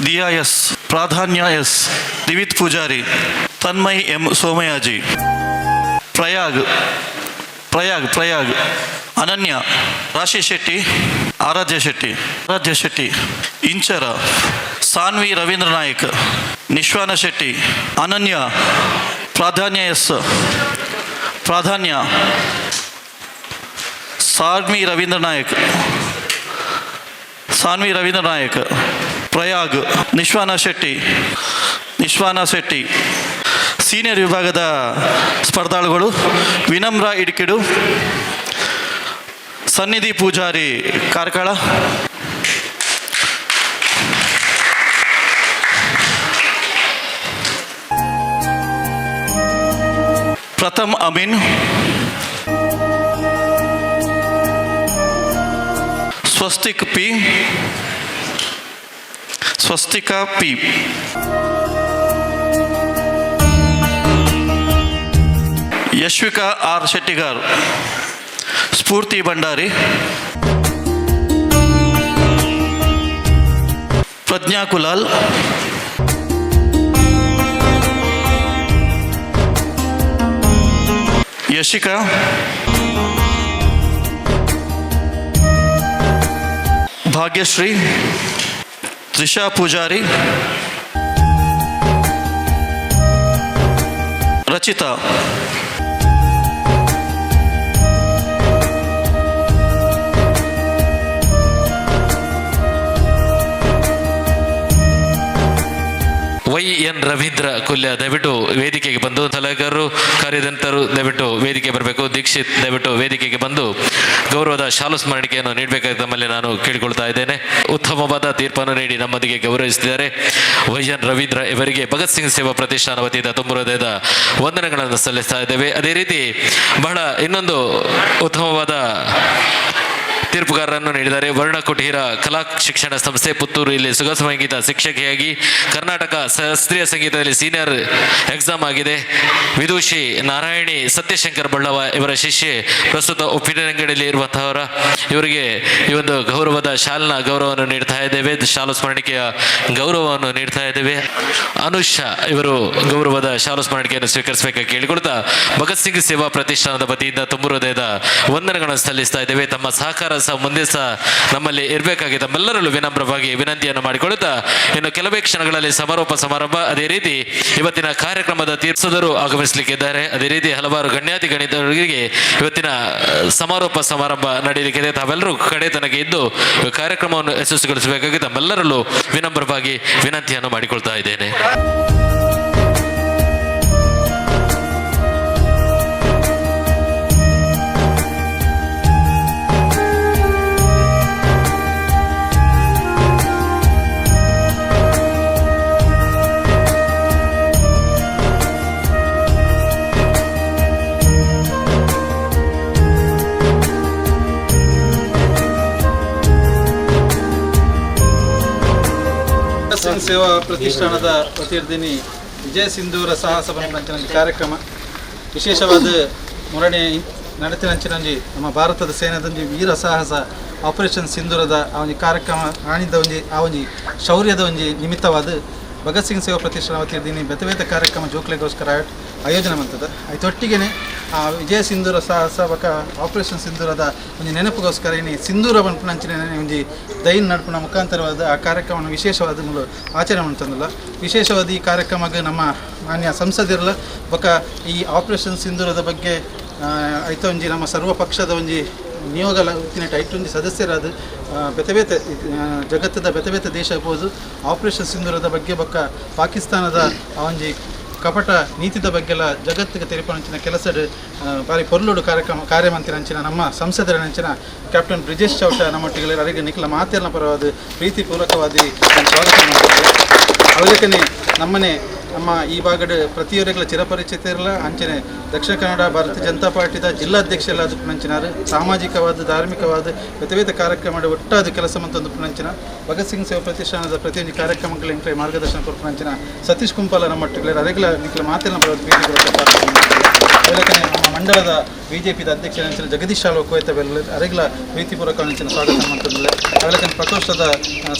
Diya S, Pradhanya S, Divith Poojary, Tanmay M Somayaji, Prayag, Prayag, Prayag, Ananya, Rashi Shetty, Aradhya Shetty, Aradhya Shetty, Inchara, Saanvi Ravindra Nayak, Nishwana Shetty, Ananya, Pradhanya S, Pradhanya, Saanvi Ravindra Nayak, Saanvi Ravindra Nayak, Prayag, Nishwana Shetty, Nishwana Shetty. Senior ವಿಭಾಗದ ಸ್ಪರ್ಧಾಳುಗಳು ವಿನಮ್ರ ಇಡ್ಕಿಡು, ಸನ್ನಿಧಿ ಪೂಜಾರಿ ಕಾರ್ಕಳ, ಪ್ರಥಮ್ ಅಮೀನ್, ಸ್ವಸ್ತಿಕ್ P, Swastika P. ಯಶ್ವಿಕಾ ಆರ್ ಶೆಟ್ಟಿಗಾರ್, ಸ್ಫೂರ್ತಿ ಭಂಡಾರಿ, ಪ್ರಜ್ಞಾ Kulal, Yashika, Bhagyashree, Trisha Poojary, Rachita. Y ಎನ್ ರವೀಂದ್ರ ಕುಲ್ಯ ದಯವಿಟ್ಟು ವೇದಿಕೆಗೆ ಬಂದು, ಸಲಹೆಗಾರರು, ಕಾರ್ಯದಂತರು ದಯವಿಟ್ಟು ವೇದಿಕೆ ಬರಬೇಕು. ದೀಕ್ಷಿತ್ ದಯವಿಟ್ಟು ವೇದಿಕೆಗೆ ಬಂದು ಗೌರವದ ಶಾಲು ಸ್ಮರಣಿಕೆಯನ್ನು ನೀಡಬೇಕಾಗಿ ತಮ್ಮಲ್ಲಿ ನಾನು ಕೇಳಿಕೊಳ್ತಾ ಇದ್ದೇನೆ. ಉತ್ತಮವಾದ ತೀರ್ಪನ್ನು ನೀಡಿ ನಮ್ಮೊಂದಿಗೆ ಗೌರವಿಸಿದ್ದಾರೆ. ವೈ ಎನ್ ರವೀಂದ್ರ ಇವರಿಗೆ ಭಗತ್ ಸಿಂಗ್ ಸೇವಾ ಪ್ರತಿಷ್ಠಾನ ವತಿಯಿಂದ ತುಂಬ ಹೃದಯದ ವಂದನೆಗಳನ್ನು ಸಲ್ಲಿಸ್ತಾ ಇದ್ದೇವೆ. ಅದೇ ರೀತಿ ಬಹಳ ಇನ್ನೊಂದು ಉತ್ತಮವಾದ ತೀರ್ಪುಗಾರರನ್ನು ನೀಡಿದ್ದಾರೆ. ವರ್ಣ ಕುಟೀರ ಕಲಾ ಶಿಕ್ಷಣ ಸಂಸ್ಥೆ, ಪುತ್ತೂರು. ಇಲ್ಲಿ ಸುಗಮ ಸಂಗೀತ ಶಿಕ್ಷಕಿಯಾಗಿ ಕರ್ನಾಟಕ ಶಾಸ್ತ್ರೀಯ ಸಂಗೀತದಲ್ಲಿ ಸೀನಿಯರ್ ಎಕ್ಸಾಮ್ ಆಗಿದೆ. ವಿದುಷಿ ನಾರಾಯಣಿ ಸತ್ಯಶಂಕರ್ ಬಳ್ಳವ ಇವರ ಶಿಷ್ಯೆ, ಪ್ರಸ್ತುತ ಉಪ್ಪಿನಂಗಡಿಯಲ್ಲಿ ಇರುವಂತಹವರ ಇವರಿಗೆ ಈ ಒಂದು ಗೌರವದ ಶಾಲಿನ ಗೌರವವನ್ನು ನೀಡ್ತಾ ಇದ್ದೇವೆ. ಶಾಲು ಸ್ಮರಣಿಕೆಯ ಗೌರವವನ್ನು ನೀಡ್ತಾ ಇದ್ದೇವೆ. ಅನುಷ ಇವರು ಗೌರವದ ಶಾಲು ಸ್ಮರಣಿಕೆಯನ್ನು ಸ್ವೀಕರಿಸಬೇಕಾಗಿ ಕೇಳಿಕೊಳ್ತಾ, ಭಗತ್ ಸಿಂಗ್ ಸೇವಾ ಪ್ರತಿಷ್ಠಾನದ ವತಿಯಿಂದ ತುಂಬು ಹೃದಯದ ವಂದನೆಗಳನ್ನು ಸಲ್ಲಿಸ್ತಾ ಇದ್ದೇವೆ. ತಮ್ಮ ಸಹಕಾರ ಸಹ ಮುಂದೆ ಸಹ ನಮ್ಮಲ್ಲಿ ಇರಬೇಕಾಗಿ ತಮ್ಮೆಲ್ಲರಲ್ಲೂ ವಿನಮ್ರವಾಗಿ ವಿನಂತಿಯನ್ನು ಮಾಡಿಕೊಳ್ಳುತ್ತಾ, ಇನ್ನು ಕೆಲವೇ ಕ್ಷಣಗಳಲ್ಲಿ ಸಮಾರೋಪ ಸಮಾರಂಭ. ಅದೇ ರೀತಿ ಇವತ್ತಿನ ಕಾರ್ಯಕ್ರಮದ ತೀರ್ಸದರು ಆಗಮಿಸಲಿಕ್ಕಿದ್ದಾರೆ. ಅದೇ ರೀತಿ ಹಲವಾರು ಗಣ್ಯಾತಿ ಗಣ್ಯರಿಗೆ ಇವತ್ತಿನ ಸಮಾರೋಪ ಸಮಾರಂಭ ನಡೆಯಲಿಕ್ಕಿದೆ. ತಾವೆಲ್ಲರೂ ಕಡೆ ತನಕ ಇದ್ದು ಕಾರ್ಯಕ್ರಮವನ್ನು ಯಶಸ್ವಿಗೊಳಿಸಬೇಕಾಗಿ ತಮ್ಮೆಲ್ಲರಲ್ಲೂ ವಿನಮ್ರವಾಗಿ ವಿನಂತಿಯನ್ನು ಮಾಡಿಕೊಳ್ತಾ ಇದ್ದೇನೆ. ಸಿಂಗ್ ಸೇವಾ ಪ್ರತಿಷ್ಠಾನದ ವತಿರ್ದಿನಿ ವಿಜಯ ಸಿಂಧೂರ ಸಾಹಸ ಪನ್ಪಿನಂಚಿನ ಒಂಜಿ ಕಾರ್ಯಕ್ರಮ. ವಿಶೇಷವಾದ ಮುರಣೆ ನಡತಿನಂಚಿನಂಜಿ ನಮ್ಮ ಭಾರತದ ಸೇನೆದಂಜಿ ವೀರ ಸಾಹಸ ಆಪರೇಷನ್ ಸಿಂಧೂರದ ಆ ಒಂಜಿ ಕಾರ್ಯಕ್ರಮ ಆಣಿದ ಒಂಜಿ ಆ ಒಂಜಿ ಶೌರ್ಯದ ಒಂಜಿ ನಿಮಿತ್ತವಾದ ಭಗತ್ ಸಿಂಗ್ ಸೇವಾ ಪ್ರತಿಷ್ಠಾನ ವತಿರ್ದಿನಿ ಬೇತೆ ಬೇತೆ ಕಾರ್ಯಕ್ರಮ ಜೋಕ್ಲೆಗೋಸ್ಕರ ಆಯೋಜನೆ ಮಂತದ. ಐತೊಟ್ಟಿಗೆನೆ ಆ ವಿಜಯ ಸಿಂಧೂರ ಸಾಹಸ ಬೊಕ ಆಪರೇಷನ್ ಸಿಂಧೂರದ ಒಂಜಿ ನೆನಪುಗೋಸ್ಕರ ಇನಿ ಸಿಂಧೂರ ಪನ್ಪಿನಂಚಿನ ಒಂಜಿ ದೈನ್ ನಡ್ಪುನ ಮುಖಾಂತರವಾದ ಆ ಕಾರ್ಯಕ್ರಮವನ್ನು ವಿಶೇಷವಾದ ಮೂಲು ಆಚರಣೆ ಮಂತೊಂದುಲ್ಲ. ವಿಶೇಷವಾದ ಈ ಕಾರ್ಯಕ್ರಮಕ್ಕೆ ನಮ್ಮ ಮಾನ್ಯ ಸಂಸದಿರಲ ಬೊಕ ಈ ಆಪರೇಷನ್ ಸಿಂಧೂರದ ಬಗ್ಗೆ ಐತ ಒಂಜಿ ನಮ್ಮ ಸರ್ವ ಪಕ್ಷದ ಒಂಜಿ ನಿಯೋಗಲ ಉತ್ತಿನೆಟ್ ಐಟೊಂಜಿ ಸದಸ್ಯರಾದ ಬೇತೆ ಬೇತೆ ಜಗತ್ತದ ಬೇತೆ ಬೇತೆ ದೇಶ ಪೋದು ಆಪರೇಷನ್ ಸಿಂಧೂರದ ಬಗ್ಗೆ ಬೊಕ್ಕ ಪಾಕಿಸ್ತಾನದ ಆ ಒಂಜಿ ಕಪಟ ನೀತಿದ ಬಗ್ಗೆಲ್ಲ ಜಗತ್ತಿಗೆ ತೆರಿಪುನಂಚಿನ ಕೆಲಸಡ್ ಬಾರಿ ಪೊರ್ಲುಡು ಕಾರ್ಯಕ್ರಮ ಕಾರ್ಯಮಂತಿನಂಚಿನ ನಮ್ಮ ಸಂಸದರನಂಚಿನ ಕ್ಯಾಪ್ಟನ್ ಬ್ರಿಜೇಶ್ ಚೌಟ ನಮ್ಮೊಟ್ಟಿಗೆ ಅರಿಗೆ ನಿಖಿಲ ಮಾತೆರ್ನ ಪರವಾದ ಪ್ರೀತಿಪೂರ್ವಕವಾದ ಸ್ವಾಗತ ಮಾಡ್ತಾರೆ. ಅವಲೇಕನೆ ನಮ್ಮನೆ ನಮ್ಮ ಈ ಭಾಗದ ಪ್ರತಿಯೊರಿಗಳ ಚಿರಪರಿಚಿತರಲ್ಲ. ಅಂಚನೆ ದಕ್ಷಿಣ ಕನ್ನಡ ಭಾರತೀಯ ಜನತಾ ಪಾರ್ಟಿದ ಜಿಲ್ಲಾಧ್ಯಕ್ಷ ನಂಚಿನಾರು ಸಾಮಾಜಿಕವಾದ ಧಾರ್ಮಿಕವಾದ ಬೇತೆ ಬೇತೆ ಕಾರ್ಯಕ್ರಮ ಒಟ್ಟಾದ ಕೆಲಸ ಮಂತೊಂದು ನಂಚಿನ ಭಗತ್ ಸಿಂಗ್ ಸೇವಾ ಪ್ರತಿಷ್ಠಾನದ ಪ್ರತಿಯೊಂದು ಕಾರ್ಯಕ್ರಮಗಳ ಇಂಕ್ಲೆ ಮಾರ್ಗದರ್ಶನ ಕೊರ್ಪುನಂಚಿನ ಸತೀಶ್ ಕುಂಪಾಲ ನಮ್ಮೊಟ್ಟಿಗೆ ಅರೆಗಳ ನಿಖಿಲ ಮಾತೆರ್ನ ಪರವಾದ ಪ್ರೀತಿಪೂರ್ವಕ ಸ್ವಾಗತ ಮಾಡ್ತಾರೆ. ಅವೆಲಕನೆ ನಮ್ಮ ಮಂಡಲದ ಬಿಜೆಪಿದ ಅಧ್ಯಕ್ಷರಂಚಿನ ಜಗದೀಶ್ ಶಾಲು ಕೋಯ್ತ ಬೆಲ್ಲ ಅರೆಗ್ಲ ಪ್ರೀತಿಪೂರ್ವಕ ಅಂಚಿನ ಸ್ವಾಗತ ಮಾಡ್ತಂದಿಲ್ಲ. ಅವೆಲಕನೆ ಪ್ರಕೋಷ್ಠದ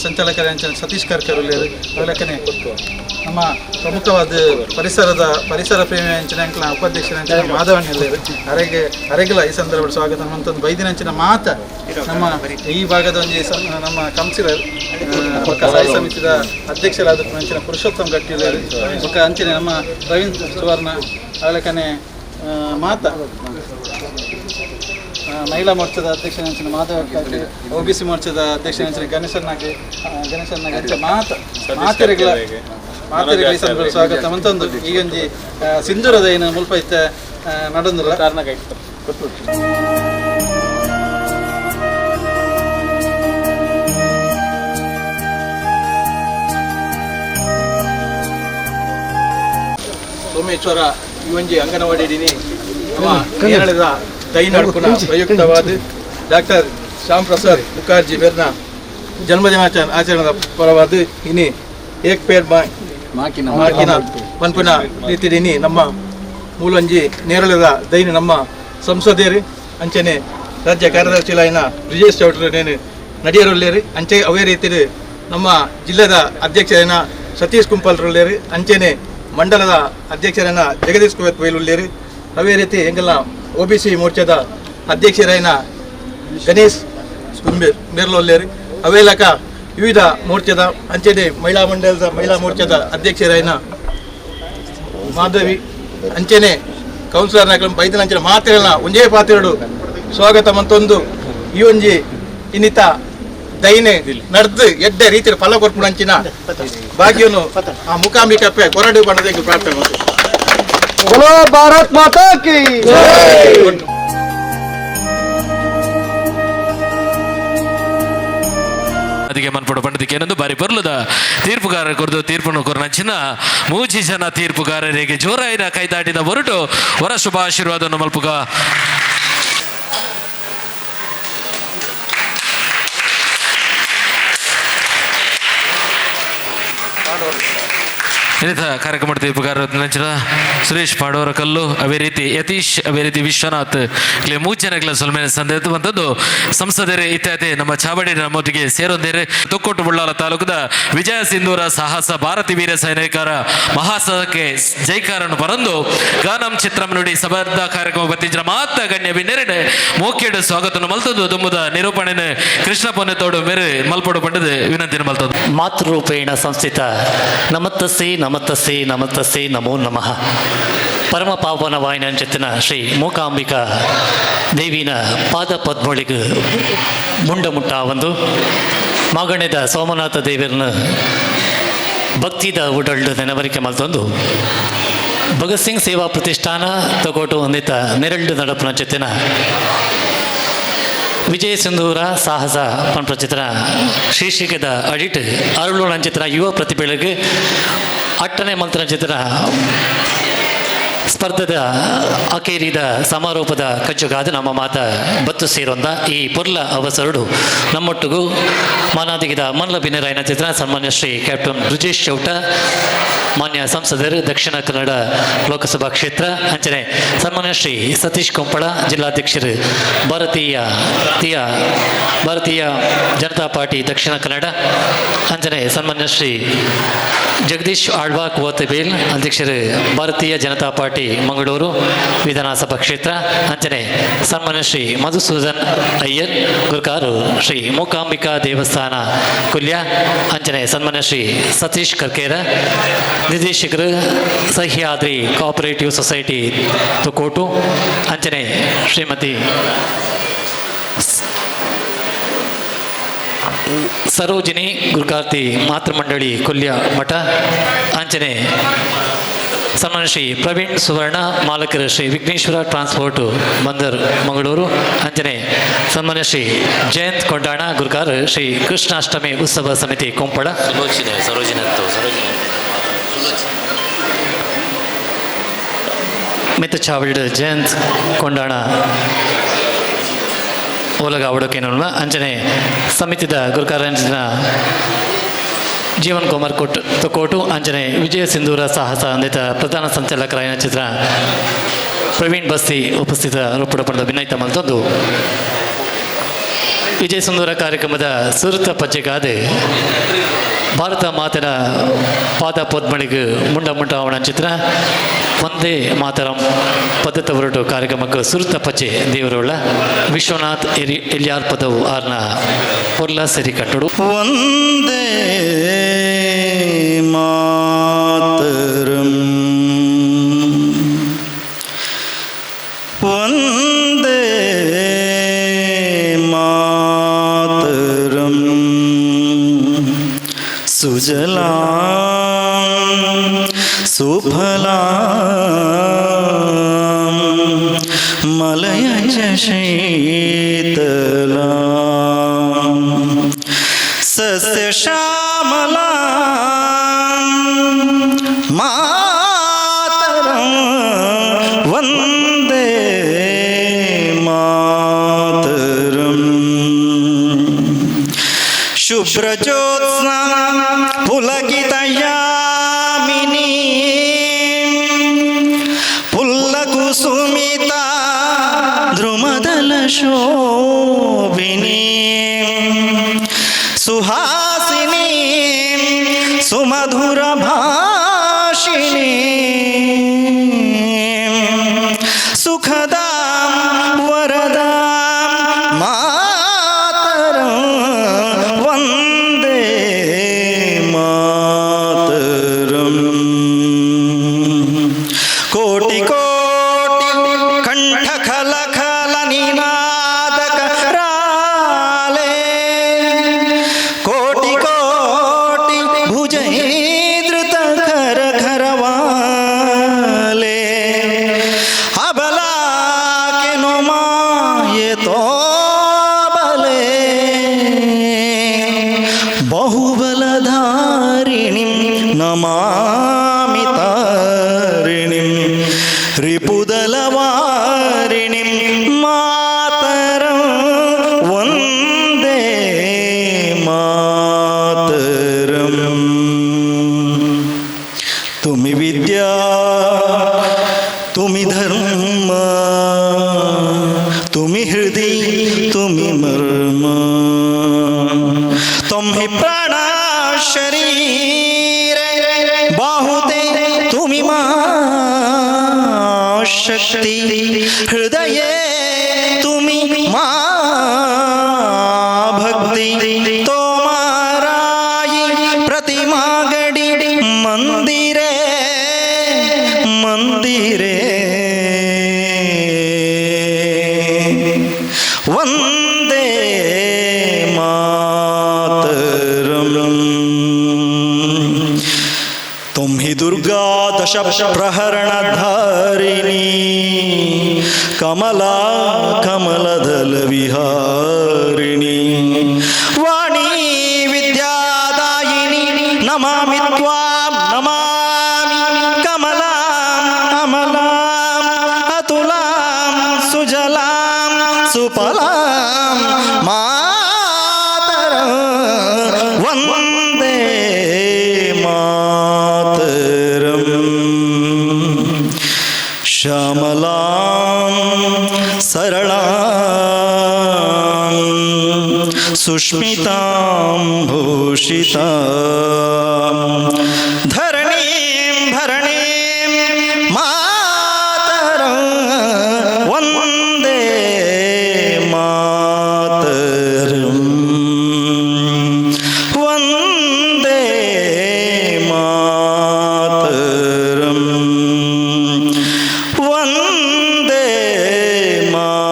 ಸಂಚಾಲಕರಂಚಿನ ಸತೀಶ್ ಕರ್ಕರ್ ಉಲ್ಲೇರು. ಅವೆಲಕನೆ ನಮ್ಮ ಪ್ರಮುಖವಾದ ಪರಿಸರ ಪ್ರೇಮಿ ಅಂಚಿನ ಅಂಕಲ ಉಪಾಧ್ಯಕ್ಷರಂಚಿನ ಮಾಧವನ್ ಎಲ್ಲೇರು ಅರೆಗ್ಲ ಈ ಸಂದರ್ಭ ಸ್ವಾಗತ ಮಂತೊಂದು ಬೈದಿನಂಚಿನ ಮಾತ ನಮ್ಮ ಈ ಭಾಗದ ಒಂಜಿ ನಮ್ಮ ಕೌನ್ಸಿಲರ್ ಬೊಕ್ಕ ಸಾಯಿ ಸಮಿತಿದ ಅಧ್ಯಕ್ಷರಾದ ಅಂಚಿನ ಪುರುಷೋತ್ತಮ್ ಗಟ್ಟಿ ಉಲ್ಲೇರು. ಬೊಕ್ಕ ಅಂಚಿನ ನಮ್ಮ ಪ್ರವೀಣ್ ಸುವರ್ಣ ಅವೆಲಕನೆ ಮಾತ ಮಹಿಳಾ ಮೋರ್ಚಾದ ಅಧ್ಯಕ್ಷರಂಚಿನ ಮಾಧವ ಒ ಬಿ ಸಿ ಮೋರ್ಚಾದ ಅಧ್ಯಕ್ಷರಂಚಿನ ಗಣೇಶನ್ನಾಗೆ ಗಣೇಶನ್ನಾಗೆ ಅಂಚ ಮಾತ ಮಾತೆರೆಗಳ ಮಾತೆರೆಗಳ ಈ ಸಂದರ್ಭ ಸ್ವಾಗತ ಮಂತೊಂದು ಈ ಒಂಜಿ ಸಿಂಧೂರದ ಏನು ಮುಲ್ಪ ಇತ್ತ നടന്നില്ല. ಸೋಮೇಶ್ವರ ಈ ಒಂಜಿ ಅಂಗನವಾಡಿ ನಮ್ಮ ಕೇರಳದ ದೈನಡ್ಪುನ ಪ್ರಯುಕ್ತವಾದ ಡಾಕ್ಟರ್ ಶ್ಯಾಮ್ ಪ್ರಸಾದ್ ಮುಖರ್ಜಿ ಬೆರ್ನ ಜನ್ಮದಿನಾಚರಣೆ ಆಚರಣೆದ ಪರವಾದ ಇನಿ ಏಕ್ ಪೇರ್ ಮಾಕಿನ ಪನ್ಪುನ ರೀತಿಡಿನಿ ನಮ್ಮ ಮೂಲೊಂಜಿ ನೇರಳದ ದೈನ ನಮ್ಮ ಸಂಸದೇರು ಅಂಚನೆ ರಾಜ್ಯ ಕಾರ್ಯದರ್ಶಿಲಾಯಿನ ಬ್ರಿಜೇಶ್ ಚೌಟ್ರು ನೇನು ನಡಿಯರುಲ್ಲೇರು. ಅಂಚೆ ಅವೇ ರೀತಿ ನಮ್ಮ ಜಿಲ್ಲೆದ ಅಧ್ಯಕ್ಷರಾಯಿನ ಸತೀಶ್ ಕುಂಪಾಲ್ರುಲ್ಲೇರು, ಅಂಚೆನೆ ಮಂಡಲದ ಅಧ್ಯಕ್ಷರಾಯಿನ ಜಗದೀಶ್ ಕುವೇತ್ ಬೈಲುಲ್ಲೇರು. ಅವೇ ರೀತಿ ಎಂಗಲ್ನ ಒ ಬಿ ಸಿ ಮೋರ್ಚಾದ ಅಧ್ಯಕ್ಷರಾಯಿನ ಗಣೇಶ್ ಮೇರ್ಲೊಲ್ಲೇರು. ಅವೇಲಕ ವಿವಿಧ ಮೋರ್ಚಾದ ಅಂಚೆನೆ ಮಹಿಳಾ ಮಂಡಲದ ಮಹಿಳಾ ಮೋರ್ಚಾದ ಅಧ್ಯಕ್ಷರಾಯಿನ ಮಾಧವಿ ಅಂಚೆನೆ ಕೌನ್ಸಿಲರ್ ಬೈದನ ಅಂಚನೆ ಮಾತೆಲ್ಲ ಒಂಜೇ ಪಾತ್ರೆಡು ಸ್ವಾಗತ ಮಂತೊಂದು ಈ ಒಂಜಿ ಇನ್ನಿತ ದೈನೆ ನಡ್ದು ಎಡ್ಡೆ ರೀತಿಯ ಫಲ ಕೊರ್ಪುಣ ಅಂಚಿನ ಭಾಗ್ಯನು ಆ ಮುಖಾಂಬಿಕಪ್ಪೆ ಕೊರಡು ಬಣ್ಣದ ಪ್ರಾರ್ಥನೆ ಮಾಡ್ತೀನಿ. बोलो भारत माता की. ಅದಕ್ಕೆ ಮನ್ಪಡ ಪಂಡದಕ್ಕೆ ಏನೊಂದು ಬಾರಿ ಬರ್ಲದ ತೀರ್ಪುಗಾರ ಕೊರ್ದು ತೀರ್ಪನ್ನು ಕೊರ್ನಂಚಿನ ಮೂಜಿ ಜನ ತೀರ್ಪುಗಾರರಿಗೆ ಜೋರಾಯಿನ ಕೈದಾಟಿದ ಹೊರಟು ಹೊರ ಶುಭಾಶೀರ್ವಾದವನ್ನು ಮಲ್ಪುಗ. ಇನ್ನಿತ ಕಾರ್ಯಕ್ರಮ ತೀರ್ಪುಗಾರ ನಂಚಿನ ಸುರೇಶ್ ಪಾಡವರ ಕಲ್ಲು, ಅದೇ ರೀತಿ ಯತೀಶ್, ಅದೇ ರೀತಿ ವಿಶ್ವನಾಥ್, ಇಲ್ಲಿ ಮೂರು ಜನಗಳ ಸೊಲ್ಮೆನೆ ಸಂದೇಹವಂಥದ್ದು. ಸಂಸದರು ಇತ್ಯಾದಿ ನಮ್ಮ ಚಾವಡಿ ನಮ್ಮೊಟ್ಟಿಗೆ ಸೇರೊಂದೇರೆ. ತೊಕ್ಕೊಟ್ಟು ಬುಳ್ಳಾಲ ತಾಲೂಕದ ವಿಜಯ ಸಿಂಧೂರ ಸಾಹಸ ಭಾರತಿ ವೀರ ಸೈನಿಕರ ಮಹಾಸಕ್ಕೆ ಜೈಕಾರನ್ನು ಪರಂದು ಗಾನಂ ಚಿತ್ರಂ ನುಡಿ ಸಬರ್ದ ಕಾರ್ಯಕ್ರಮ ಬತ್ತಿಂಚಿನ ಮಾತ ಗಣ್ಯ ಬಿನ್ನೆರಡೆ ಮೋಕೇಡು ಸ್ವಾಗತವನ್ನು ಮಲ್ತದ್ದು. ದುಮ್ಮದ ನಿರೂಪಣೆ ಕೃಷ್ಣ ಪೊನ್ನೆತೋಡು ಮೇರೆ ಮಲ್ಪಡು ಪಂಡದು ವಿನಂತಿನ ಮಲ್ತದ್ದು. ಮಾತೃರೂಪೇಣ ಸಂಸ್ಥಿತ ನಮತ್ತಸ್ಸೇ ನಮತ್ತಸ್ಸೇ ನಮತ್ತಸ್ಸೇ ನಮೋ ನಮಃ. ಪರಮ ಪಾವನ ವಾಯಿನಂಚಿತ್ತಿನ ಶ್ರೀ ಮೂಕಾಂಬಿಕಾ ದೇವಿನ ಪಾದ ಪದ್ಮೊಳಿಗೆ ಮುಂಡ ಮುಟ್ಟ ಒಂದು ಮಾಗಣೆದ ಸೋಮನಾಥ ದೇವರನ್ನ ಭಕ್ತಿದ ಉಡಲ್ಡು ನೆನವರಿಕೆ ಮಲ್ತೊಂದು ಭಗತ್ ಸಿಂಗ್ ಸೇವಾ ಪ್ರತಿಷ್ಠಾನ ತಗೋಟು ಹೊಂದಿತ ನೆರಳು ನಡಪುನ ಜೊತೆನ ವಿಜಯ ಸಿಂಧೂರ ಸಾಹಸ ಪನ್ಪಚಿತ್ರ ಶೀರ್ಷಿಕೆದ ಅಡಿಟ್ ಅರುಳು ನಂಚಿತ್ರ ಯುವ ಪ್ರತಿಭೆಗಳಿಗೆ ಅಟ್ಟನೆ ಮಂತ್ರ ಚಿತ್ರ ಸ್ಪರ್ಧದ ಅಕೇರಿದ ಸಮಾರೋಪದ ಕಜ್ಜುಗಾದ ನಮ್ಮ ಮಾತ ಬತ್ತು ಸೇರೊಂದ ಈ ಪೊರ್ಲ ಅವಸರುಡು ನಮ್ಮೊಟ್ಟಿಗೂ ಮಾನಾದಿಗಿದ ಮಲ್ಲ ಬಿನರಾಯನ ಚಿತ್ರ ಸನ್ಮಾನ್ಯ ಶ್ರೀ ಕ್ಯಾಪ್ಟನ್ ಬ್ರಿಜೇಶ್ ಚೌಟ, ಮಾನ್ಯ ಸಂಸದರು, ದಕ್ಷಿಣ ಕನ್ನಡ ಲೋಕಸಭಾ ಕ್ಷೇತ್ರ. ಅಂಚನೆ ಸನ್ಮಾನ್ಯ ಶ್ರೀ ಸತೀಶ್ ಕೊಂಪಳ, ಜಿಲ್ಲಾಧ್ಯಕ್ಷರು, ಭಾರತೀಯ ಜನತಾ ಪಾರ್ಟಿ ದಕ್ಷಿಣ ಕನ್ನಡ. ಅಂಚನೆ ಸನ್ಮಾನ್ಯ ಶ್ರೀ ಜಗದೀಶ್ ಆಳ್ವಾ ಕುವತ್ತಬೇಲ್, ಅಧ್ಯಕ್ಷರು, ಭಾರತೀಯ ಜನತಾ ಪಾರ್ಟಿ ಮಂಗಳೂರು ವಿಧಾನಸಭಾ ಕ್ಷೇತ್ರ. ಅಂಚನೆ ಸನ್ಮಾನ್ಯ ಶ್ರೀ ಮಧುಸೂದನ್ ಅಯ್ಯರ್ ಗುರುಕಾರು, ಶ್ರೀ ಮೂಕಾಂಬಿಕಾ ದೇವಸ್ಥಾನ ಕುಲ್ಯ. ಅಂಚನೆ ಸನ್ಮಾನ್ಯ ಶ್ರೀ ಸತೀಶ್ ಕರ್ಕೇರ, ನಿರ್ದೇಶಕರು, ಸಹ್ಯಾದ್ರಿ ಕೋಆಪರೇಟಿವ್ ಸೊಸೈಟಿ ತುಕೋಟು. ಅಂಚನೆ ಶ್ರೀಮತಿ ಸರೋಜಿನಿ ಗುರುಕಾರ್ತಿ, ಮಾತೃಮಂಡಳಿ ಕೊಲ್ಯ ಮಠ. ಅಂಚನೆ ಸನ್ಮಾನ್ಯ ಶ್ರೀ ಪ್ರವೀಣ್ ಸುವರ್ಣ, ಮಾಲಕರು, ಶ್ರೀ ವಿಘ್ನೇಶ್ವರ ಟ್ರಾನ್ಸ್ಪೋರ್ಟ್, ಬಂದರ್, ಮಂಗಳೂರು. ಅಂಚನೆ ಸನ್ಮಾನ್ಯ ಶ್ರೀ ಜಯಂತ್ ಕೊಂಡಾಣ ಗುರುಕಾರ, ಶ್ರೀ ಕೃಷ್ಣಾಷ್ಟಮಿ ಉತ್ಸವ ಸಮಿತಿ ಕೊಂಪಳ. ಸುಲೋಚನೆ ಸರೋಜಿನಿ ಸರೋಜಿನಿ. ಮಿತ್ತಚಾವಲ್ಡ್ ಜಯಂತ್ ಕೊಂಡಾಣ ಓಲಗ ಅವಡೋಕೇನಲ್ಲ. ಅಂಚನೆ ಸಮಿತಿದ ಗುರುಕಾರಂಜನ ಜೀವನ್ ಕುಮಾರ್ ಕೋಟ್ ತಕೋಟು. ಅಂಚನೆ ವಿಜಯ ಸಿಂಧೂರ ಸಾಹಸ ಅಂದಿತ ಪ್ರಧಾನ ಸಂಚಾಲಕರಾಯನ ಚಿತ್ರ. Praveen Basti ಉಪಸ್ಥಿತ ರೂಪುಡ ಪಡೆದ ವಿನಯತ ಮಲ್ತೊಂದು ವಿಜಯ ಸುಂದರ ಕಾರ್ಯಕ್ರಮದ ಸುರುತ ಪಜ್ಜೆಗಾದೆ ಭಾರತ ಮಾತನ ಪಾದ ಪದ್ಮಳಿಗೆ ಮುಂಡ ಮುಂಡ ಅವನ ಚಿತ್ರ ಒಂದೇ ಮಾತರಂ ಪದ್ಧತ ಹೊರಟು ಕಾರ್ಯಕ್ರಮಕ್ಕೆ ಸುರುತ ಪಚ್ಚೆ ದೇವರುಳ್ಳ ವಿಶ್ವನಾಥ್ ಎರಿ ಎಲ್ಯಾರ್ ಪದವು ಆರ್ನ ಪೊರ್ಲ ಸೆರಿ ಕಟ್ಟಡು. वन्दे मातरम्, वन्दे मातरम्, सुजलां सुफलां मलयज शीतलां, सस्यश्यामलां मातरं वन्दे मातरम्। शुभ्रज्योत्स्ना पुलकितयामिनी, पुल्लकुसुमिता द्रुमदलशोभिनी, सुहासिनी सुमधुरभाषिणी, सुखदां वरदां मातरं वन्दे मातरम्। कोटि कोटि कंठ खल खल निनाद कराले, कोटि कोटि भुजैदृत खर खरवाले, अबला केनो माये तो बले, बहुबलधारिणीं नमामि तारिणीं, रिपुदलवारिणीं मातरं वन्दे मातरम्। तुम्ही विद्या तुम्ही धर्म तुम्ही हृदय तुम्ही मर्म, तुम्ही प्राण शरीर बाहुते तुम्ही मा शक्ती, हृदये तुम्ही मा भक्ती, तोमाराई प्रतिमा गडी मंदिरे मंदिरे, वन्दे मातरम्। तुम्ही दुर्गा दश प्रहरण धारिणी, कमला कमलदल विहारिणी, वाणी विद्यादायिनी नमामि त्वां नमामि कमलां अमलां अतुलां सुजलां सुफलां मातरं वन्दे मातरम्। श्यामलां सरलां सुस्मितां भूषितां, धरणीं भरणीं मातरं वन्दे मातरम्, वन्दे मातरम्, वन्दे मातरम्।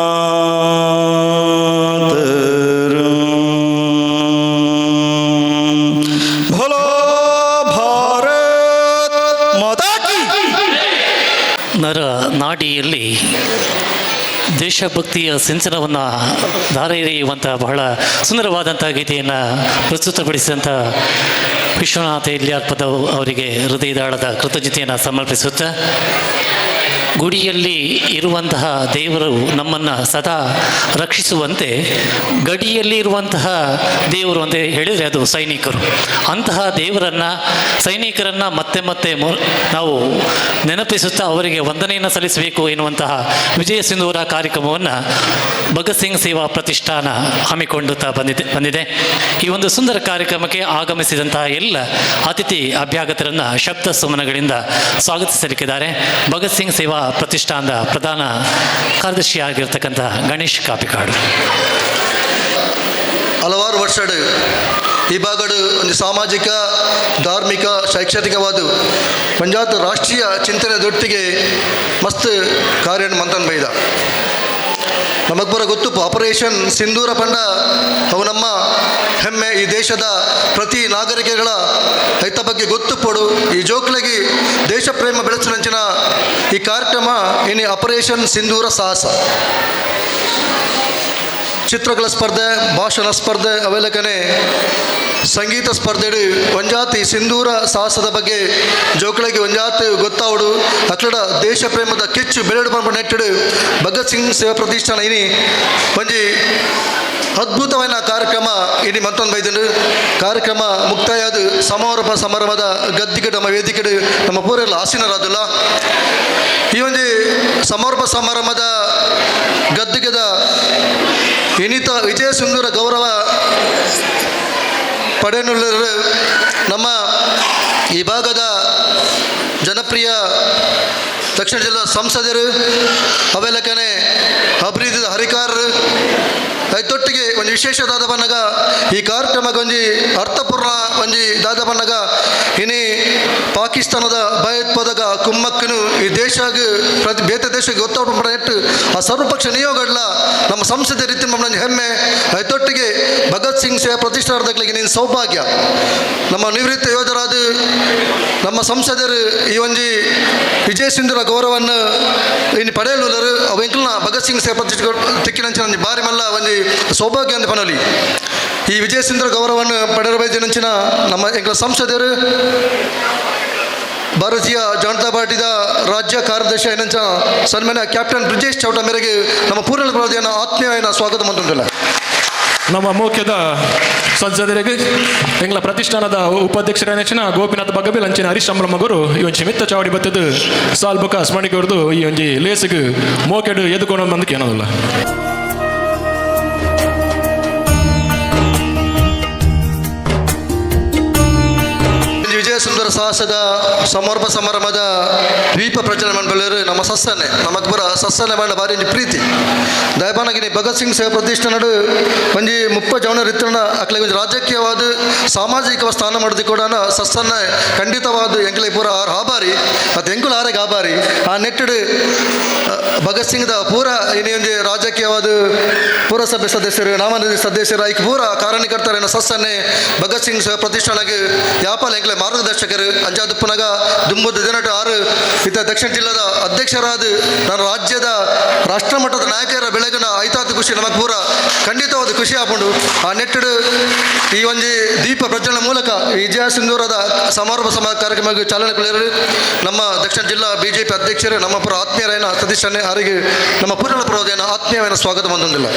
बोलो भारत माता की। ನರ ನಾಡಿಯಲ್ಲಿ ದೇಶಭಕ್ತಿಯ ಸಿಂಚನವನ್ನು ಧಾರೆ ಎರೆಯುವಂಥ ಬಹಳ ಸುಂದರವಾದಂಥ ಗೀತೆಯನ್ನು ಪ್ರಸ್ತುತಪಡಿಸಿದಂಥ ವಿಶ್ವನಾಥ ಇಲ್ಯಾರ್ ಪದವ್ ಅವರಿಗೆ ಹೃದಯದಾಳದ ಕೃತಜ್ಞತೆಯನ್ನು ಸಮರ್ಪಿಸುತ್ತಾ ಗುಡಿಯಲ್ಲಿ ಇರುವಂತಹ ದೇವರು ನಮ್ಮನ್ನು ಸದಾ ರಕ್ಷಿಸುವಂತೆ ಗಡಿಯಲ್ಲಿ ಇರುವಂತಹ ದೇವರು ಅಂತ ಹೇಳಿದರೆ ಅದು ಸೈನಿಕರು. ಅಂತಹ ದೇವರನ್ನು, ಸೈನಿಕರನ್ನು ಮತ್ತೆ ಮತ್ತೆ ನಾವು ನೆನಪಿಸುತ್ತಾ ಅವರಿಗೆ ವಂದನೆಯನ್ನು ಸಲ್ಲಿಸಬೇಕು ಎನ್ನುವಂತಹ ವಿಜಯ ಸಿಂಧೂರ ಕಾರ್ಯಕ್ರಮವನ್ನು ಭಗತ್ ಸಿಂಗ್ ಸೇವಾ ಪ್ರತಿಷ್ಠಾನ ಹಮ್ಮಿಕೊಂಡುತ್ತಾ ಬಂದಿದೆ. ಈ ಒಂದು ಸುಂದರ ಕಾರ್ಯಕ್ರಮಕ್ಕೆ ಆಗಮಿಸಿದಂತಹ ಎಲ್ಲ ಅತಿಥಿ ಅಭ್ಯಾಗತರನ್ನು ಶಬ್ದ ಸುಮನಗಳಿಂದ ಸ್ವಾಗತಿಸಲಿಕ್ಕಿದ್ದಾರೆ ಭಗತ್ ಸಿಂಗ್ ಸೇವಾ ಪ್ರತಿಷ್ಠಾನದ ಪ್ರಧಾನ ಕಾರ್ಯದರ್ಶಿಯಾಗಿರ್ತಕ್ಕಂಥ ಗಣೇಶ್ ಕಾಪಿಕಾಡು. ಹಲವಾರು ವರ್ಷಡು ಈ ಭಾಗಡು ಒಂದು ಸಾಮಾಜಿಕ, ಧಾರ್ಮಿಕ, ಶೈಕ್ಷಣಿಕವಾದ ಪಂಜಾತ್ ರಾಷ್ಟ್ರೀಯ ಚಿಂತನೆದೊಟ್ಟಿಗೆ ಮಸ್ತ್ ಕಾರ್ಯ ಮಂತನ್ ಬೈದ. ನಮಗ್ ಬರ ಗೊತ್ತು, ಆಪರೇಷನ್ ಸಿಂಧೂರ ಪಂಡ ಅವು ನಮ್ಮ ಹೆಮ್ಮೆ. ಈ ದೇಶದ ಪ್ರತಿ ನಾಗರಿಕಗಳ ಐತ ಬಗ್ಗೆ ಗೊತ್ತು ಪಡು. ಈ ಜೋಕ್ಲಗಿ ದೇಶ ಪ್ರೇಮ ಬೆಳೆಸಿನಂಚಿನ ಈ ಕಾರ್ಯಕ್ರಮ ಇನಿ ಆಪರೇಷನ್ ಸಿಂಧೂರ ಸಾಹಸ. ಚಿತ್ರಕಲಾ ಸ್ಪರ್ಧೆ, ಭಾಷಣ ಸ್ಪರ್ಧೆ, ಅವೆಲ್ಲಕನೆ ಸಂಗೀತ ಸ್ಪರ್ಧೆ. ಒಂಜಾತಿ ಸಿಂಧೂರ ಸಾಹಸದ ಬಗ್ಗೆ ಜೋಕಳಿಗೆ ಒಂಜಾತಿ ಗೊತ್ತಾವಡು, ಅಕ್ಲಡ ದೇಶ ಪ್ರೇಮದ ಕಿಚ್ಚು ಬೆರಡು ಪಂಪ ನೆಟ್ಟಡು ಭಗತ್ ಸಿಂಗ್ ಸೇವಾ ಪ್ರತಿಷ್ಠಾನ ಇನಿ ಒಂಜಿ ಅದ್ಭುತವಾದ ಕಾರ್ಯಕ್ರಮ ಇನಿ ಮತ್ತೊಂದು ಬೈದಂಡು. ಕಾರ್ಯಕ್ರಮ ಮುಕ್ತಾಯ ಸಮಾರೋಪ ಸಮಾರಂಭದ ಗದ್ದಿಗೆ ನಮ್ಮ ವೇದಿಕೆ ನಮ್ಮ ಪೂರೆಲ್ಲ ಆಸೀನರಾದಿಲ್ಲ. ಈ ಒಂಜಿ ಸಮಾರೋಪ ಸಮಾರಂಭದ ಗದ್ದಿಗೆದ ಇನಿತ ವಿಜಯ ಸುಂದರ ಗೌರವ ಪಡೆಯನುಳ್ಳರು ನಮ್ಮ ಈ ಭಾಗದ ಜನಪ್ರಿಯ ದಕ್ಷಿಣ ಜಿಲ್ಲಾ ಸಂಸದರು, ಅವೆಲ್ಲಕನೆ ಅಭಿವೃದ್ಧಿದ ಹರಿಕಾರರು. ಐತೊಟ್ಟಿಗೆ ಒಂದು ವಿಶೇಷ ದಾದ ಬನ್ನಗ ಈ ಕಾರ್ಯಕ್ರಮಕ್ಕೆ ಒಂಜಿ ಅರ್ಥಪೂರ್ಣ ಒಂಜಿ ದಾದ ಬನ್ನಗ, ಇನಿ ಪಾಕಿಸ್ತಾನದ ಭಯೋತ್ಪಾದಕ ಕುಮ್ಮಕ್ಕನು ಈ ದೇಶಗ್ ಪ್ರತಿ ಬೇತೆ ದೇಶಕ್ಕೆ ಗೊತ್ತಾಟ ನೆಟ್ಟು ಆ ಸರ್ವಪಕ್ಷ ನಿಯೋಗಡ್ಲ ನಮ್ಮ ಸಂಸದ ರೀತಿ ನಮ್ಮ ಹೆಮ್ಮೆ. ಐತೊಟ್ಟಿಗೆ ಭಗತ್ ಸಿಂಗ್ ಸೇವಾ ಪ್ರತಿಷ್ಠಾನದಗಳಿಗೆ ನಿನ್ನ ಸೌಭಾಗ್ಯ. ನಮ್ಮ ನಿವೃತ್ತ ಯೋಧರಾದ ನಮ್ಮ ಸಂಸದರು ಈ ಒಂಜಿ ವಿಜಯ ಸಿಂಧುರ ಗೌರವವನ್ನು ಇನ್ನು ಪಡೆಯಲು ಅವೆಂಕಲ್ನ ಭಗತ್ ಸಿಂಗ್ ಸೇವಾ ಪ್ರತಿಷ್ಠಾನ ತಿಕ್ಕಿನಂಚಿನ ಒಂಜಿ ಬಾರಿ ಮಲ್ಲ ಒಂಜಿ ಸೌಭಾಗ್ಯ ಅಂತ ಪನಲಿ. ಈ ವಿಜಯ ಸಿಂಧುರ ಗೌರವವನ್ನು ಪಡೆಯಲು ನಮ್ಮ ಎಂಕಲ ಸಂಸದರು, ಭಾರತೀಯ ಜನತಾ ಪಾರ್ಟಿದ ರಾಜ್ಯ ಕಾರ್ಯದರ್ಶಿ ಏನಂಚ ಸನ್ಮಾನ್ಯ ಕ್ಯಾಪ್ಟನ್ ಬ್ರಿಜೇಶ್ ಚೌಟ ಮೇರೆಗೆ ನಮ್ಮ ಪೂರ್ಣ ಪ್ರಧಾನ ಆತ್ಮೀಯವಾದ ಸ್ವಾಗತ ಮಂತುಂಟಲ್ಲ. ನಮ್ಮ ಮೋಕ್ಯದ ಸಂಸದರಿಗೆ ಎಂಗ್ಲ ಪ್ರತಿಷ್ಠಾನದ ಉಪಾಧ್ಯಕ್ಷರ ಗೋಪಿನಾಥ್ ಬಗ್ಗಬಿಲ್ ಅಂಚಿನ ಹರೀಶ್ ಮಗರು ಈ ಒಂಜಿ ಮಿತ್ತ ಚಾವಡಿ ಬತ್ತದು ಸಾಲ್ಬುಕ ಸ್ಮಣಿಗವ್ರದ್ದು ಈ ಒಂಜಿ ಲೇಸಿಗೆ ಮೋಕೆಡು ಎದುಕೊಂಡು ಬಂದಕ್ಕೆ ಏನೋದಿಲ್ಲ. ವಿಜಯ ಸುಂದರ ಸಾಹಸದ ಸಮರ್ಪ ಸಮಾರಂಭದ ದ್ವೀಪ ಪ್ರಚಲನೆ ಮಂಡಳಿಯರು ನಮ್ಮ ಸಸ್ಸನೆ ನಮಕ್ಬರ ಸಸ್ಸನೆ ಮಂಡ ಬಾರಿ ಒಂಜಿ ಪ್ರೀತಿ ದಯಪಾನಗಿನಿ ಭಗತ್ ಸಿಂಗ್ ಸೇವಾ ಪ್ರತಿಷ್ಠಾನಡು ಒಂಜಿ 30 ಜನ ರಿತ್ರನ ಅಕ್ಲೆ ಒಂಜಿ ರಾಜಕೀಯವಾದ ಸಾಮಾಜಿಕ ಸ್ಥಾನ ಮಾಡಿದ ಕೂಡ ಸಸ್ಸನೆ ಖಂಡಿತವಾದ ಎಂಕಲೆ ಪೂರ ಆರು ಆಭಾರಿ ಅದು ಎಂಕುಲು ಆರೆಗೆ ಆಭಾರಿ. ಆ ನೆಟ್ಟಡು ಭಗತ್ ಸಿಂಗ್ದ ಪೂರ ಇನಿ ಒಂಜಿ ರಾಜಕೀಯವಾದ ಪುರಸಭೆ ಸದಸ್ಯರು, ನಾಮನಿರ್ದೇಶ ಸದಸ್ಯರು, ಐಕ್ ಪೂರ ಕಾರಣಕರ್ತರನ್ನ ಸಸ್ಸನೆ ಭಗತ್ ಸಿಂಗ್ ಸೇವಾ ಪ್ರತಿಷ್ಠಾನಕ್ಕೆ ಯಾಪಾಲ ಎಂಕಲೆ ಮಾರ್ಗದರ್ಶಕರು. ಅಂಚಾದ ಪುನಗ ದುಂಬುದ ದಿನಟ ಆರು ಇತ ದಕ್ಷಿಣ ಜಿಲ್ಲಾದ ಅಧ್ಯಕ್ಷರಾದ ನಾನು ರಾಜ್ಯದ ರಾಷ್ಟ್ರಮಟ್ಟದ ನಾಯಕರ ಬೆಳಗಿನ ಐತಾದ ಖುಷಿ ನಮಗೆ ಪೂರ ಖಂಡಿತವಾದ ಖುಷಿ ಆಪುಂಡು. ಆ ನೆಟ್ಟಡು ಈ ಒಂಜಿ ದೀಪ ಪ್ರಜ್ವಲನ ಮೂಲಕ ವಿಜಯ ಸಿಂಧೂರದ ಸಮಾರೋಪ ಸಮ ಕಾರ್ಯಕ್ರಮಕ್ಕೆ ಚಾಲನೆ ಕೊಡಲು ನಮ್ಮ ದಕ್ಷಿಣ ಜಿಲ್ಲಾ ಬಿಜೆಪಿ ಅಧ್ಯಕ್ಷರು ನಮ್ಮ ಪುರ ಆತ್ಮೀಯರಾಯನ ಸತೀಶ್ ಅವರಿಗೆ ನಮ್ಮ ಪೂರ್ಣ ಪುರೋಧನ ಆತ್ಮೀಯವಾದ ಸ್ವಾಗತ ಬಂದೊಂದಿಲ್ಲ.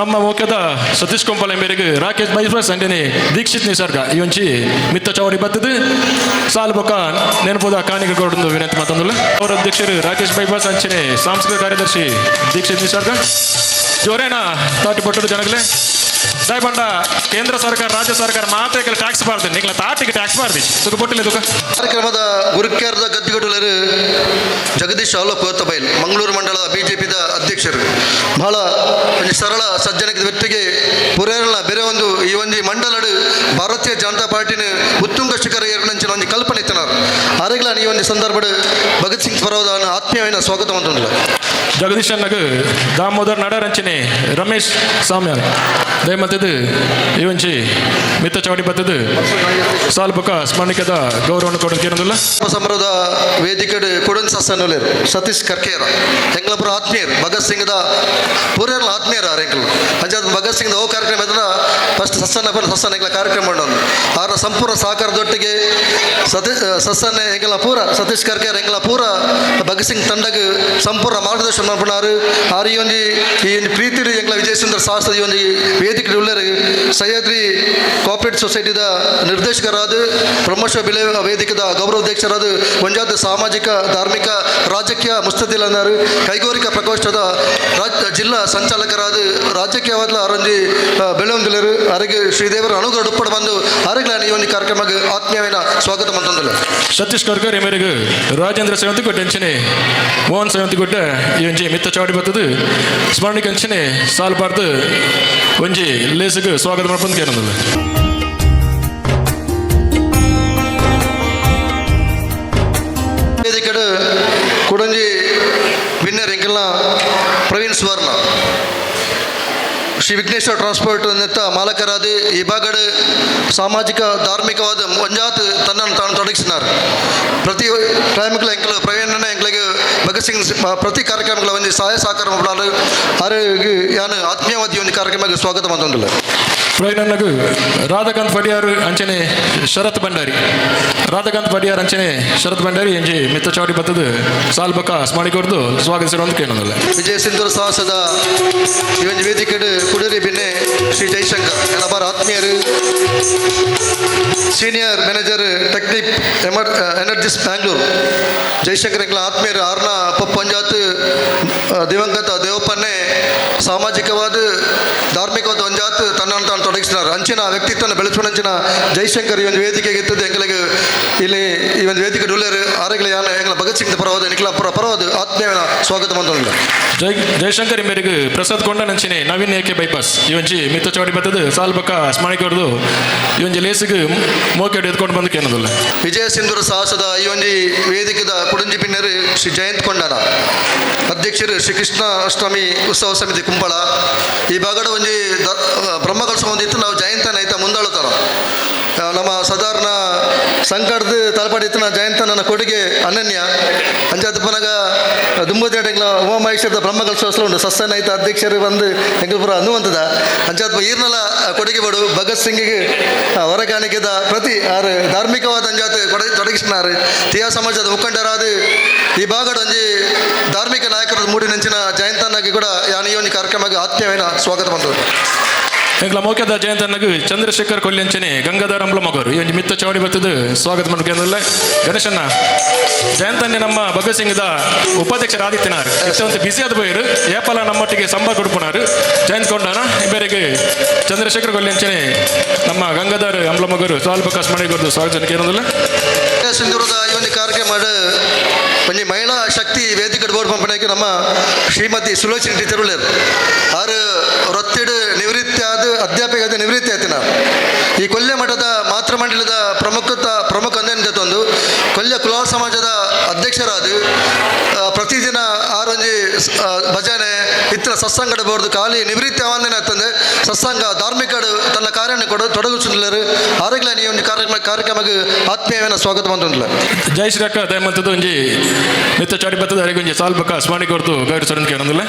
ನಮ್ಮ ಮೋಕ್ಯದ ಸತೀಶ್ ಕೊಂಪಲ ಮೇರೆಗೆ ರಾಕೇಶ್ ಬೈಫ್ರಸ್ ಅಂಡನೆ ದೀಕ್ಷಿತ್ ನಿಸರ್ಗ ಈ ಒಂಜಿ ಮಿತ್ತ ಚಾವಡಿ ಬತ್ತದು ಸಾಲ್ಬೊಕ ನೆನಪುದ ಕಾಣಿಕೆ ಕೊಡೊಂದು ವಿನಂತಿ ಮಾತಂದುಲ್ಲ. ಅವರ ಅಧ್ಯಕ್ಷರು ರಾಕೇಶ್ ಬೈಪಾಸ್ ಅಂಚನೆ ಸಾಂಸ್ಕೃತಿಕ ಕಾರ್ಯದರ್ಶಿ ದೀಕ್ಷಿತ್ ನಿಸರ್ಗ ಜೋರೇನ ತಾಟಿ ಪಟ್ಟರು ಜನಗಳೇ. ಸಾಯ್ಬಂಡ ಕೇಂದ್ರ ಸರ್ಕಾರ ರಾಜ್ಯ ಸರ್ಕಾರ ಮಾತ್ರ ಟ್ಯಾಕ್ಸ್ ಬಾರ್ದು, ನಿಂಗ್ಲ ತಾಟಿಗೆ ಟ್ಯಾಕ್ಸ್ ಬಾರ್ದು ತುಕ ಪೊಟ್ಟಿಲ್ಲ ತುಕ. ಕಾರ್ಯಕ್ರಮದ ಗುರುಕೇರದ ಗದ್ದಿಗಟ್ಟುಲರು ಜಗದೀಶ್ ಆಲೋಕ್ ಕೋತಬೈಲ್, ಮಂಗಳೂರು ಮಂಡಲದ ಬಿಜೆಪಿದ ಅಧ್ಯಕ್ಷರು. ಬಹಳ ಒಂಜಿ ಸರಳ ಸಜ್ಜನಿಕೆ ವ್ಯಕ್ತಿಗೆ ಪುರೇರಳ ಬೇರೆ ಒಂದು ಈ ಒಂಜಿ ಮಂಡಲಡು ಭಾರತೀಯ ಜನತಾ ಪಾರ್ಟಿನ ಉತ್ತುಂಗ ಶಿಖರ ಏರ್ನಂಚಿನ ಒಂಜಿ ಕಲ್ಪನೆ ಇತ್ತನಾರ್. ಆರೆಗ್ಲ ಈ ಒಂದು ಸಂದರ್ಭಡ್ ಭಗತ್ ಸಿಂಗ್ ಪರ್ವದ ಆತ್ಮೀಯವಾದ ಸ್ವಾಗತ ಮಂತುಂಡುಲ್ಲ. ಜಗದೀಶ್ ಅಣ್ಣಗ್ ದಾಮೋದರ್ ನಡರಂಚನೆ ರಮೇಶ್ ಸಾಮ್ಯಾಲ್ ದಯಮಲ್ತದು ಈ ಒಂಜಿ ಮಿತ್ತ ಚಾವಡಿ ಬತ್ತದು ಸಾಲ್ ಬೊಕ್ಕ ಸ್ಮರಣಿಕದ ಗೌರವವನ್ನು ಕೊಡೋದು ಕೇಳೋದಿಲ್ಲ. ಸಮರದ ವೇದಿಕೆಡ್ ಕೊಡನ್ ಸಸ್ಸನುಲೇರು ಸತೀಶ್ ಕರ್ಕೇರ ಎಂಗ್ಲಪುರ ಆತ್ಮೀಯರು, ಭಗತ್ ಸಿಂಗ್ದ ಪೂರ್ಯರ್ಲ ಆತ್ಮೀಯರು ಆರ್ ಎಂಕಲ್. ಅಂಚಾದ ಭಗತ್ ಸಿಂಗ್ದ ಓ ಕಾರ್ಯಕ್ರಮ ಇದ್ರೆ ಫಸ್ಟ್ ಸಸ್ಸನ್ನ ಪರ ಸಸ್ಸನ್ನ ಎಂಗ್ಲ ಕಾರ್ಯಕ್ರಮ ಮಾಡೋದು. ಆರ ಸಂಪೂರ್ಣ ಸಹಕಾರದೊಟ್ಟಿಗೆ ಸಸ್ಸನ್ನೆ ಎಂಗಲ ಪೂರ ಸತೀಶ್ ಕರ್ಕೇರ ಎಂಗಲ ಪೂರ ಭಗತ್ ಸಿಂಗ್ ತಂಡಗ್ ಸಂಪೂರ್ಣ ಮಾರ್ಗದರ್ಶನ ಮಾಡ್ಪುನಾರು. ಆರ್ ಈ ಒಂಜಿ ಈ ಒಂಜಿ ಪ್ರೀತಿಡ್ ಎಂಗ್ಲ ವಿಜಯ ಸುಂದರ ಸಾಹಸದ ಈ ಒಂಜಿ ವೇದಿಕೆ ಉಲ್ಲೆರ್. ಸಹ್ಯಾದ್ರಿ ಕೋಆಪರೇಟಿವ್ ಸೊಸೈಟಿದ ನಿರ್ದೇಶಕರಾದ, ಬ್ರಹ್ಮೋತ್ಸವ ಬೆಲೆ ವೇದಿಕೆದ ಗೌರವಾಧ್ಯಕ್ಷರಾದ, ಒಂಜಾದ ಸಾಮಾಜಿಕ ಧಾರ್ಮಿಕ ರಾಜಕೀಯ ಮುಸ್ತದಿಲನಾರು, ಕೈಗಾರಿಕಾ ಪ್ರಕೋಷ್ಠದ ಜಿಲ್ಲಾ ಸಂಚಾಲಕರಾದ, ರಾಜಕೀಯವಾದ ಅರಂಜಿ ಬೆಳವಂದಿಲರು. ಅರೆಗೆ ಶ್ರೀದೇವರ ಅನುಗ್ರಹ ಉಪ್ಪಡ ಬಂದು ಅರೆಗ್ಲ ಈ ಒಂದು ಕಾರ್ಯಕ್ರಮಕ್ಕೆ ಆತ್ಮೀಯವೇನ ಸ್ವಾಗತ ಮಂತಂದಿಲ್ಲ. ಸತೀಶ್ ಕರ್ಕರ್ ಮೇರೆಗೆ ರಾಜೇಂದ್ರ ಸೇವಂತಿಗುಡ್ಡೆ ಅಂಚನೆ ಮೋಹನ್ ಸೇವಂತಿಗುಡ್ಡೆ ಈ ಒಂಜಿ ಮಿತ್ತ ಚಾವಡಿ ಬತ್ತದು ಸ್ಮರಣಿಕ ಅಂಚನೆ ಸಾಲ್ ಬಾರ್ದು ಒಂಜಿ ಲೇಸುಗ್ ಸ್ವಾಗತ ಮಾಡ್ಕೊಂಡು ಕೇಳೋದಿಲ್ಲ. ವೇದಿಕೆಡು ಕುಡಂಜಿ ವಿನ್ನರ್ ಎಂಕಲ್ನ ಪ್ರವೀಣ್ ಸುವರ್ಣ, ಶ್ರೀ ವಿಘ್ನೇಶ್ವರ ಟ್ರಾನ್ಸ್ಪೋರ್ಟ್ ನೆತ್ತ ಮಾಲಕರಾದ, ಈ ಭಾಗಡ್ ಸಾಮಾಜಿಕ ಧಾರ್ಮಿಕವಾದ ಒಂಜಾತ್ ತನ್ನನ್ನು ತಾನು ತೊಡಗಿಸಿನಾರು. ಪ್ರತಿ ಟೈಮ್ಗಳ ಎಂಕಲ್ ಪ್ರವೀಣನ ಎಂಕ್ಲಿಗೆ ಭಗತ್ ಸಿಂಗ್ ಪ್ರತಿ ಕಾರ್ಯಕ್ರಮಗಳ ಒಂದು ಸಹಾಯ ಸಹಕಾರ ಮಾಡ್ಲಾರು. ಆರಿಗೆ ಯಾನು ಆತ್ಮೀಯವಾದಿ ಒಂದು ಕಾರ್ಯಕ್ರಮಕ್ಕೆ ಸ್ವಾಗತ ಮಂತೊಂದಿಲ್ಲ. ಪ್ರವೀಣನ್ನಗು ರಾಧಾಕಾಂತ್ ಪಡಿಯಾರ್ ಅಂಚನೆ ಶರತ್ ಭಂಡಾರಿ, ರಾಧಾಕಾಂತ್ ಪಡಿಯಾರ್ ಅಂಚನೆ ಶರತ್ ಭಂಡಾರಿ ಎಂಜಿ ಮಿತ್ತ ಚಾವಡಿ ಬತ್ತದು ಸಾಲ್ ಬೊಕ್ಕ ಸ್ಮರಣಿಕೊರ್ದು ಸ್ವಾಗತಿಸಿರೋ ಅಂತ ಕೇಳೋದಿಲ್ಲ. ವಿಜಯ ಸಿಂಧೂರ ಸಾಹಸದ ಈ ಒಂದು ವೇದಿಕೆಡು ಕುಡರಿ ಬಿನ್ನೆ ಶ್ರೀ ಜೈಶಂಕರ್ ಎನಬಾರ್ ಆತ್ಮೀಯರು, senior manager Technip energies Bangalore. Jaishankar ಎಂಕ್ಲ ಆತ್ಮೀಯರು. ಆರ್ನ ಪಂಜಾತ್ ದಿವಂಗತ ದೇವಪ್ಪನ್ನೇ ಸಾಮಾಜಿಕವಾದ ಧಾರ್ಮಿಕವಾದ ಒಂಜಾತ್ ತನ್ನನ್ನು ತಾನು ತೊಡಗಿಸಿನಾರು. ಅಂಚಿನ ವ್ಯಕ್ತಿತ್ವನ ಬೆಳೆಸುವಂಚಿನ ಜೈಶಂಕರ್ ಈ ಒಂದು ವೇದಿಕೆಗೆ ಇತ್ತದ್ದು ಎಂಗಳಿಗೆ ಇಲ್ಲಿ ಈ ಒಂದು ವೇದಿಕೆ ಡೊಲ್ಲೇರು. ಆರೋಗ್ಯ ಯಾನ ಎಂಗಳ ಭಗತ್ ಸಿಂಗ್ ಪರವಾದ ನಿಖಿಲ ಪರ ಪರವಾದ ಆತ್ಮೀಯ ಸ್ವಾಗತ ಮಂತೊಂದಿಲ್ಲ. ಜೈ ಜಯಶಂಕರ್ ಮೇರೆಗೆ ಪ್ರಸಾದ್ ಕೊಂಡನಂಚಿನೆ ನವೀನ್ ಏಕೆ ಬೈಪಾಸ್ ಈ ಒಂಜಿ ಮಿತ್ತ ಚಾವಡಿ ಬತ್ತದು ಸಾಲ್ ಬೊಕ್ಕ ಸ್ಮರಣಿಕೊರ್ದು ಈ ಒಂಜಿ ಲೇಸುಗ್ ಮೋಕೆಡ್ ಎತ್ಕೊಂಡು ಬಂದು ಕೇಳೋದಿಲ್ಲ. ವಿಜಯ ಸಿಂಧೂರ ಸಾಹಸದ ಈ ಒಂದು ವೇದಿಕೆದ ಕುಡಂಜಿ ಪಿನ್ನರು ಶ್ರೀ ಜಯಂತ್ ಕೊಂಡನ, ಅಧ್ಯಕ್ಷರು ಶ್ರೀ ಕೃಷ್ಣ ಅಷ್ಟಮಿ ಉತ್ಸವ ಸಮಿತಿ ಕುಂಬಳ. ಈ ಭಾಗದ ಒಂಜಿ ಬ್ರಹ್ಮಕಲಶ ಒಂದಿತ್ತು ನಾವು ಜಯಂತನ ಐತ ಮುಂದಾಳುತ್ತಾರ. ನಮ್ಮ ಸಾಧಾರಣ ಸಂಕಟದ ತಲಪಾಡಿ ಇತ್ತು ಜಯಂತನ ಕೊಡುಗೆ ಅನನ್ಯ. ಅಂಚಾದ ಪನಗ ದುಂಬದೇಟಂಗ್ಲ ಉಮಾಮಹೇಶ್ವರದ ಬ್ರಹ್ಮಕಲಶೋತ್ಸವ ಉಂಟು. ಸಸ್ಸನ ಐತ ಅಧ್ಯಕ್ಷರು ಬಂದು ಎಂಕಲ್ಪುರ ಅನ್ನುವಂಥದ. ಅಂಚಾದ ಈರ್ನಲ ಕೊಡುಗೆ ಬಡು ಭಗತ್ ಸಿಂಗಿಗೆ ಹೊರಕಾಣಿಕೆದ ಪ್ರತಿ ಆರು ಧಾರ್ಮಿಕವಾದ ಅಂಜಾತ ಕೊಡ ತೊಡಗಿಸಿನಾರು. ತಿಯಾ ಸಮಾಜದ ಮುಖಂಡರಾದ ಈ ಭಾಗದ ಒಂಜಿ ಧಾರ್ಮಿಕ ನಾಯಕರ ಮೂಡಿನಂಚಿನ ಜಯಂತನಾಗಿ ಕೂಡ ಯಾನ್ ಈ ಒಂದು ಕಾರ್ಯಕ್ರಮಕ್ಕೆ ಆತ್ಮೀಯವೇನ ಸ್ವಾಗತ ಬಂದವರು. ಎಂಕ್ಲ ಮೌಕ್ಯದ ಜಯಂತನ್ನಗು ಚಂದ್ರಶೇಖರ್ ಕೊಲ್ಯಂಚನೆ ಗಂಗಾಧರ ಅಂಬ್ಲ ಮಗರು ಈ ಒಂಜಿ ಮಿತ್ತ ಚಾವಡಿ ಬತ್ತದು ಸ್ವಾಗತ ಮಾಡ್ಕೊಂಡು. ಗಣೇಶಣ್ಣ, ಜಯಂತನ್ನೇ ನಮ್ಮ ಭಗತ್ ಸಿಂಗ್ದ ಉಪಾಧ್ಯಕ್ಷರ ಆದಿತ್ಯನಾರ್ ಇತ್ತಂತ ಬಿಸಿ ಆದ ಪೋಯರು. ಏಪಲ ನಮ್ಮೊಟ್ಟಿಗೆ ಸಂಬಾರ್ ಕೊಡ್ಪುನಾರು ಜಯಂತ್ ಕೊಂಡಾನ ಬೇರೆಗೆ ಚಂದ್ರಶೇಖರ್ ಕೊಲ್ಯಂಚನೆ ನಮ್ಮ ಗಂಗಾಧರ್ ಅಂಬ್ಲ ಮಗರು ಸ್ವಲ್ಪ ಸ್ಮರಣೆ ಸ್ವಾಗತ ಕೇಳೋದಿಲ್ಲ. ಸಿಂಧೂರದ ಈ ಒಂದು ಕಾರ್ಯಕ್ರಮ ಒಂಜಿ ಮಹಿಳಾ ಶಕ್ತಿ ವೇದಿಕೆ ಬೋರ್ಡ್ ಪಂಪನೆಗೆ ನಮ್ಮ ಶ್ರೀಮತಿ ಸುಲೋಚನಿ ಟೀಚರ್ ಉಳ್ಳೇರು. ಆರು ರೊತ್ತಿಡು ನಿವೃತ್ತಿ ಆದ ಅಧ್ಯಾಪಕ ಆದ ನಿವೃತ್ತಿ ಆಯ್ತು. ನಾವು ಈ ಕೊಲ್ಯ ಮಠದ ಮಾತೃಮಂಡಲದ ಪ್ರಮುಖ ಪ್ರಮುಖ ಒಂದು ಕೊಲ್ಯ ಕುಲಾಲ ಸಮಾಜದ ಅಧ್ಯಕ್ಷರಾದ ಪ್ರತಿದಿನ ಆರೊಂಜಿ ಭಜನೆ ಇತರ ಸತ್ಸಂಗಡ ಬೋರ್ದು ಖಾಲಿ ನಿವೃತ್ತಿ ಅವಂದೇನೆ ಆಗ್ತದೆ. ಸತ್ಸಂಗ ಧಾರ್ಮಿಕಡು ತನ್ನ ಕಾರ್ಯನ ಕೊಡು ತೊಡಗಿಸಿದ್ದಾರೆ. ಆರೋಗ್ಯ ಈ ಒಂದು ಕಾರ್ಯಕ್ರಮಕ್ಕೆ ಆತ್ಮೀಯವೇನ ಸ್ವಾಗತ ಬಂದುಂಟಲ್ಲ. ಜೈ ಶ್ರೀ ಅಕ್ಕ ದಯಮಂತದ್ದು ಒಂಜಿ ಮಿತ್ತ ಚಾವಡಿ ಬತ್ತದ ಅರೆಗೆ ಒಂಜಿ ಸಾಲ್ ಬೊಕ್ಕ ಸ್ಮರಣೆ ಕೊರ್ದು ಗೌರವಿಸೋದು ಕೇಳೋದಿಲ್ಲ.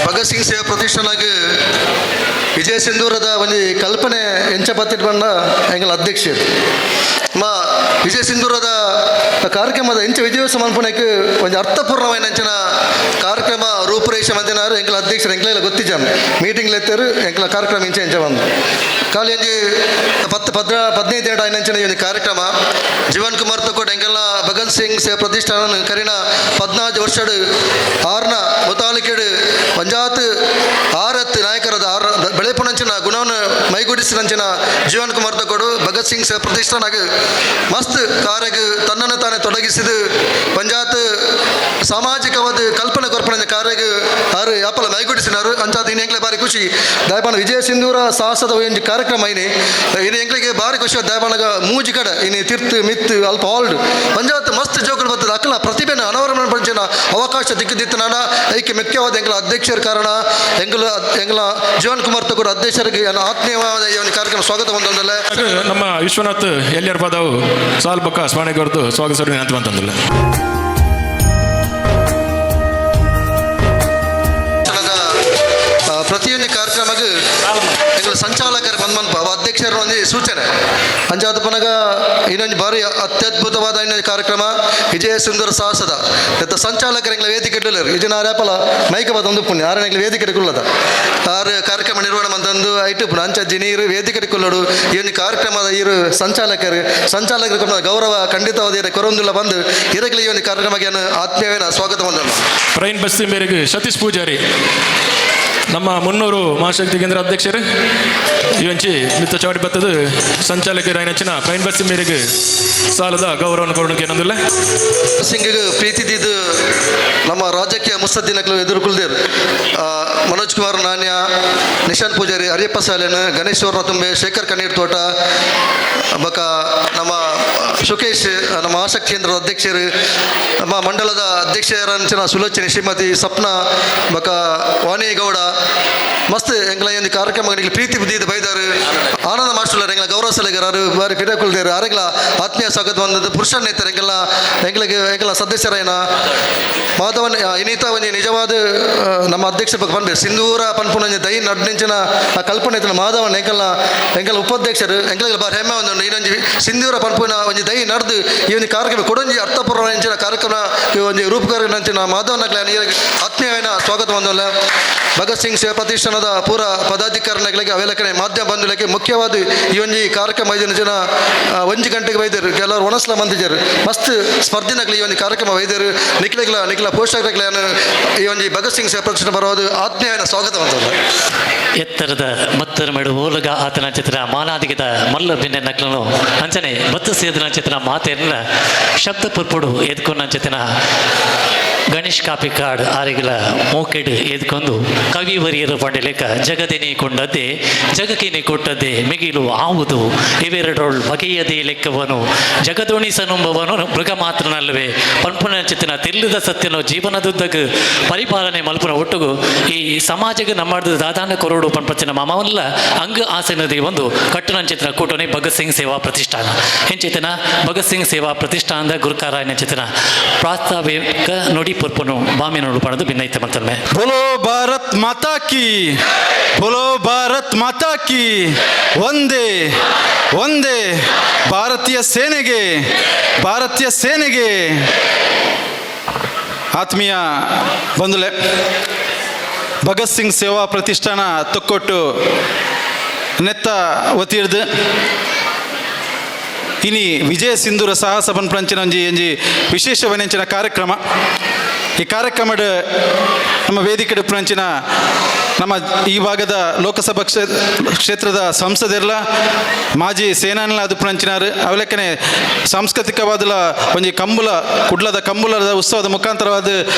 ಭಗತ್ ಸಿಂಗ್ ಸೇವಾ ಪ್ರತಿಷ್ಠಾನಕ್ಕೆ ವಿಜಯ ಸಿಂಧೂರದ ಒಂಜಿ ಕಲ್ಪನೆ ಎಂಚ ಪತ್ತಿಟ್ ಬಂಡ ಎಂಗಲ ಅಧ್ಯಕ್ಷರು ಮಾ ವಿಜಯ ಸಿಂಧೂರದ ಕಾರ್ಯಕ್ರಮದ ಎಂಚ ವಿಜಯೋತ್ಸವ ಮನ್ಪುನಕ್ಕೆ ಒಂಜಿ ಅರ್ಥಪೂರ್ಣವಾಯಿನ ಅಂಚಿನ ಕಾರ್ಯಕ್ರಮ ರೂಪುರೇಷೆ ಮಂದಿನಾರು ಎಂಕಲ ಅಧ್ಯಕ್ಷರು. ಎಂಕಲೆಲ್ಲ ಗೊತ್ತಿಜ ಮೀಟಿಂಗ್ ಎತ್ತರು ಎಂಕಲ ಕಾರ್ಯಕ್ರಮ ಇಂಚ ಎಂಚ ಬಂದು ಖಾಲಿ ಒಂಜಿ 10 15 ಎರಡು ಐನಂಚಿನ ಈ ಒಂದು ಕಾರ್ಯಕ್ರಮ. ಜೀವನ್ ಕುಮಾರ್ ತಕೋಟ್ ಎಂಕಲ್ನ ಭಗತ್ ಸಿಂಗ್ ಸೇವಾ ಪ್ರತಿಷ್ಠಾನ ಕರಿನ 14 ವರ್ಷಡ್ ಆರ್ನ ಮುತಾಲಿಕೆಡ್ ಪಂಜಾತ್ ಆರತ್ ನಾಯಕರದ ಆರ್ ಬೆಳೆಪುನಂಚಿನ ಗುಣವನ್ನು ಮೈಗೂಡಿಸಿನಂಚಿನ ಜೀವನ್ ಕುಮಾರ್ ತಕೋಡು ಭಗತ್ ಸಿಂಗ್ ಸೇವಾ ಪ್ರತಿಷ್ಠಾನಗ್ ಮಸ್ತ್ ಕಾರ್ಯಗ್ ತನ್ನನ್ನು ತಾನೇ ತೊಡಗಿಸಿದ ಪಂಜಾತ್ ಸಾಮಾಜಿಕವಾದ ಕಲ್ಪನೆ ಕೊರ್ಪಣಂಚಿನ ಪನ್ಪುನ ಕಾರ್ಯಗ್ ಆರು ಯಾಪಲ ಮೈಗೂಡಿಸಿನಾರು. ಅಂಚಾದ ಇನ್ನು ಎಂಕ್ಲೆ ಬಾರಿ ಖುಷಿ ದಾಯಪಾನ ವಿಜಯ ಸಿಂಧೂರ ಸಾಹಸದ ಒಂಜಿ ಕಾರ್ಯಕ್ರಮ ಇನಿ ಇನಿ ಎಂಕ್ಲೆಗೆ ಬಾರಿ ಖುಷಿ. ದಾಯಪಾನಗ ಮೂಜಿ ಕಡೆ ಇನಿ ತಿರ್ತು ಮಿತ್ತು ಅಲ್ಪ ಹಾಲ್ಡ್ ಪಂಚಾಯತ್ ಮಸ್ತ್ ಜೋಕುಲು ಬರ್ತದೆ. ಅಕ್ಕಲ ಪ್ರತಿಭೆನ ಅನಾವರಣ ಪಂಚಿನ ಅವಕಾಶ ದಿಕ್ಕಿದ್ದಿತ್ತು. ನಾನ ಐಕೆ ಮುಖ್ಯವಾದ ಎಂಕಲ ಅಧ್ಯಕ್ಷರ ಕಾರಣ ಎಂಕಲ ಎಂಕಲ ಜೀವನ್ ಕುಮಾರ್ ತಗೂರು ಅಧ್ಯಕ್ಷರಿಗೆ ಆತ್ಮೀಯವಾದ ಈ ಒಂದು ಕಾರ್ಯಕ್ರಮ ಸ್ವಾಗತ ಬಂದಲ್ಲ. ನಮ್ಮ ವಿಶ್ವನಾಥ್ ಎಲ್ಯರ್ ಪದವು ಸಾಲ್ ಬೊಕ್ಕ ಸ್ಮರಣೆ ಸ್ವಾಗತ ವಿನಂತಿ ಅಂತಂದಿಲ್ಲ. ಪ್ರತಿಯೊಂದು ಕಾರ್ಯಕ್ರಮಕ್ಕೆ ಎಂಕಲ ಸಂಚಾಲಕರು ಬಂದ್ಮನ್ಪ ಅವ ಅಧ್ಯಕ್ಷರ ಒಂಜಿ ಸೂಚನೆ. ಅಂಚಾದ ಪನಗ ಇನ್ನೊಂದು ಬಾರಿ ಅತ್ಯದ್ಭುತವಾದ ಇನ್ನೊಂದು ಕಾರ್ಯಕ್ರಮ ವಿಜಯ ಸುಂದರ ಸಾಹಸದ ಎತ್ತ ಸಂಚಾಲಕರು ಎಂಕಲ ವೇದಿಕೆ ಇಡ್ಲಿಲ್ಲ. ಇದು ನಾರ್ಯಾಪಲ ಮೈಕ ಬತ್ತೊಂದು ಪುಣ್ಯ ಆರು ಎಂಕಲ ವೇದಿಕೆ ಕುಲ್ಲದ ಆರು ಕಾರ್ಯಕ್ರಮ ನಿರ್ವಹಣೆ ಮಂತಂದು ಐಟು ಪುಣ್ಯ ಅಂಚ ನೀರು ವೇದಿಕೆ ಕುಲ್ಲಡು. ಈ ಒಂದು ಕಾರ್ಯಕ್ರಮದ ಇರು ಸಂಚಾಲಕರು ಸಂಚಾಲಕರು ಗೌರವ ಖಂಡಿತವಾದ ಇರ ಕೊರೊಂದುಲ್ಲ ಬಂದು ಇರಗಲಿ ಈ ಒಂದು ಕಾರ್ಯಕ್ರಮಕ್ಕೆ ಆತ್ಮೀಯವೇನ ಸ್ವಾಗತ ಬಂದನು. ಪ್ರವೀಣ್ ಬಸ್ತಿ ಮೇರೆಗೆ ಸತೀಶ್ ಪೂಜಾರಿ ನಮ್ಮ ಮುನ್ನೂರು ಮಹಾಶಕ್ತಿ ಕೇಂದ್ರ ಅಧ್ಯಕ್ಷರು ಇವಂಚಿ ಮಿತ್ತ ಚಾವಡಿ ಬತ್ತದ ಸಂಚಾಲಕರಾಯಿನಚ್ಚಿನ ಪ್ರವೀಣ್ ಬಸ್ತಿ ಮೇರೆಗೆ ಸಾಲದ ಗೌರವವನ್ನು ಕೊಡೋಕೆ ಏನಂದಿಲ್ಲ. ಸಿಂಗ್ ಪ್ರೀತಿದಿದ್ದು ನಮ್ಮ ರಾಜಕೀಯ ಮುತ್ಸದ್ದಿನಗಳು ಎದುರುಕುಲ್ದೇರು ಮನೋಜ್ ಕುಮಾರ್ ನಾಣ್ಯ, ನಿಶಾಂತ್ ಪೂಜಾರಿ, ಹರಿಯಪ್ಪ ಸಾಲೇನ್, ಗಣೇಶ್ವರ ತುಂಬೆ, ಶೇಖರ್ ಕಣ್ಣೀರ್ ತೋಟ, ಬಕ ನಮ್ಮ ಸುಖೇಶ್, ನಮ್ಮ ಆಸಕ್ತಿ ಕೇಂದ್ರದ ಅಧ್ಯಕ್ಷರು, ನಮ್ಮ ಮಂಡಲದ ಅಧ್ಯಕ್ಷರಂಚಿನ ಸುಲೋಚನೆ ಶ್ರೀಮತಿ ಸಪ್ನಾ, ಬಕ ವಾಣಿಗೌಡ ಮಸ್ತ್ ಎಂಕಲ ಒಂದು ಕಾರ್ಯಕ್ರಮ ಪ್ರೀತಿ ಬುದ್ಧಿ ಬೈದಾರು. ಆನಂದ ಮಾಸ್ಟರ್ ಎಂಗಳ ಗೌರವ ಸಲಹೆಗಾರರು ಬಾರಿ ಪಿಡಕುಲ್ದೇರು ಆರೆಗ್ಲ ಆತ್ಮೀಯ ಸ್ವಾಗತ ಬಂದದ್ದು. ಪುರುಷ ನೇತರು ಎಂಕೆಲ್ಲ ಎಂಕ್ಲಿಗೆ ಎಂಕಲ ಸದಸ್ಯರೇನ ಮಾಧವನ್ ಇನ್ನಿತ ಒಂಜಿ ನಿಜವಾದ ನಮ್ಮ ಅಧ್ಯಕ್ಷ ಬಗ್ಗೆ ಪನ್ಪೆ ಸಿಂಧೂರ ಪನ್ಪುನಂಜಿ ದೈ ನಡ್ನಿಂಚಿನ ಆ ಕಲ್ಪನೆ ಇತ್ತಿನ ಮಾಧವನ್ ಎಂಕಲ್ನ ಎಂಕಲ ಉಪಾಧ್ಯಕ್ಷರು ಎಂಕಲ ಬಾರಿ ಹೆಮ್ಮೆ ಒಂದು ಇನ್ನೊಂಜಿ ಸಿಂಧೂರ ಪನ್ಪುನ ಒಂಜಿ ದೈ ನಡ್ದು ಈ ಒಂದು ಕಾರ್ಯಕ್ರಮ ಕೊಡೊಂಜಿ ಅರ್ಥಪೂರ್ಣ ಅಂಚಿನ ಕಾರ್ಯಕ್ರಮ ಈ ಒಂಜಿ ರೂಪುಗಾರನಂಚಿನ ಮಾಧವನ ಆತ್ಮೀಯವೇನ ಸ್ವಾಗತ ಬಂದಲ್ಲ. ಭಗತ್ ಸಿಂಗ್ ಸೇವಾ ಪ್ರತಿಷ್ಠಾನದ ಪೂರ ಪದಾಧಿಕಾರಿಗಳಿಗೆ ಅವೆಲಕನೆ ಮಾಧ್ಯಮ ಬಂಧುಗಳಿಗೆ ಮುಖ್ಯವಾದ ಈ ಒಂಜಿ ಕಾರ್ಯಕ್ರಮ ಐದಿನ ಜನ 1 ಗಂಟೆಗೆ ವೈದ್ಯರು ಕೆಲವರು ಒಣಸ್ಲ ಮಂದಿಜರು ಮಸ್ತ್ ಸ್ಪರ್ಧಿನಗಳು ಈ ಒಂದು ಕಾರ್ಯಕ್ರಮ ವೈದ್ಯರು ನಿಖಿಲಗಳ ನಿಖಿಲ ಪೋಷಕರುಗಳ ಈ ಒಂದು ಭಗತ್ ಸಿಂಗ್ ಸೇವಾ ಪ್ರತಿಷ್ಠಾನ ಬರೋದು ಆತ್ಮೀಯವೇನ ಸ್ವಾಗತ ಬಂದಲ್ಲ. ಎತ್ತರದ ಮತ್ತರ ಮೆಡು ಓಲಗ ಆತನ ಚಿತ್ರ ಮಾನಾದಿಗದ ಮಲ್ಲ ಬಿನ್ನೆ ನಕ್ಲನು ಅಂಚನೆ ಬತ್ತು ಸೇದನ ಚಿತ್ರ ಮಾತೇನ ಶಬ್ದ ಪುರ್ಪುಡು ಎದ್ಕೊನ್ನ ಚಿತ್ರ ಗಣೇಶ್ ಕಾಪಿಕಾಡ್ ಆರಿಗಲ ಮೋಕೆಡ್ ಎದ್ಕೊಂಡು ಕವಿ ವರಿಯರು ಪಂಡಿಲೇಕ ಜಗದಿನಿ ಕೊಂಡದ್ದೇ ಜಗಕಿನಿ ಕೊಟ್ಟದ್ದೇ ಮಿಗಿಲು ಆವುದು ಇವೆರಡೊಳ್ ಬಗೆಯದೇ ಲೆಕ್ಕವನು ಜಗದೋಣಿಸನುಂಬವನು ಮೃಗ ಮಾತ್ರನಲ್ಲವೇ ಪನ್ಪುನ ಚಿತ್ತಿನ ತಿಲ್ಲದ ಸತ್ಯನು ಜೀವನದುದ್ದಗ ಪರಿಪಾಲನೆ ಮಲ್ಪುನ ಒಟ್ಟುಗು ಈ ಸಮಾಜಕ್ಕೆ ನಮ್ಮದು ದಾದಾನ ಕೊರೋಡು ಪನ್ಪಚಿನ ಮಾಮವಲ್ಲ ಅಂಗ ಆಸನದಿ ಒಂದು ಕಟ್ಟುನಂಚಿತನ ಕೂಟನೆ ಭಗತ್ ಸಿಂಗ್ ಸೇವಾ ಪ್ರತಿಷ್ಠಾನ ಹೆಂಚಿತನ ಭಗತ್ ಸಿಂಗ್ ಸೇವಾ ಪ್ರತಿಷ್ಠಾನದ ಗುರುಕಾರ ನೆಂಚಿತನ ಪ್ರಾಸ್ತಾವಿಕ ನುಡಿ ಪುರ್ಪನು ಬಾಮಿನೋಡು ಪಡೆದು ಭಿನ್ನೈತೆ ಮತ್ತೊಮ್ಮೆ. बोलो भारत माता की, बोलो ಭಾರತ್ ಮಾತಾ ಕಿ, ಒಂದೇ ಒಂದೇ ಭಾರತೀಯ ಸೇನೆಗೆ, ಭಾರತೀಯ ಸೇನೆಗೆ. ಆತ್ಮೀಯ ಬಂಧುಲೆ, ಭಗತ್ ಸಿಂಗ್ ಸೇವಾ ಪ್ರತಿಷ್ಠಾನ ತೊಕ್ಕೊಟ್ಟು ನೆತ್ತ ವತಿರ್ದು ಇನಿ ವಿಜಯ ಸಿಂಧೂರ ಸಾಹಸ ಪನ್ಪಂಚಿನ ಒಂಜಿ ಒಂಜಿ ವಿಶೇಷ ವನೆಂಚಿನ ಕಾರ್ಯಕ್ರಮ. ಈ ಕಾರ್ಯಕ್ರಮದ ನಮ್ಮ ವೇದಿಕೆ ಪಂಚಿನ ನಮ್ಮ ಈ ಭಾಗದ ಲೋಕಸಭಾ ಕ್ಷೇತ್ರದ ಸಂಸದೆಲ್ಲ ಮಾಜಿ ಸೇನಾನಿಲ ಅದು ಪಂಚಿನಾರು ಅವಲೆಕ್ಕನೆ ಸಾಂಸ್ಕೃತಿಕವಾದಲ ಒಂಜಿ ಕಂಬುಲ ಕುಡ್ಲದ ಕಂಬುಲದ ಉತ್ಸವದ ಮುಖಾಂತರವಾದ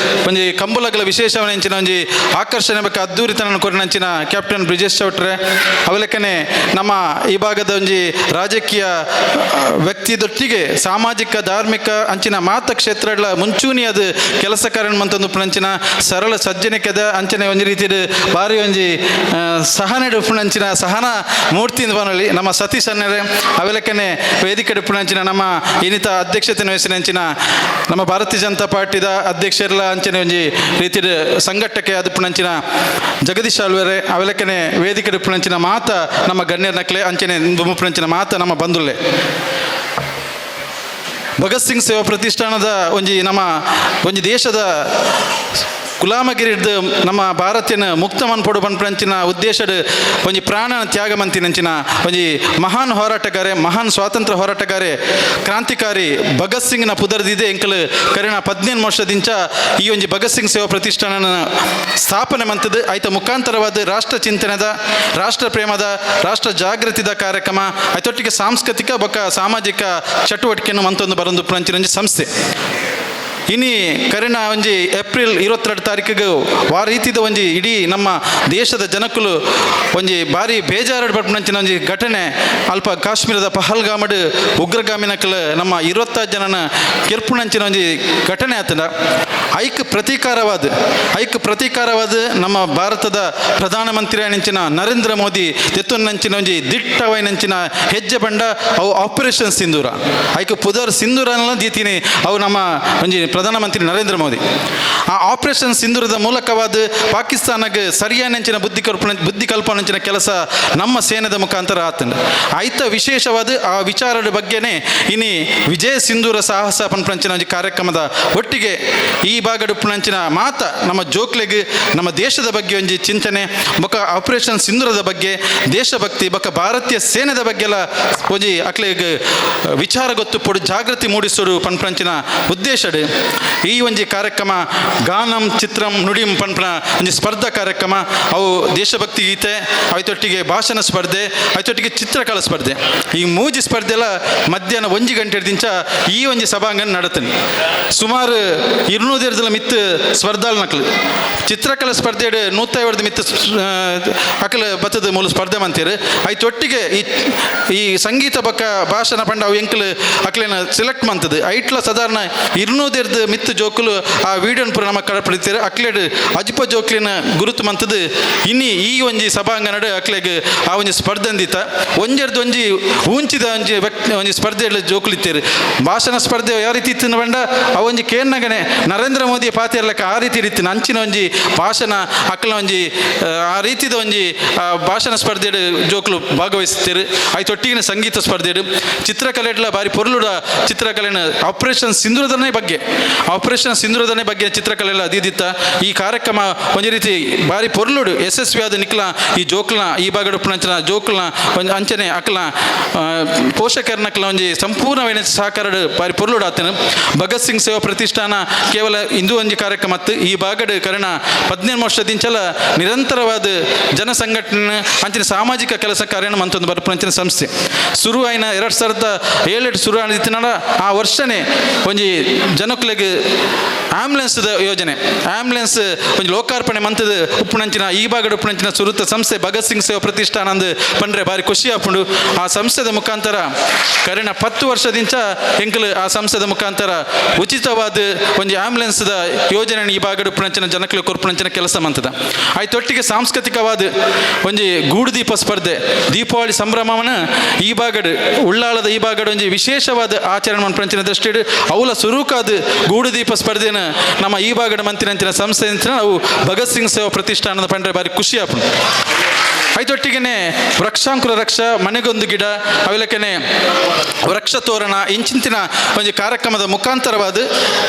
ಒಂಜಿ ಕಂಬುಲಗಳ ವಿಶೇಷವನೆಂಚಿನ ಒಂಜಿ ಆಕರ್ಷಣೆ ಬೇಕು ಅದ್ದೂರಿತನ ಕೊರಿನಂಚಿನ ಕ್ಯಾಪ್ಟನ್ ಬ್ರಿಜೇಶ್ ಚೌಟ್ರೆ ಅವಲೆಕ್ಕನೆ ನಮ್ಮ ಈ ಭಾಗದ ಒಂಜಿ ರಾಜಕೀಯ ವ್ಯಕ್ತಿದೊಟ್ಟಿಗೆ ಸಾಮಾಜಿಕ ಧಾರ್ಮಿಕ ಅಂಚಿನ ಮಾತ ಕ್ಷೇತ್ರಗಳ ಮುಂಚೂಣಿ ಅದು ಕೆಲಸ ಕಾರ್ಯ ಮಂತೊಂದು ಪುಣಂಚಿನ ಸರಳ ಸಜ್ಜನಿಕೆದ ಅಂಚನೆ ಒಂಜಿ ರೀತಿಯ ಬಾರಿ ಒಂಜಿ ಸಹನೆ ಪುಣಂಚಿನ ಸಹನ ಮೂರ್ತಿ ಪನೊಲಿ ನಮ್ಮ ಸತೀಶ್ ಅನ್ನರೆ ಅವೆಲಕ್ಕನೆ ವೇದಿಕೆ ಪುಣಂಚಿನ ನಮ್ಮ ಇನ್ನಿತ ಅಧ್ಯಕ್ಷತೆ ವಹಿಸಿನಂಚಿನ ನಮ್ಮ ಭಾರತೀಯ ಜನತಾ ಪಾರ್ಟಿದ ಅಧ್ಯಕ್ಷರೆಲ್ಲ ಅಂಚನೆ ಒಂಜಿ ರೀತಿಯ ಸಂಘಟಕೆ ಅದು ಪುಣಂಚಿನ ಜಗದೀಶ್ ಆಳ್ವೆರೆ ಅವೆಲಕ್ಕನೆ ವೇದಿಕೆ ಪುಣಂಚಿನ ಮಾತ ನಮ್ಮ ಗಣ್ಯರ ನಕ್ಲೆ ಅಂಚನೆ ಪುಣಂಚಿನ ಮಾತ ನಮ್ಮ ಬಂಧುಲೆ. ಭಗತ್ ಸಿಂಗ್ ಸೇವಾ ಪ್ರತಿಷ್ಠಾನದ ಒಂಜಿ ನಮ್ಮ ಒಂಜಿ ದೇಶದ ಗುಲಾಮಗಿರಿಡ್ದು ನಮ್ಮ ಭಾರತೀಯನ ಮುಕ್ತ ಮನ್ಪೊಡು ಪನ್ಪಂಚಿನ ಉದ್ದೇಶಡ್ ಒಂಜಿ ಪ್ರಾಣ ತ್ಯಾಗ ಮಂತಿನಂಚಿನ ಒಂಜಿ ಮಹಾನ್ ಹೋರಾಟಗಾರೆ, ಮಹಾನ್ ಸ್ವಾತಂತ್ರ್ಯ ಹೋರಾಟಗಾರೆ, ಕ್ರಾಂತಿಕಾರಿ ಭಗತ್ ಸಿಂಗ್ನ ಪುದರ್ದಿದೆ ಎಂಕಲ್ ಕರಿಣ 15 ವರ್ಷದಿಂಚ ಈ ಒಂಜಿ ಭಗತ್ ಸಿಂಗ್ ಸೇವಾ ಪ್ರತಿಷ್ಠಾನ ಸ್ಥಾಪನೆ ಮಂತದ್ದು. ಆಯ್ತ ಮುಖಾಂತರವಾದ ರಾಷ್ಟ್ರ ಚಿಂತನೆದ, ರಾಷ್ಟ್ರ ಪ್ರೇಮದ, ರಾಷ್ಟ್ರ ಜಾಗೃತಿದ ಕಾರ್ಯಕ್ರಮ ಆಯ್ತೊಟ್ಟಿಗೆ ಸಾಂಸ್ಕೃತಿಕ ಬೊಕ್ಕ ಸಾಮಾಜಿಕ ಚಟುವಟಿಕೆಯನ್ನು ಮಂತೊಂದು ಬರೊಂದು ಪಂಚಿನ ಸಂಸ್ಥೆ. ಇನಿ ಕರಿನ ಒಂಜಿ ಏಪ್ರಿಲ್ 22 ತಾರೀಕಿಗೆ ವಾ ರೀತಿದ ಒಂಜಿ ಇಡೀ ನಮ್ಮ ದೇಶದ ಜನಕುಲು ಒಂಜಿ ಭಾರಿ ಬೇಜಾರು ಪಡ್ಪುನಂಚಿನ ಒಂಜಿ ಘಟನೆ ಅಲ್ಪ ಕಾಶ್ಮೀರದ ಪಹಲ್ಗಾಮಡ್ ಉಗ್ರಗಾಮಿನಕಲು ನಮ್ಮ 25 ಜನನ ಕೆರ್ಪುನಂಚಿನ ಒಂಜಿ ಘಟನೆ ಆತಂಡ. ಐಕ್ ಪ್ರತೀಕಾರವಾದ ನಮ್ಮ ಭಾರತದ ಪ್ರಧಾನಮಂತ್ರಿ ಅಂಚಿನ ನರೇಂದ್ರ ಮೋದಿ ತೆತ್ತೊನ್ನಂಚಿನ ಒಂಜಿ ದಿಟ್ಟವೈನಂಚಿನ ಹೆಜ್ಜೆ ಬಂಡ ಅವು ಆಪರೇಷನ್ ಸಿಂಧೂರ. ಐಕ್ ಪುದರ್ ಸಿಂಧೂರನ್ನ ದೀತೀನಿ ಅವು ನಮ್ಮ ಒಂಜಿ ಪ್ರಧಾನಮಂತ್ರಿ ನರೇಂದ್ರ ಮೋದಿ ಆ ಆಪರೇಷನ್ ಸಿಂಧೂರದ ಮೂಲಕವಾದ ಪಾಕಿಸ್ತಾನಕ್ಕೆ ಸರಿಯಾನಂಚಿನ ಬುದ್ಧಿ ಕಲ್ಪನಂಚಿನ ಕೆಲಸ ನಮ್ಮ ಸೇನೆದ ಮುಖಾಂತರ ಆತಂಡ. ಐತ ವಿಶೇಷವಾದ ಆ ವಿಚಾರದ ಬಗ್ಗೆನೇ ಇನಿ ವಿಜಯ ಸಿಂಧೂರ ಸಾಹಸ ಪನ್ಪಂಚಿನ ಒಂಜಿ ಕಾರ್ಯಕ್ರಮದ ಒಟ್ಟಿಗೆ ಈ ಭಾಗಡುಪ್ಪುನಂಚಿನ ಮಾತ ನಮ್ಮ ಜೋಕ್ಲೆಗ್ ನಮ್ಮ ದೇಶದ ಬಗ್ಗೆ ಒಂಜಿ ಚಿಂತನೆ ಬೊಕ ಆಪರೇಷನ್ ಸಿಂಧೂರದ ಬಗ್ಗೆ ದೇಶಭಕ್ತಿ ಬೊಕ ಭಾರತೀಯ ಸೇನೆದ ಬಗ್ಗೆ ಎಲ್ಲ ಒಂಜಿ ಅಕ್ಲೆಗ್ ವಿಚಾರ ಗೊತ್ತು ಪೊಡು ಜಾಗೃತಿ ಮೂಡಿಸೋಡು ಪನ್ಪಂಚಿನ ಉದ್ದೇಶಡ್ ಈ ಒಂಜಿ ಕಾರ್ಯಕ್ರಮ. ಗಾನಂ ಚಿತ್ರಂ ನುಡಿಂ ಪನ್ಪನ ಒಂಜಿ ಸ್ಪರ್ಧಾ ಕಾರ್ಯಕ್ರಮ. ಅವು ದೇಶಭಕ್ತಿ ಗೀತೆ, ಐತೊಟ್ಟಿಗೆ ಭಾಷಣ ಸ್ಪರ್ಧೆ, ಐತೊಟ್ಟಿಗೆ ಚಿತ್ರಕಲಾ ಸ್ಪರ್ಧೆ. ಈ ಮೂಜಿ ಸ್ಪರ್ಧೆ ಎಲ್ಲ ಮಧ್ಯಾಹ್ನ 1 ಗಂಟೆ ದಿಂಚ ಈ ಒಂಜಿ ಸಭಾಂಗಣ ನಡತನೆ. ಸುಮಾರು 200 ಮಿತ್ತು ಸ್ಪರ್ಧಾಲ್ ನಕಲು. ಚಿತ್ರಕಲಾ ಸ್ಪರ್ಧೆ 150 ಮಿತ್ತು ಅಕಲ ಬತ್ತದ ಮೂಲ ಸ್ಪರ್ಧೆ ಮಂತೀರು. ಐತೊಟ್ಟಿಗೆ ಈ ಈ ಸಂಗೀತ ಬಕ್ಕ ಭಾಷಣ ಪಂಡ ಅವು ಎಂಕಲ್ ಅಕ್ಲೇನ ಸೆಲೆಕ್ಟ್ ಮಂತದು. ಐಟ್ಲ ಸಾಧಾರಣ 200 ಮಿತ್ತು ಜೋಕುಲು ಆ ವಿಡಿಯೋನ್ ಪೂರ ನಮ್ಮ ಕಡಪಡಿತೀರು. ಅಕ್ಲೇಡ್ ಅಜ್ಪ ಜೋಕ್ಲಿನ ಗುರುತು ಮಂತದು ಇನಿ ಈ ಒಂಜಿ ಸಭಾಂಗಣಡ್ ಅಕ್ಲೆಗ್ ಆ ಒಂಜಿ ಸ್ಪರ್ಧೆ ಅಂದಿತ್ತ. ಒಂಜೆರ್ದು ಒಂಜಿ ಊಂಚಿದ ಒಂಜಿ ವ್ಯಕ್ತಿ ಒಂಜಿ ಸ್ಪರ್ಧೆ ಜೋಕುಲಿತ್ತೀರು. ಭಾಷಣ ಸ್ಪರ್ಧೆ ಯಾವ ರೀತಿ ಇತ್ತು ಬಂಡ ಆ ಒಂಜಿ ಕೇನ್ನಗನೆ ನರೇಂದ್ರ ಮೋದಿ ಪಾತಿರ್ಲಕ್ಕ ಆ ರೀತಿ ಇತ್ತು ಅಂಚಿನ ಒಂಜಿ ಭಾಷಣ ಅಕ್ಲ ಒಂಜಿ ಆ ರೀತಿದ ಒಂಜಿ ಭಾಷಣ ಸ್ಪರ್ಧೆಡ್ ಜೋಕುಲು ಭಾಗವಹಿಸ್ತೀರು. ಐತೊಟ್ಟಿಗಿನ ಸಂಗೀತ ಸ್ಪರ್ಧೆಡ್ ಚಿತ್ರಕಲೆಡ್ಲ ಬಾರಿ ಪೊರ್ಲುಡ ಚಿತ್ರಕಲೆನ ಆಪರೇಷನ್ ಸಿಂಧೂರದನೇ ಬಗ್ಗೆ ಚಿತ್ರಕಲೆ ಎಲ್ಲ ದೀದಿತ್ತ. ಈ ಕಾರ್ಯಕ್ರಮ ಒಂಜಿ ರೀತಿ ಬಾರಿ ಪೊರ್ಲುಡು ಯಶಸ್ವಿಯಾದ ನಿಕ್ಲ ಈ ಜೋಕ್ಲನ ಈ ಭಾಗಡ್ ಉಪ್ಪುನಂಚಿನ ಜೋಕ್ಲನ ಒಂಜಿ ಅಂಚನೆ ಅಕ್ಲ ಪೋಷಕರನಕ್ಲ ಒಂಜಿ ಸಂಪೂರ್ಣವೈನ ಸಹಕಾರ ಬಾರಿ ಪೊರ್ಲುಡು ಆತನ. ಭಗತ್ ಸಿಂಗ್ ಸೇವಾ ಪ್ರತಿಷ್ಠಾನ ಕೇವಲ ಇಂದು ಒಂಜಿ ಕಾರ್ಯಕ್ರಮ ಅತ್ತು. ಈ ಭಾಗಡ್ ಕರಿನ 15 ವರ್ಷದಿಂಚಲ ನಿರಂತರವಾದ ಜನಸಂಘಟನೆ ಅಂಚಿನ ಸಾಮಾಜಿಕ ಕೆಲಸ ಕಾರ್ಯನ ಮಂತೊಂದು ಬರ್ಪುನಂಚಿನ ಸಂಸ್ಥೆ. ಸುರು ಆಯ್ನ 2007 ಸುರು ಆಯ್ತಿನ ಆ ವರ್ಷನೇ ಒಂಜಿ ಜನಕ್ಲೆಗ್ ಆಂಬುಲೆನ್ಸ್ ಯೋಜನೆ, ಆಂಬುಲೆನ್ಸ್ ಒಂಜಿ ಲೋಕಾರ್ಪಣೆ ಮಂತದ ಉಪ್ಪುನಂಚಿನ ಈ ಭಾಗದ ಉಪ್ಪುನಂಚಿನ ಸುರುತ ಸಂಸ್ಥೆ ಭಗತ್ ಸಿಂಗ್ ಸೇವಾ ಪ್ರತಿಷ್ಠಾನ ಅಂದು ಪಂಡ್ರೆ ಬಾರಿ ಖುಷಿ ಆಪುಂಡು. ಆ ಸಂಸ್ಥೆದ ಮುಖಾಂತರ ಕರಿನ 10 ವರ್ಷದಿಂಚ ಎಂಕಲ್ ಆ ಸಂಸ್ಥೆದ ಮುಖಾಂತರ ಉಚಿತವಾದ ಒಂಜಿ ಆಂಬುಲೆನ್ಸ್ದ ಯೋಜನೆ ಈ ಭಾಗದ ಉಪ್ಪುನಂಚಿನ ಜನಕ್ಲೆ ಕೊರ್ಪುನಂಚಿನ ಕೆಲಸ ಮಂತದ. ಆಯ್ತೊಟ್ಟಿಗೆ ಸಾಂಸ್ಕೃತಿಕವಾದ ಒಂಜಿ ಗೂಡುದೀಪ ಸ್ಪರ್ಧೆ, ದೀಪಾವಳಿ ಸಂಭ್ರಮವನ್ನು ಈ ಭಾಗಡ್ ಉಳ್ಳಾಳದ ಈ ಭಾಗಡ್ ಒಂಜಿ ವಿಶೇಷವಾದ ಆಚರಣೆ ಮನ್ಪುನಂಚಿನ ದೃಷ್ಟಿಡ್ ಅವಲ ಸುರುಕಾದ ಗೂಡುದೀಪ ಸ್ಪರ್ಧೆನ ನಮ್ಮ ಈ ಭಾಗದ ಮಂತಿನಂಚಿನ ಸಂಸ್ಥೆ ನಾವು ಭಗತ್ ಸಿಂಗ್ ಸೇವಾ ಪ್ರತಿಷ್ಠಾನದ ಪಂಡ್ರೆ ಬಾರಿ ಖುಷಿ ಆಪುಂಡು. ಐತೊಟ್ಟಿಗೆನೆ ವೃಕ್ಷಾಂಕುರ ರಕ್ಷ, ಮನೆಗೊಂದು ಗಿಡ, ಅವಿಲಕ್ಕನೆ ವೃಕ್ಷ ತೋರಣ ಇಂಚಿಂಚಿನ ಒಂಜಿ ಕಾರ್ಯಕ್ರಮದ ಮುಖಾಂತರವಾದ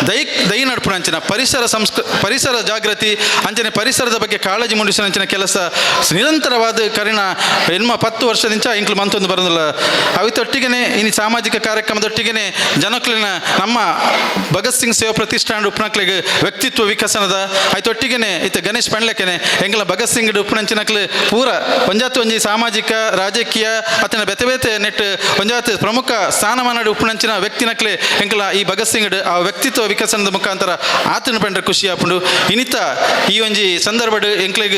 ದೈ ದೈ ನಡ್ಪುನಂಚಿನ ಪರಿಸರ ಜಾಗೃತಿ ಅಂಚನೆ ಪರಿಸರದ ಬಗ್ಗೆ ಕಾಳಜಿ ಮೂಡಿಸಿನಂಚಿನ ಕೆಲಸ ನಿರಂತರವಾದ ಕರಿನ ಎನ್ಮ 10 ವರ್ಷದಿಂಚ ಇಂಕ್ಲು ಮಂತೊಂದು ಬರೋದಿಲ್ಲ. ಅವಿತೊಟ್ಟಿಗೆನೆ ಇನಿ ಸಾಮಾಜಿಕ ಕಾರ್ಯಕ್ರಮದೊಟ್ಟಿಗೆನೆ ಜನಕ್ಲಿನ ನಮ್ಮ ಭಗತ್ ಸಿಂಗ್ ಸೇವಾ ಪ್ರತಿಷ್ಠಾನ ಉಪ್ಪುನಕ್ಲೆಗ್ ವ್ಯಕ್ತಿತ್ವ ವಿಕಸನದ ಐತೊಟ್ಟಿಗೆನೆ ಇತ್ತ ಗಣೇಶ್ ಪಂಡ್ಲೆಕೆನೆ ಎಂಗ್ಲ ಭಗತ್ ಸಿಂಗ್ ಉಪ್ಪುನಂಚಿನಕ್ಲು ಪೂರ ಒಂಜಾತ್ ಒಂಜಿ ಸಾಮಾಜಿಕ ರಾಜಕೀಯ ಅತನ ಬೇತೆ ಬೇತೆ ನೆಟ್ ಒಂಜಾತ್ ಪ್ರಮುಖ ಸ್ಥಾನಮಾನ ಉಪ್ಪುನಂಚಿನ ವ್ಯಕ್ತಿನಕ್ಲೆ ಎಂಕಲ ಈ ಭಗತ್ ಸಿಂಗ್ ಆ ವ್ಯಕ್ತಿತ್ವ ವಿಕಸನದ ಮುಖಾಂತರ ಆತನ ಪಂಡ್ರೆ ಖುಷಿ ಆಪುಂಡು. ಇನಿತ ಈ ಒಂಜಿ ಸಂದರ್ಭಡ್ ಎಂಕ್ಲೆಗ್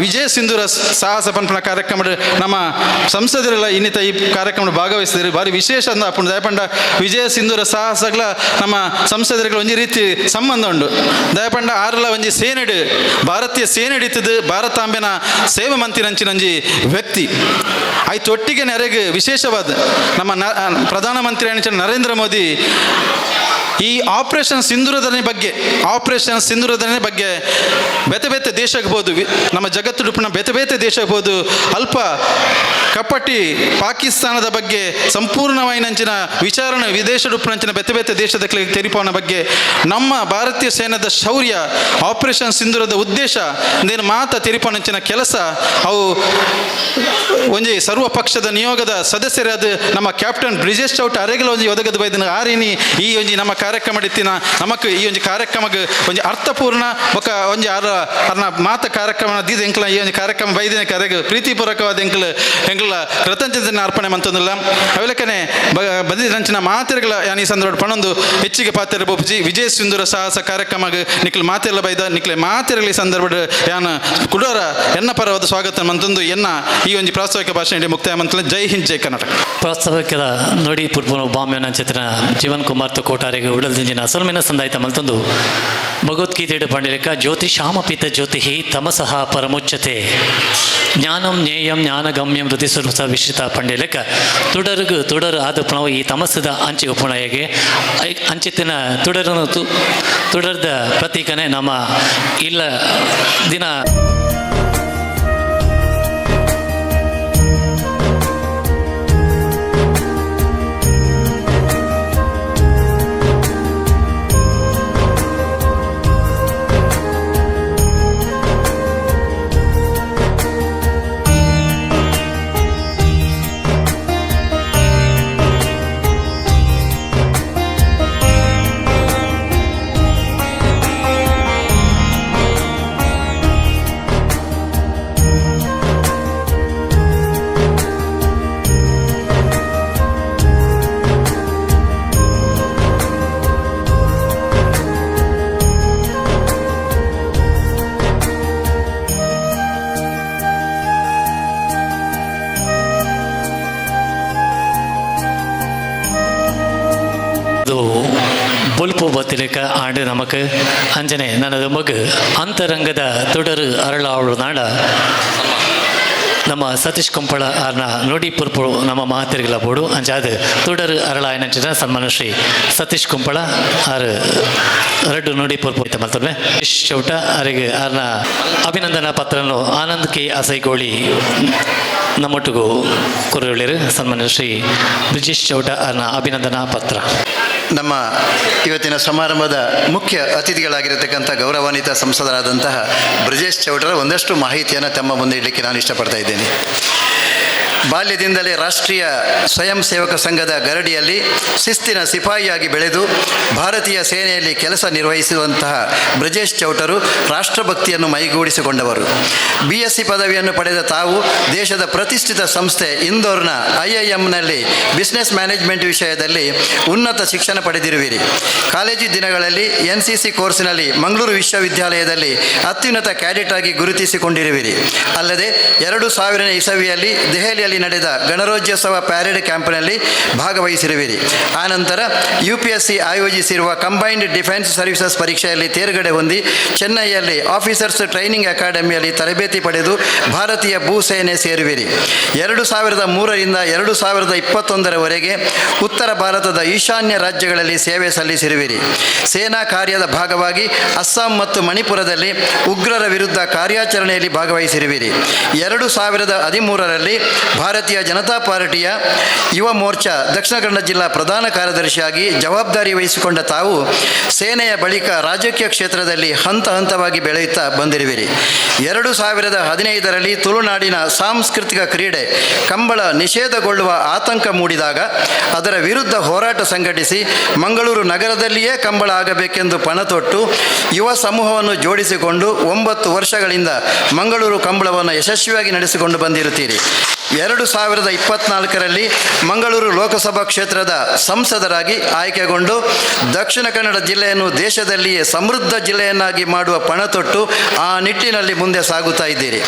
ವಿಜಯ ಸಿಂಧೂರ ಸಾಹಸ ಪನ್ಪುನ ಕಾರ್ಯಕ್ರಮಡ್ ನಮ್ಮ ಸಂಸದರೆಲ್ಲ ಇನ್ನಿತ ಈ ಕಾರ್ಯಕ್ರಮ ಭಾಗವಹಿಸಿದ್ರು. ಭಾರಿ ವಿಶೇಷ ಅಂದ ಆಪುಂಡು. ದಯಪಂಡ ವಿಜಯ ಸಿಂಧೂರ ಸಾಹಸಗಳ ನಮ್ಮ ಸಂಸದರಿಗೆ ಒಂಜಿ ರೀತಿ ಸಂಬಂಧ ಉಂಡು. ದಯಪಂಡ ಆರಲ ಒಂಜಿ ಸೇನೆಡ್ ಭಾರತೀಯ ಸೇನೆ ಹಿಡಿತದು ಭಾರತಾಂಬೆನ ಸೇವೆ ಮಂತಿನಂಚಿನ ಒಂಜಿ ವ್ಯಕ್ತಿ. ಆಯ್ತು ಒಟ್ಟಿಗೆ ನೆರೆಗೆ ವಿಶೇಷವಾದ ನಮ್ಮ ಪ್ರಧಾನಮಂತ್ರಿ ಅಂಚಿನ ನರೇಂದ್ರ ಮೋದಿ ಈ ಆಪರೇಷನ್ ಸಿಂಧೂರದನೇ ಬಗ್ಗೆ ಬೇತೆ ಬೇತೆ ದೇಶಕ್ಕೆ ಬೋದು, ನಮ್ಮ ಜಗತ್ತು ಬೇತೆ ಬೇತೆ ದೇಶಕ್ಕೆ ಬೋದು ಅಲ್ಪ ಕಪಟಿ ಪಾಕಿಸ್ತಾನದ ಬಗ್ಗೆ ಸಂಪೂರ್ಣವಾಯಿನಂಚಿನ ವಿಚಾರಣೆ ವಿದೇಶಡುಪ್ಪುನಂಚಿನ ಬೇತೆ ಬೇತೆ ದೇಶದ ತೆರಿಪವನ ಬಗ್ಗೆ ನಮ್ಮ ಭಾರತೀಯ ಸೇನದ ಶೌರ್ಯ, ಆಪರೇಷನ್ ಸಿಂಧೂರದ ಉದ್ದೇಶ ಇಂದೇನು ಮಾತ ತೆರಿಪವನಂಚಿನ ಕೆಲಸ ಅವು ಒಂಜಿ ಸರ್ವ ಪಕ್ಷದ ನಿಯೋಗದ ಸದಸ್ಯರಾದ ನಮ್ಮ ಕ್ಯಾಪ್ಟನ್ ಬ್ರಿಜೇಶ್ ಚೌಟ ಅರೆಗಲ ಒಂಜಿ ಒದಗದ ಬೈದಿನ ಆರಿನಿ ಈ ಒಂಜಿ ನಮ್ಮ ಕಾರ್ಯಕ್ರಮ. ಕಾರ್ಯಕ್ರಮ ಇತ್ತಿನ ನಮಕ್ ಈ ಒಂಜಿ ಕಾರ್ಯಕ್ರಮಕ್ಕೆ ಒಂಜಿ ಅರ್ಥಪೂರ್ಣ ಬೊಕ ಒಂಜಿ ಅರ ಅರ್ನ ಮಾತ ಕಾರ್ಯಕ್ರಮ ದೀದ ಎಂಕ್ಲ ಈ ಒಂಜಿ ಕಾರ್ಯಕ್ರಮ ಬೈದಿನ ಕರೆಗ್ ಪ್ರೀತಿಪೂರ್ವಕವಾದ ಎಂಕ್ಲ ಎಂಕ್ಲ ಕೃತಜ್ಞತೆಯನ್ನು ಅರ್ಪಣೆ ಮಂತೊಂದಿಲ್ಲ. ಅವೆಲಕ್ಕನೆ ಬಂದಿದಂಚಿನ ಮಾತೆರ್ಗಳ ಯಾನ್ ಈ ಸಂದರ್ಭ ಪಣೊಂದು ಹೆಚ್ಚಿಗೆ ಪಾತ್ರ ಬೋಪುಜಿ. ವಿಜಯ ಸಿಂಧೂರ ಸಾಹಸ ಕಾರ್ಯಕ್ರಮಗ್ ನಿಕ್ಲ ಮಾತೆರ್ಲ ಬೈದ ನಿಕ್ಲೆ ಮಾತೆರ್ಗಳ ಈ ಸಂದರ್ಭಡ್ ಯಾನ್ ಕುಡೋರ ಎನ್ನ ಪರವಾದ ಸ್ವಾಗತ ಮಂತೊಂದು ಎನ್ನ ಈ ಒಂಜಿ ಪ್ರಾಸ್ತಾವಿಕ ಭಾಷಣ ಮುಕ್ತಾಯ ಮಂತಲ. ಜೈ ಹಿಂದ್, ಜೈ ಕರ್ನಾಟಕ. ಪ್ರಾಸ್ತಾವಿಕದ ನೋಡಿ ಪುರ್ಪುನ ಬಾಂಬೆನ ಚಿತ್ರ ಜೀವನ್ ಕುಮಾರ್ ಕೋಟಾರಿಗೆ ಉಡಲ್ದಿಂಜಿನ ಸೊಲ್ಮೆನ ಸಂದಾಯ್ತ ಮಲ್ತೊಂದು ಭಗವದ್ಗೀತೆ ಪಂಡಿಲೇಕ ಜ್ಯೋತಿಷಾಮಪಿತ ಜ್ಯೋತಿ ತಮಸಃ ಪರಮುಚ್ಚತೆ ಜ್ಞಾನಂ ಜ್ಞೇಯಂ ಜ್ಞಾನಗಮ್ಯಂ ಹೃದಯ ಸ್ವರೂಪ ವಿಶ್ರಿತ ಪಂಡಿಲೇಕ ತುಡರುಗು ತುಡರು ಆದ ಪುಣವು ಈ ತಮಸದ ಅಂಚೆ ಉಪುಣೆಗೆ ಅಂಚಿತ್ತಿನ ತುಡರನ್ನು ತುಡರದ ಪ್ರತೀಕನೇ ನಮ್ಮ ಇಲ್ಲ ದಿನ. ಅದು ಬೊಲ್ಪು ಬತ್ತಿಲೆಕ್ಕ ಆಂಡ್ ನಮಕ್ ಅಂಜನೆ ನನ್ನದು ಮಗು ಅಂತರಂಗದ ತೊಡರು ಅರಳಾವಳು ನಾಡ ನಮ್ಮ ಸತೀಶ್ ಕುಂಪಳ ಆರ್ನ ನುಡಿ ಪುರ್ಪು ನಮ್ಮ ಮಹಾತಿರಿಗಳ ಬೋಡು ಅಂಚಾದ ತುಡರು ಅರಳಾಯನಂಚಿನ ಸನ್ಮಾನ ಶ್ರೀ ಸತೀಶ್ ಕುಂಪಳ ಆರು ರಡ್ಡು ನುಡಿ ಪುರ್ಪು ಮಲ್ತೊಮ್ಮೆ ಚೌಟ ಅರಿಗೆ ಆರ್ನ ಅಭಿನಂದನಾ ಪತ್ರನು ಆನಂದ್ ಕೆ ಅಸೈಗೋಳಿ ನಮ್ಮೊಟ್ಟಿಗೂ ಕುರುಳಿರು ಸನ್ಮಾನ್ಯ ಶ್ರೀ ಬ್ರಿಜೇಶ್ ಚೌಟ ಆರ್ನ ಅಭಿನಂದನಾ ಪತ್ರ. ನಮ್ಮ ಇವತ್ತಿನ ಸಮಾರಂಭದ ಮುಖ್ಯ ಅತಿಥಿಗಳಾಗಿರತಕ್ಕಂಥ ಗೌರವಾನ್ವಿತ ಸಂಸದರಾದಂತಹ ಬ್ರಜೇಶ್ ಚೌಟರ ಒಂದಷ್ಟು ಮಾಹಿತಿಯನ್ನು ತಮ್ಮ ಮುಂದೆ ಇಡಲಿಕ್ಕೆ ನಾನು ಇಷ್ಟಪಡ್ತಾ ಇದ್ದೇನೆ. ಬಾಲ್ಯದಿಂದಲೇ ರಾಷ್ಟ್ರೀಯ ಸ್ವಯಂ ಸೇವಕ ಸಂಘದ ಗರಡಿಯಲ್ಲಿ ಶಿಸ್ತಿನ ಸಿಪಾಯಿಯಾಗಿ ಬೆಳೆದು ಭಾರತೀಯ ಸೇನೆಯಲ್ಲಿ ಕೆಲಸ ನಿರ್ವಹಿಸುವಂತಹ ಬ್ರಜೇಶ್ ಚೌಟರು ರಾಷ್ಟ್ರಭಕ್ತಿಯನ್ನು ಮೈಗೂಡಿಸಿಕೊಂಡವರು. ಬಿಎಸ್ಸಿ ಪದವಿಯನ್ನು ಪಡೆದ ತಾವು ದೇಶದ ಪ್ರತಿಷ್ಠಿತ ಸಂಸ್ಥೆ ಇಂದೋರ್ನ ಐಐಎಂನಲ್ಲಿ ಬಿಸ್ನೆಸ್ ಮ್ಯಾನೇಜ್ಮೆಂಟ್ ವಿಷಯದಲ್ಲಿ ಉನ್ನತ ಶಿಕ್ಷಣ ಪಡೆದಿರುವಿರಿ. ಕಾಲೇಜು ದಿನಗಳಲ್ಲಿ ಎನ್ಸಿಸಿ ಕೋರ್ಸಿನಲ್ಲಿ ಮಂಗಳೂರು ವಿಶ್ವವಿದ್ಯಾಲಯದಲ್ಲಿ ಅತ್ಯುನ್ನತ ಕ್ಯಾಡೆಟ್ ಆಗಿ ಗುರುತಿಸಿಕೊಂಡಿರುವಿರಿ. ಅಲ್ಲದೆ 2000ನೇ ಇಸವಿಯಲ್ಲಿ ದೆಹಲಿಯಲ್ಲಿ ನಡೆದ ಗಣರಾಜ್ಯೋತ್ಸವ ಪ್ಯಾರೇಡ್ ಕ್ಯಾಂಪ್ನಲ್ಲಿ ಭಾಗವಹಿಸಿರುವಿರಿ. ಆನಂತರ ಯುಪಿಎಸ್ಸಿ ಆಯೋಜಿಸಿರುವ combined defence services ಪರೀಕ್ಷೆಯಲ್ಲಿ ತೇರ್ಗಡೆ ಹೊಂದಿ ಚೆನ್ನೈಯಲ್ಲಿ ಆಫೀಸರ್ಸ್ ಟ್ರೈನಿಂಗ್ ಅಕಾಡೆಮಿಯಲ್ಲಿ ತರಬೇತಿ ಪಡೆದು ಭಾರತೀಯ ಭೂಸೇನೆ ಸೇರುವಿರಿ. 2003ರಿಂದ 2021ರವರೆಗೆ ಉತ್ತರ ಭಾರತದ ಈಶಾನ್ಯ ರಾಜ್ಯಗಳಲ್ಲಿ ಸೇವೆ ಸಲ್ಲಿಸಿರುವಿರಿ. ಸೇನಾ ಕಾರ್ಯದ ಭಾಗವಾಗಿ ಅಸ್ಸಾಂ ಮತ್ತು ಮಣಿಪುರದಲ್ಲಿ ಉಗ್ರರ ವಿರುದ್ಧ ಕಾರ್ಯಾಚರಣೆಯಲ್ಲಿ ಭಾಗವಹಿಸಿರುವಿರಿ. 2013ರಲ್ಲಿ ಭಾರತೀಯ ಜನತಾ ಪಾರ್ಟಿಯ ಯುವ ಮೋರ್ಚಾ ದಕ್ಷಿಣ ಕನ್ನಡ ಜಿಲ್ಲಾ ಪ್ರಧಾನ ಕಾರ್ಯದರ್ಶಿಯಾಗಿ ಜವಾಬ್ದಾರಿ ವಹಿಸಿಕೊಂಡ ತಾವು ಸೇನೆಯ ಬಳಿಕ ರಾಜಕೀಯ ಕ್ಷೇತ್ರದಲ್ಲಿ ಹಂತ ಹಂತವಾಗಿ ಬೆಳೆಯುತ್ತಾ ಬಂದಿರುವಿರಿ. 2015ರಲ್ಲಿ ತುಳುನಾಡಿನ ಸಾಂಸ್ಕೃತಿಕ ಕ್ರೀಡೆ ಕಂಬಳ ನಿಷೇಧಗೊಳ್ಳುವ ಆತಂಕ ಮೂಡಿದಾಗ ಅದರ ವಿರುದ್ಧ ಹೋರಾಟ ಸಂಘಟಿಸಿ ಮಂಗಳೂರು ನಗರದಲ್ಲಿಯೇ ಕಂಬಳ ಆಗಬೇಕೆಂದು ಪಣತೊಟ್ಟು ಯುವ ಸಮೂಹವನ್ನು ಜೋಡಿಸಿಕೊಂಡು 9 ವರ್ಷಗಳಿಂದ ಮಂಗಳೂರು ಕಂಬಳವನ್ನು ಯಶಸ್ವಿಯಾಗಿ ನಡೆಸಿಕೊಂಡು ಬಂದಿರುತ್ತೀರಿ. 2024ರಲ್ಲಿ ಮಂಗಳೂರು ಲೋಕಸಭಾ ಕ್ಷೇತ್ರದ ಸಂಸದರಾಗಿ ಆಯ್ಕೆಗೊಂಡು ದಕ್ಷಿಣ ಕನ್ನಡ ಜಿಲ್ಲೆಯನ್ನು ದೇಶದಲ್ಲಿಯೇ ಸಮೃದ್ಧ ಜಿಲ್ಲೆಯನ್ನಾಗಿ ಮಾಡುವ ಪಣತೊಟ್ಟು ಆ ನಿಟ್ಟಿನಲ್ಲಿ ಮುಂದೆ ಸಾಗುತ್ತಾ ಇದ್ದೀರಿ.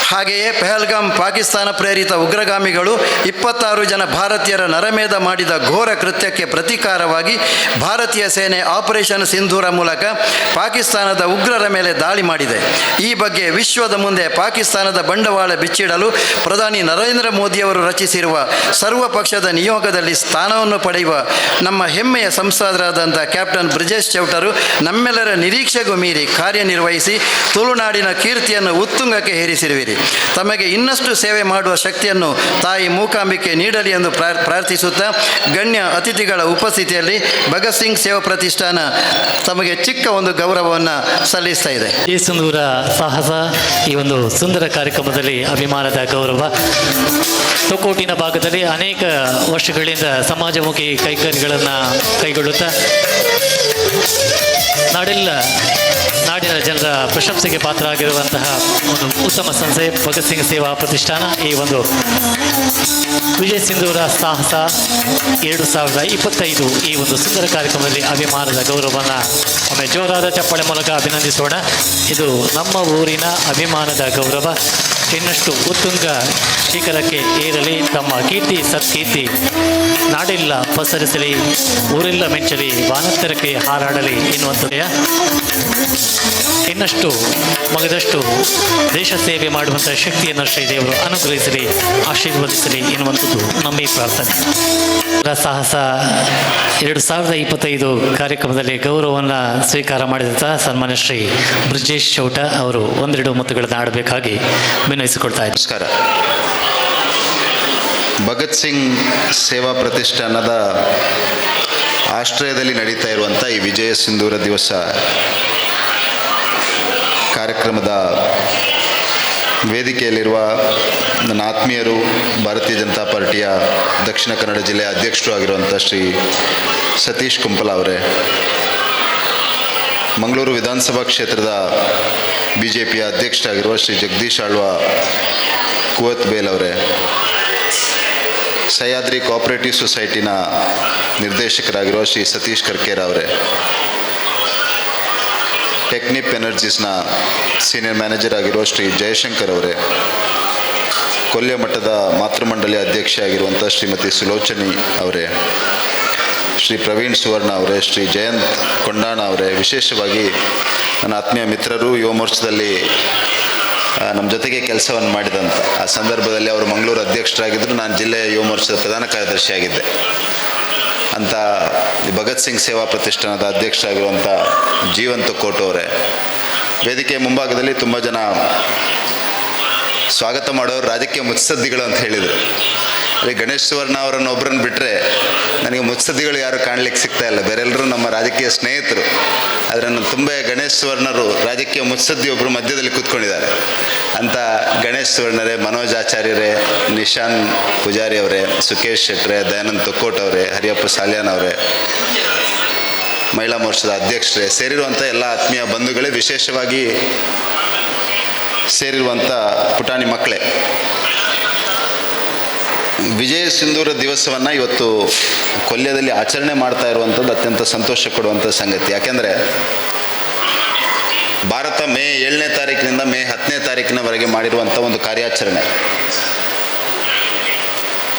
ಹಾಗೆಯೇ ಪೆಹಲ್ಗಾಮ್ ಪಾಕಿಸ್ತಾನ ಪ್ರೇರಿತ ಉಗ್ರಗಾಮಿಗಳು 26 ಜನ ಭಾರತೀಯರ ನರಮೇಧ ಮಾಡಿದ ಘೋರ ಕೃತ್ಯಕ್ಕೆ ಪ್ರತೀಕಾರವಾಗಿ ಭಾರತೀಯ ಸೇನೆ ಆಪರೇಷನ್ ಸಿಂಧೂರ ಮೂಲಕ ಪಾಕಿಸ್ತಾನದ ಉಗ್ರರ ಮೇಲೆ ದಾಳಿ ಮಾಡಿದೆ. ಈ ಬಗ್ಗೆ ವಿಶ್ವದ ಮುಂದೆ ಪಾಕಿಸ್ತಾನದ ಬಂಡವಾಳ ಬಿಚ್ಚಿಡಲು ಪ್ರಧಾನಿ ನರೇಂದ್ರ ಮೋದಿಯವರು ರಚಿಸಿರುವ ಸರ್ವ ಪಕ್ಷದ ನಿಯೋಗದಲ್ಲಿ ಸ್ಥಾನವನ್ನು ಪಡೆಯುವ ನಮ್ಮ ಹೆಮ್ಮೆಯ ಸಂಸದರಾದಂಥ ಕ್ಯಾಪ್ಟನ್ ಬ್ರಿಜೇಶ್ ಚೌಟರು ನಮ್ಮೆಲ್ಲರ ನಿರೀಕ್ಷೆಗೂ ಮೀರಿ ಕಾರ್ಯನಿರ್ವಹಿಸಿ ತುಳುನಾಡಿನ ಕೀರ್ತಿಯನ್ನು ಉತ್ತುಂಗಕ್ಕೆ ಏರಿಸಿರುವಿರಿ. ನೀಡಲಿ. ತಮಗೆ ಇನ್ನಷ್ಟು ಸೇವೆ ಮಾಡುವ ಶಕ್ತಿಯನ್ನು ತಾಯಿ ಮೂಕಾಂಬಿಕೆ ನೀಡಲಿ ಎಂದು ಪ್ರಾರ್ಥಿಸುತ್ತಾ ಗಣ್ಯ ಅತಿಥಿಗಳ ಉಪಸ್ಥಿತಿಯಲ್ಲಿ ಭಗತ್ ಸಿಂಗ್ ಸೇವಾ ಪ್ರತಿಷ್ಠಾನ ತಮಗೆ ಚಿಕ್ಕ ಒಂದು ಗೌರವವನ್ನು ಸಲ್ಲಿಸ್ತಾ ಇದೆ. ಈ ಸುಂದರ ಸಾಹಸ ಈ ಒಂದು ಸುಂದರ ಕಾರ್ಯಕ್ರಮದಲ್ಲಿ ಅಭಿಮಾನದ ಗೌರವ. ತೊಕ್ಕೊಟ್ಟಿನ ಭಾಗದಲ್ಲಿ ಅನೇಕ ವರ್ಷಗಳಿಂದ ಸಮಾಜಮುಖಿ ಕೈಂಕರ್ಯಗಳನ್ನು ಕೈಗೊಳ್ಳುತ್ತಾ ನಾಡೆಲ್ಲ ನಾಡಿನ ಜನರ ಪ್ರಶಂಸೆಗೆ ಪಾತ್ರ ಆಗಿರುವಂತಹ ಒಂದು ಉತ್ತಮ ಸಂಸ್ಥೆ ಭಗತ್ ಸಿಂಗ್ ಸೇವಾ ಪ್ರತಿಷ್ಠಾನ. ಈ ಒಂದು ವಿಜಯ ಸಿಂಧೂರ ಸಾಹಸ 2025 ಈ ಒಂದು ಸುಂದರ ಕಾರ್ಯಕ್ರಮದಲ್ಲಿ ಅಭಿಮಾನದ ಗೌರವವನ್ನು ಒಮ್ಮೆ ಜೋರಾದ ಚಪ್ಪಾಳೆ ಮೂಲಕ ಅಭಿನಂದಿಸೋಣ. ಇದು ನಮ್ಮ ಊರಿನ ಅಭಿಮಾನದ ಗೌರವ. ಇನ್ನಷ್ಟು ಉತ್ತುಂಗ ಶಿಖರಕ್ಕೆ ಏರಲಿ, ತಮ್ಮ ಕೀರ್ತಿ ಸತ್ಕೀರ್ತಿ ನಾಡೆಲ್ಲ ಪಸರಿಸಲಿ, ಊರೆಲ್ಲ ಮೆಚ್ಚಲಿ, ವಾನಂತರಕ್ಕೆ ಹಾರಾಡಲಿ ಎನ್ನುವಂಥದ್ದೇ. ಇನ್ನಷ್ಟು ಮಗದಷ್ಟು ದೇಶ ಸೇವೆ ಮಾಡುವಂಥ ಶಕ್ತಿಯನ್ನು ಶ್ರೀದೇವರು ಅನುಗ್ರಹಿಸಲಿ, ಆಶೀರ್ವದಿಸಲಿ ಎನ್ನುವಂಥದ್ದು ನಮ್ಮ ಈ ಪ್ರಾರ್ಥನೆ. ಸಾಹಸ 2025 ಕಾರ್ಯಕ್ರಮದಲ್ಲಿ ಗೌರವವನ್ನು ಸ್ವೀಕಾರ ಮಾಡಿದಂಥ ಸನ್ಮಾನ್ಯ ಶ್ರೀ ಬ್ರಿಜೇಶ್ ಚೌಟ ಅವರು ಒಂದೆರಡು ಮಾತುಗಳನ್ನು ಆಡಬೇಕಾಗಿ ವಿನಯಿಸಿಕೊಳ್ತಾ ಇದ್ದಾರೆ. ನಮಸ್ಕಾರ. ಭಗತ್ ಸಿಂಗ್ ಸೇವಾ ಪ್ರತಿಷ್ಠಾನದ ಆಶ್ರಯದಲ್ಲಿ ನಡೀತಾ ಇರುವಂಥ ಈ ವಿಜಯ ಸಿಂಧೂರ ದಿವಸ ಕಾರ್ಯಕ್ರಮದ ವೇದಿಕೆಯಲ್ಲಿರುವ ನನ್ನ ಆತ್ಮೀಯರು, ಭಾರತೀಯ ಜನತಾ ಪಾರ್ಟಿಯ ದಕ್ಷಿಣ ಕನ್ನಡ ಜಿಲ್ಲೆಯ ಅಧ್ಯಕ್ಷರು ಆಗಿರುವಂಥ ಶ್ರೀ ಸತೀಶ್ ಕುಂಪಲ ಅವರೇ, ಮಂಗಳೂರು ವಿಧಾನಸಭಾ ಕ್ಷೇತ್ರದ ಬಿಜೆಪಿಯ ಅಧ್ಯಕ್ಷರಾಗಿರುವ ಶ್ರೀ ಜಗದೀಶ್ ಆಳ್ವ ಕುವತ್ ಬೇಲ್ ಅವರೇ, ಸಹ್ಯಾದ್ರಿ ಕೋಆಪರೇಟಿವ್ ಸೊಸೈಟಿನ ನಿರ್ದೇಶಕರಾಗಿರುವ ಶ್ರೀ ಸತೀಶ್ ಕರ್ಕೇರ ಅವರೇ, ಟೆಕ್ನಿಪ್ ಎನರ್ಜೀಸ್ನ ಸೀನಿಯರ್ ಮ್ಯಾನೇಜರ್ ಆಗಿರುವ ಶ್ರೀ ಜಯಶಂಕರ್ ಅವರೇ, ಕೊಲ್ಯ ಮಠದ ಮಾತೃಮಂಡಳಿ ಅಧ್ಯಕ್ಷೆ ಆಗಿರುವಂಥ ಶ್ರೀಮತಿ ಸುಲೋಚನಿ ಅವರೇ, ಶ್ರೀ ಪ್ರವೀಣ್ ಸುವರ್ಣ ಅವರೇ, ಶ್ರೀ ಜಯಂತ್ ಕೊಂಡಾಣ ಅವರೇ, ವಿಶೇಷವಾಗಿ ನನ್ನ ಆತ್ಮೀಯ ಮಿತ್ರರು, ಯುವ ಮೋರ್ಚಾದಲ್ಲಿ ನಮ್ಮ ಜೊತೆಗೆ ಕೆಲಸವನ್ನು ಮಾಡಿದಂಥ, ಆ ಸಂದರ್ಭದಲ್ಲಿ ಅವರು ಮಂಗಳೂರು ಅಧ್ಯಕ್ಷರಾಗಿದ್ದರು, ನಾನು ಜಿಲ್ಲೆಯ ಯುವ ಮೋರ್ಚಾದ ಪ್ರಧಾನ ಕಾರ್ಯದರ್ಶಿಯಾಗಿದ್ದೆ ಅಂತ ಭಗತ್ ಸಿಂಗ್ ಸೇವಾ ಪ್ರತಿಷ್ಠಾನದ ಅಧ್ಯಕ್ಷರಾಗಿರುವಂಥ ಜೀವಂತ ಕೋಟು ಅವರೇ, ವೇದಿಕೆಯ ಮುಂಭಾಗದಲ್ಲಿ ತುಂಬ ಜನ ಸ್ವಾಗತ ಮಾಡೋರು ರಾಜಕೀಯ ಮುತ್ಸದ್ದಿಗಳು ಅಂತ ಹೇಳಿದರು. ಅಲ್ಲಿ ಗಣೇಶ್ ಸುವರ್ಣ ಅವರನ್ನು ಒಬ್ಬರನ್ನು ಬಿಟ್ಟರೆ ನನಗೆ ಮುತ್ಸದ್ದಿಗಳು ಯಾರು ಕಾಣಲಿಕ್ಕೆ ಸಿಗ್ತಾ ಇಲ್ಲ. ಬೇರೆಲ್ಲರೂ ನಮ್ಮ ರಾಜಕೀಯ ಸ್ನೇಹಿತರು. ಆದರೆ ನನ್ನ ತುಂಬ ಗಣೇಶ್ ಸುವರ್ಣರು ರಾಜಕೀಯ ಮುತ್ಸದ್ದಿ ಒಬ್ಬರು ಮಧ್ಯದಲ್ಲಿ ಕೂತ್ಕೊಂಡಿದ್ದಾರೆ ಅಂತ ಗಣೇಶ್ ಸುವರ್ಣರೇ, ಮನೋಜ್ ಆಚಾರ್ಯರೇ, ನಿಶಾನ್ ಪೂಜಾರಿ ಅವರೇ, ಸುಕೇಶ್ ಶೆಟ್ರೆ, ದಯಾನಂದ್ ತೊಕ್ಕೋಟ್ ಅವರೇ, ಹರಿಯಪ್ಪ ಸಾಲ್ಯಾನ್ ಅವರೇ, ಮಹಿಳಾ ಮೋರ್ಚಾದ ಅಧ್ಯಕ್ಷರೇ, ಸೇರಿರುವಂಥ ಎಲ್ಲ ಆತ್ಮೀಯ ಬಂಧುಗಳೇ, ವಿಶೇಷವಾಗಿ ಸೇರಿರುವಂಥ ಪುಟಾಣಿ ಮಕ್ಕಳೇ, ವಿಜಯ ಸಿಂಧೂರ ದಿವಸವನ್ನು ಇವತ್ತು ಕೊಲ್ಯದಲ್ಲಿ ಆಚರಣೆ ಮಾಡ್ತಾ ಇರುವಂಥದ್ದು ಅತ್ಯಂತ ಸಂತೋಷ ಕೊಡುವಂಥ ಸಂಗತಿ. ಯಾಕೆಂದರೆ ಭಾರತ ಮೇ 7ನೇ ತಾರೀಕಿನಿಂದ ಮೇ 10ನೇ ತಾರೀಕಿನವರೆಗೆ ಮಾಡಿರುವಂಥ ಒಂದು ಕಾರ್ಯಾಚರಣೆ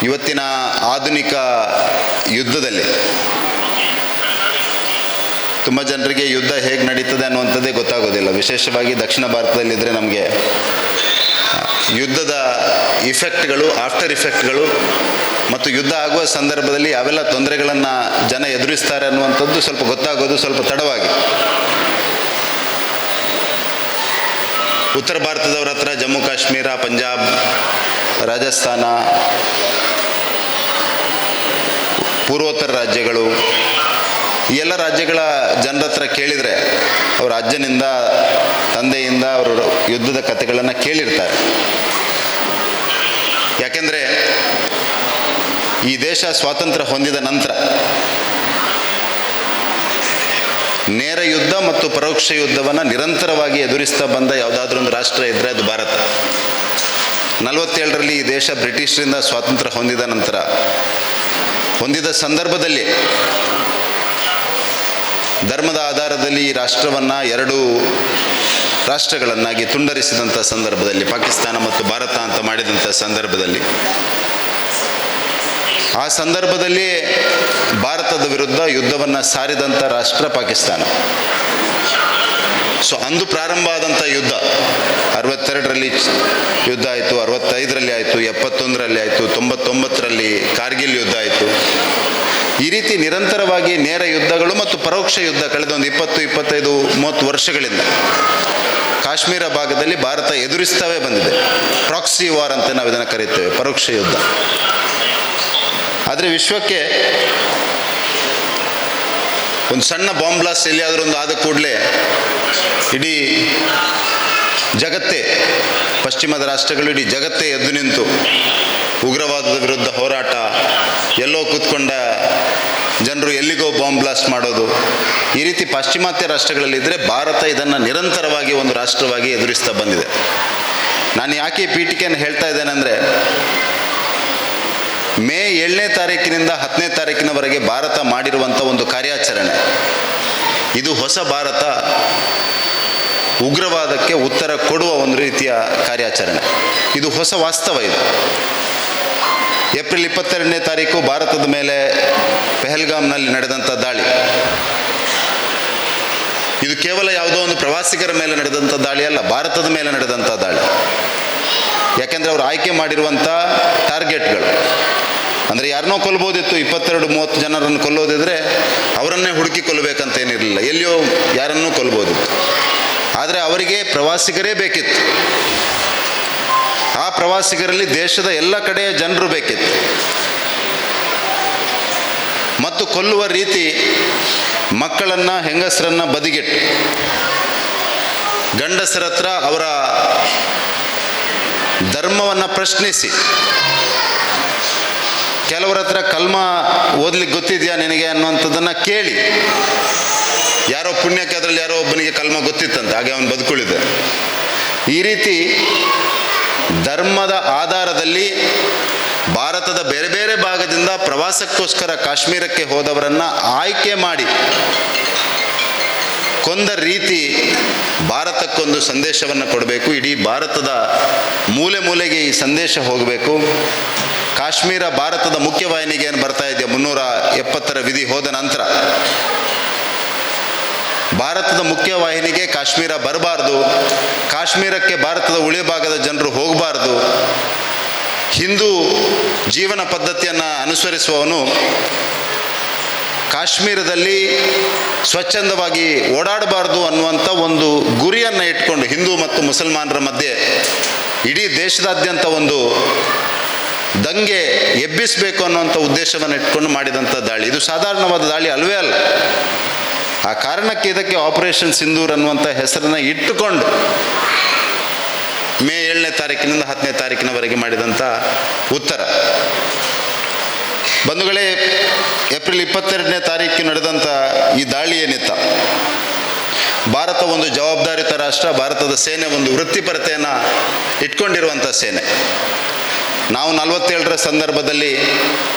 ಇವತ್ತಿನ ಆಧುನಿಕ ಯುದ್ಧದಲ್ಲಿ ತುಂಬ ಜನರಿಗೆ ಯುದ್ಧ ಹೇಗೆ ನಡೀತದೆ ಅನ್ನುವಂಥದ್ದೇ ಗೊತ್ತಾಗೋದಿಲ್ಲ. ವಿಶೇಷವಾಗಿ ದಕ್ಷಿಣ ಭಾರತದಲ್ಲಿದ್ದರೆ ನಮಗೆ ಯುದ್ಧದ ಇಫೆಕ್ಟ್ಗಳು, ಆಫ್ಟರ್ ಇಫೆಕ್ಟ್ಗಳು ಮತ್ತು ಯುದ್ಧ ಆಗುವ ಸಂದರ್ಭದಲ್ಲಿ ಯಾವೆಲ್ಲ ತೊಂದರೆಗಳನ್ನು ಜನ ಎದುರಿಸ್ತಾರೆ ಅನ್ನುವಂಥದ್ದು ಸ್ವಲ್ಪ ಗೊತ್ತಾಗೋದು ಸ್ವಲ್ಪ ತಡವಾಗಿ. ಉತ್ತರ ಭಾರತದವರ ಹತ್ರ ಜಮ್ಮು ಕಾಶ್ಮೀರ, ಪಂಜಾಬ್, ರಾಜಸ್ಥಾನ, ಪೂರ್ವೋತ್ತರ ರಾಜ್ಯಗಳು, ಈ ಎಲ್ಲ ರಾಜ್ಯಗಳ ಜನರ ಹತ್ರ ಕೇಳಿದರೆ ಅವರ ಅಜ್ಜನಿಂದ ತಂದೆಯಿಂದ ಅವರು ಯುದ್ಧದ ಕಥೆಗಳನ್ನು ಕೇಳಿರ್ತಾರೆ. ಯಾಕೆಂದರೆ ಈ ದೇಶ ಸ್ವಾತಂತ್ರ್ಯ ಹೊಂದಿದ ನಂತರ ನೇರ ಯುದ್ಧ ಮತ್ತು ಪರೋಕ್ಷ ಯುದ್ಧವನ್ನು ನಿರಂತರವಾಗಿ ಎದುರಿಸ್ತಾ ಬಂದ ಯಾವುದಾದ್ರೂ ಒಂದು ರಾಷ್ಟ್ರ ಇದ್ದರೆ ಅದು ಭಾರತ. 47ರಲ್ಲಿ ಈ ದೇಶ ಬ್ರಿಟಿಷರಿಂದ ಸ್ವಾತಂತ್ರ್ಯ ಹೊಂದಿದ ನಂತರ ಹೊಂದಿದ ಸಂದರ್ಭದಲ್ಲಿ ಧರ್ಮದ ಆಧಾರದಲ್ಲಿ ಈ ರಾಷ್ಟ್ರವನ್ನು ಎರಡು ರಾಷ್ಟ್ರಗಳನ್ನಾಗಿ ತುಂಡರಿಸಿದಂಥ ಸಂದರ್ಭದಲ್ಲಿ, ಪಾಕಿಸ್ತಾನ ಮತ್ತು ಭಾರತ ಅಂತ ಮಾಡಿದಂಥ ಸಂದರ್ಭದಲ್ಲಿ, ಆ ಸಂದರ್ಭದಲ್ಲಿ ಭಾರತದ ವಿರುದ್ಧ ಯುದ್ಧವನ್ನು ಸಾರಿದಂಥ ರಾಷ್ಟ್ರ ಪಾಕಿಸ್ತಾನ. ಸೊ ಅಂದು ಪ್ರಾರಂಭ ಆದಂಥ ಯುದ್ಧ 62ರಲ್ಲಿ ಯುದ್ಧ ಆಯಿತು, 65ರಲ್ಲಿ ಆಯಿತು, 71ರಲ್ಲಿ ಆಯಿತು, 99ರಲ್ಲಿ ಕಾರ್ಗಿಲ್ ಯುದ್ಧ ಆಯಿತು. ಈ ರೀತಿ ನಿರಂತರವಾಗಿ ನೇರ ಯುದ್ಧಗಳು ಮತ್ತು ಪರೋಕ್ಷ ಯುದ್ಧ ಕಳೆದ ಒಂದು 20, 25, 30 ವರ್ಷಗಳಿಂದ ಕಾಶ್ಮೀರ ಭಾಗದಲ್ಲಿ ಭಾರತ ಎದುರಿಸ್ತಾವೇ ಬಂದಿದೆ. ಪ್ರಾಕ್ಸಿ ವಾರ್ ಅಂತ ನಾವು ಇದನ್ನು ಕರೀತೇವೆ, ಪರೋಕ್ಷ ಯುದ್ಧ. ಆದರೆ ವಿಶ್ವಕ್ಕೆ ಒಂದು ಸಣ್ಣ ಬಾಂಬ್ ಬ್ಲಾಸ್ಟ್ ಎಲ್ಲಿಯಾದರೂ ಒಂದು ಆದ ಕೂಡಲೇ ಇಡೀ ಜಗತ್ತೇ, ಪಶ್ಚಿಮದ ರಾಷ್ಟ್ರಗಳು ಇಡೀ ಜಗತ್ತೇ ಎದ್ದು ನಿಂತು ಉಗ್ರವಾದದ ವಿರುದ್ಧ ಹೋರಾಟ, ಎಲ್ಲೋ ಕೂತ್ಕೊಂಡ ಜನರು ಎಲ್ಲಿಗೋ ಬಾಂಬ್ ಬ್ಲಾಸ್ಟ್ ಮಾಡೋದು, ಈ ರೀತಿ ಪಾಶ್ಚಿಮಾತ್ಯ ರಾಷ್ಟ್ರಗಳಲ್ಲಿದ್ದರೆ ಭಾರತ ಇದನ್ನು ನಿರಂತರವಾಗಿ ಒಂದು ರಾಷ್ಟ್ರವಾಗಿ ಎದುರಿಸ್ತಾ ಬಂದಿದೆ. ನಾನು ಯಾಕೆ ಈ ಪೀಠಿಕೆಯನ್ನು ಹೇಳ್ತಾ ಇದ್ದೇನೆ ಅಂದರೆ, ಮೇ 7ನೇ ತಾರೀಕಿನಿಂದ 10ನೇ ತಾರೀಕಿನವರೆಗೆ ಭಾರತ ಮಾಡಿರುವಂಥ ಒಂದು ಕಾರ್ಯಾಚರಣೆ ಇದು ಹೊಸ ಭಾರತ ಉಗ್ರವಾದಕ್ಕೆ ಉತ್ತರ ಕೊಡುವ ಒಂದು ರೀತಿಯ ಕಾರ್ಯಾಚರಣೆ. ಇದು ಹೊಸ ವಾಸ್ತವ. ಇದು ಏಪ್ರಿಲ್ 22ನೇ ತಾರೀಕು ಭಾರತದ ಮೇಲೆ ಪೆಹಲ್ಗಾಮ್ನಲ್ಲಿ ನಡೆದಂಥ ದಾಳಿ, ಇದು ಕೇವಲ ಯಾವುದೋ ಒಂದು ಪ್ರವಾಸಿಗರ ಮೇಲೆ ನಡೆದಂಥ ದಾಳಿ ಅಲ್ಲ, ಭಾರತದ ಮೇಲೆ ನಡೆದಂಥ ದಾಳಿ. ಯಾಕೆಂದರೆ ಅವರು ಆಯ್ಕೆ ಮಾಡಿರುವಂಥ ಟಾರ್ಗೆಟ್ಗಳು ಅಂದರೆ ಯಾರನ್ನೋ ಕೊಲ್ಬೋದಿತ್ತು, 22-30 ಜನರನ್ನು ಕೊಲ್ಲೋದಿದ್ರೆ ಅವರನ್ನೇ ಹುಡುಕಿ ಕೊಲ್ಲಬೇಕಂತ ಏನಿರಲಿಲ್ಲ, ಎಲ್ಲಿಯೋ ಯಾರನ್ನೂ ಕೊಲ್ಬೋದಿತ್ತು. ಆದರೆ ಅವರಿಗೆ ಪ್ರವಾಸಿಗರೇ ಬೇಕಿತ್ತು. ಆ ಪ್ರವಾಸಿಗರಲ್ಲಿ ದೇಶದ ಎಲ್ಲ ಕಡೆಯ ಜನರು ಬೇಕಿತ್ತು. ಮತ್ತು ಕೊಲ್ಲುವ ರೀತಿ ಮಕ್ಕಳನ್ನು, ಹೆಂಗಸರನ್ನು ಬದಿಗಿಟ್ಟು ಗಂಡಸರ ಹತ್ರ ಅವರ ಧರ್ಮವನ್ನು ಪ್ರಶ್ನಿಸಿ, ಕೆಲವರ ಹತ್ರ ಕಲ್ಮ ಓದ್ಲಿಕ್ಕೆ ಗೊತ್ತಿದೆಯಾ ನಿನಗೆ ಅನ್ನುವಂಥದ್ದನ್ನು ಕೇಳಿ, ಯಾರೋ ಪುಣ್ಯಕ್ಕೆ ಅದರಲ್ಲಿ ಯಾರೋ ಒಬ್ಬನಿಗೆ ಕಲ್ಮ ಗೊತ್ತಿತ್ತಂತೆ, ಹಾಗೆ ಅವನು ಬದುಕುಳಿದ. ಈ ರೀತಿ ಧರ್ಮದ ಆಧಾರದಲ್ಲಿ ಭಾರತದ ಬೇರೆ ಬೇರೆ ಭಾಗದಿಂದ ಪ್ರವಾಸಕ್ಕೋಸ್ಕರ ಕಾಶ್ಮೀರಕ್ಕೆ ಹೋದವರನ್ನು ಆಯ್ಕೆ ಮಾಡಿ ಕೊಂದ ರೀತಿ ಭಾರತಕ್ಕೊಂದು ಸಂದೇಶವನ್ನು ಕೊಡಬೇಕು. ಇಡೀ ಭಾರತದ ಮೂಲೆ ಮೂಲೆಗೆ ಈ ಸಂದೇಶ ಹೋಗಬೇಕು. ಕಾಶ್ಮೀರ ಭಾರತದ ಮುಖ್ಯವಾಹಿನಿಗೆ ಏನು ಬರ್ತಾ ಇದೆಯಾ 370 ವಿಧಿ ಹೋದ ನಂತರ ಭಾರತದ ಮುಖ್ಯವಾಹಿನಿಗೆ ಕಾಶ್ಮೀರ ಬರಬಾರ್ದು, ಕಾಶ್ಮೀರಕ್ಕೆ ಭಾರತದ ಉಳಿ ಭಾಗದ ಜನರು ಹೋಗಬಾರ್ದು, ಹಿಂದೂ ಜೀವನ ಪದ್ಧತಿಯನ್ನು ಅನುಸರಿಸುವವನು ಕಾಶ್ಮೀರದಲ್ಲಿ ಸ್ವಚ್ಛಂದವಾಗಿ ಓಡಾಡಬಾರ್ದು ಅನ್ನುವಂಥ ಒಂದು ಗುರಿಯನ್ನು ಇಟ್ಕೊಂಡು ಹಿಂದೂ ಮತ್ತು ಮುಸಲ್ಮಾನರ ಮಧ್ಯೆ ಇಡೀ ದೇಶದಾದ್ಯಂತ ಒಂದು ದಂಗೆ ಎಬ್ಬಿಸಬೇಕು ಅನ್ನುವಂಥ ಉದ್ದೇಶವನ್ನು ಇಟ್ಕೊಂಡು ಮಾಡಿದಂಥ ದಾಳಿ ಇದು. ಸಾಧಾರಣವಾದ ದಾಳಿ ಅಲ್ವೇ ಅಲ್ಲ. ಆ ಕಾರಣಕ್ಕೆ ಇದಕ್ಕೆ ಆಪರೇಷನ್ ಸಿಂಧೂರ್ ಅನ್ನುವಂಥ ಹೆಸರನ್ನು ಇಟ್ಟುಕೊಂಡು ಮೇ 7ನೇ ತಾರೀಕಿನಿಂದ 10ನೇ ತಾರೀಕಿನವರೆಗೆ ಮಾಡಿದಂಥ ಉತ್ತರ. ಬಂಧುಗಳೇ, ಏಪ್ರಿಲ್ 22ನೇ ತಾರೀಕು ನಡೆದಂಥ ಈ ದಾಳಿ ಏನಿತ್ತ, ಭಾರತ ಒಂದು ಜವಾಬ್ದಾರಿತ ರಾಷ್ಟ್ರ, ಭಾರತದ ಸೇನೆ ಒಂದು ವೃತ್ತಿಪರತೆಯನ್ನು ಇಟ್ಕೊಂಡಿರುವಂಥ ಸೇನೆ. ನಾವು 47ರ ಸಂದರ್ಭದಲ್ಲಿ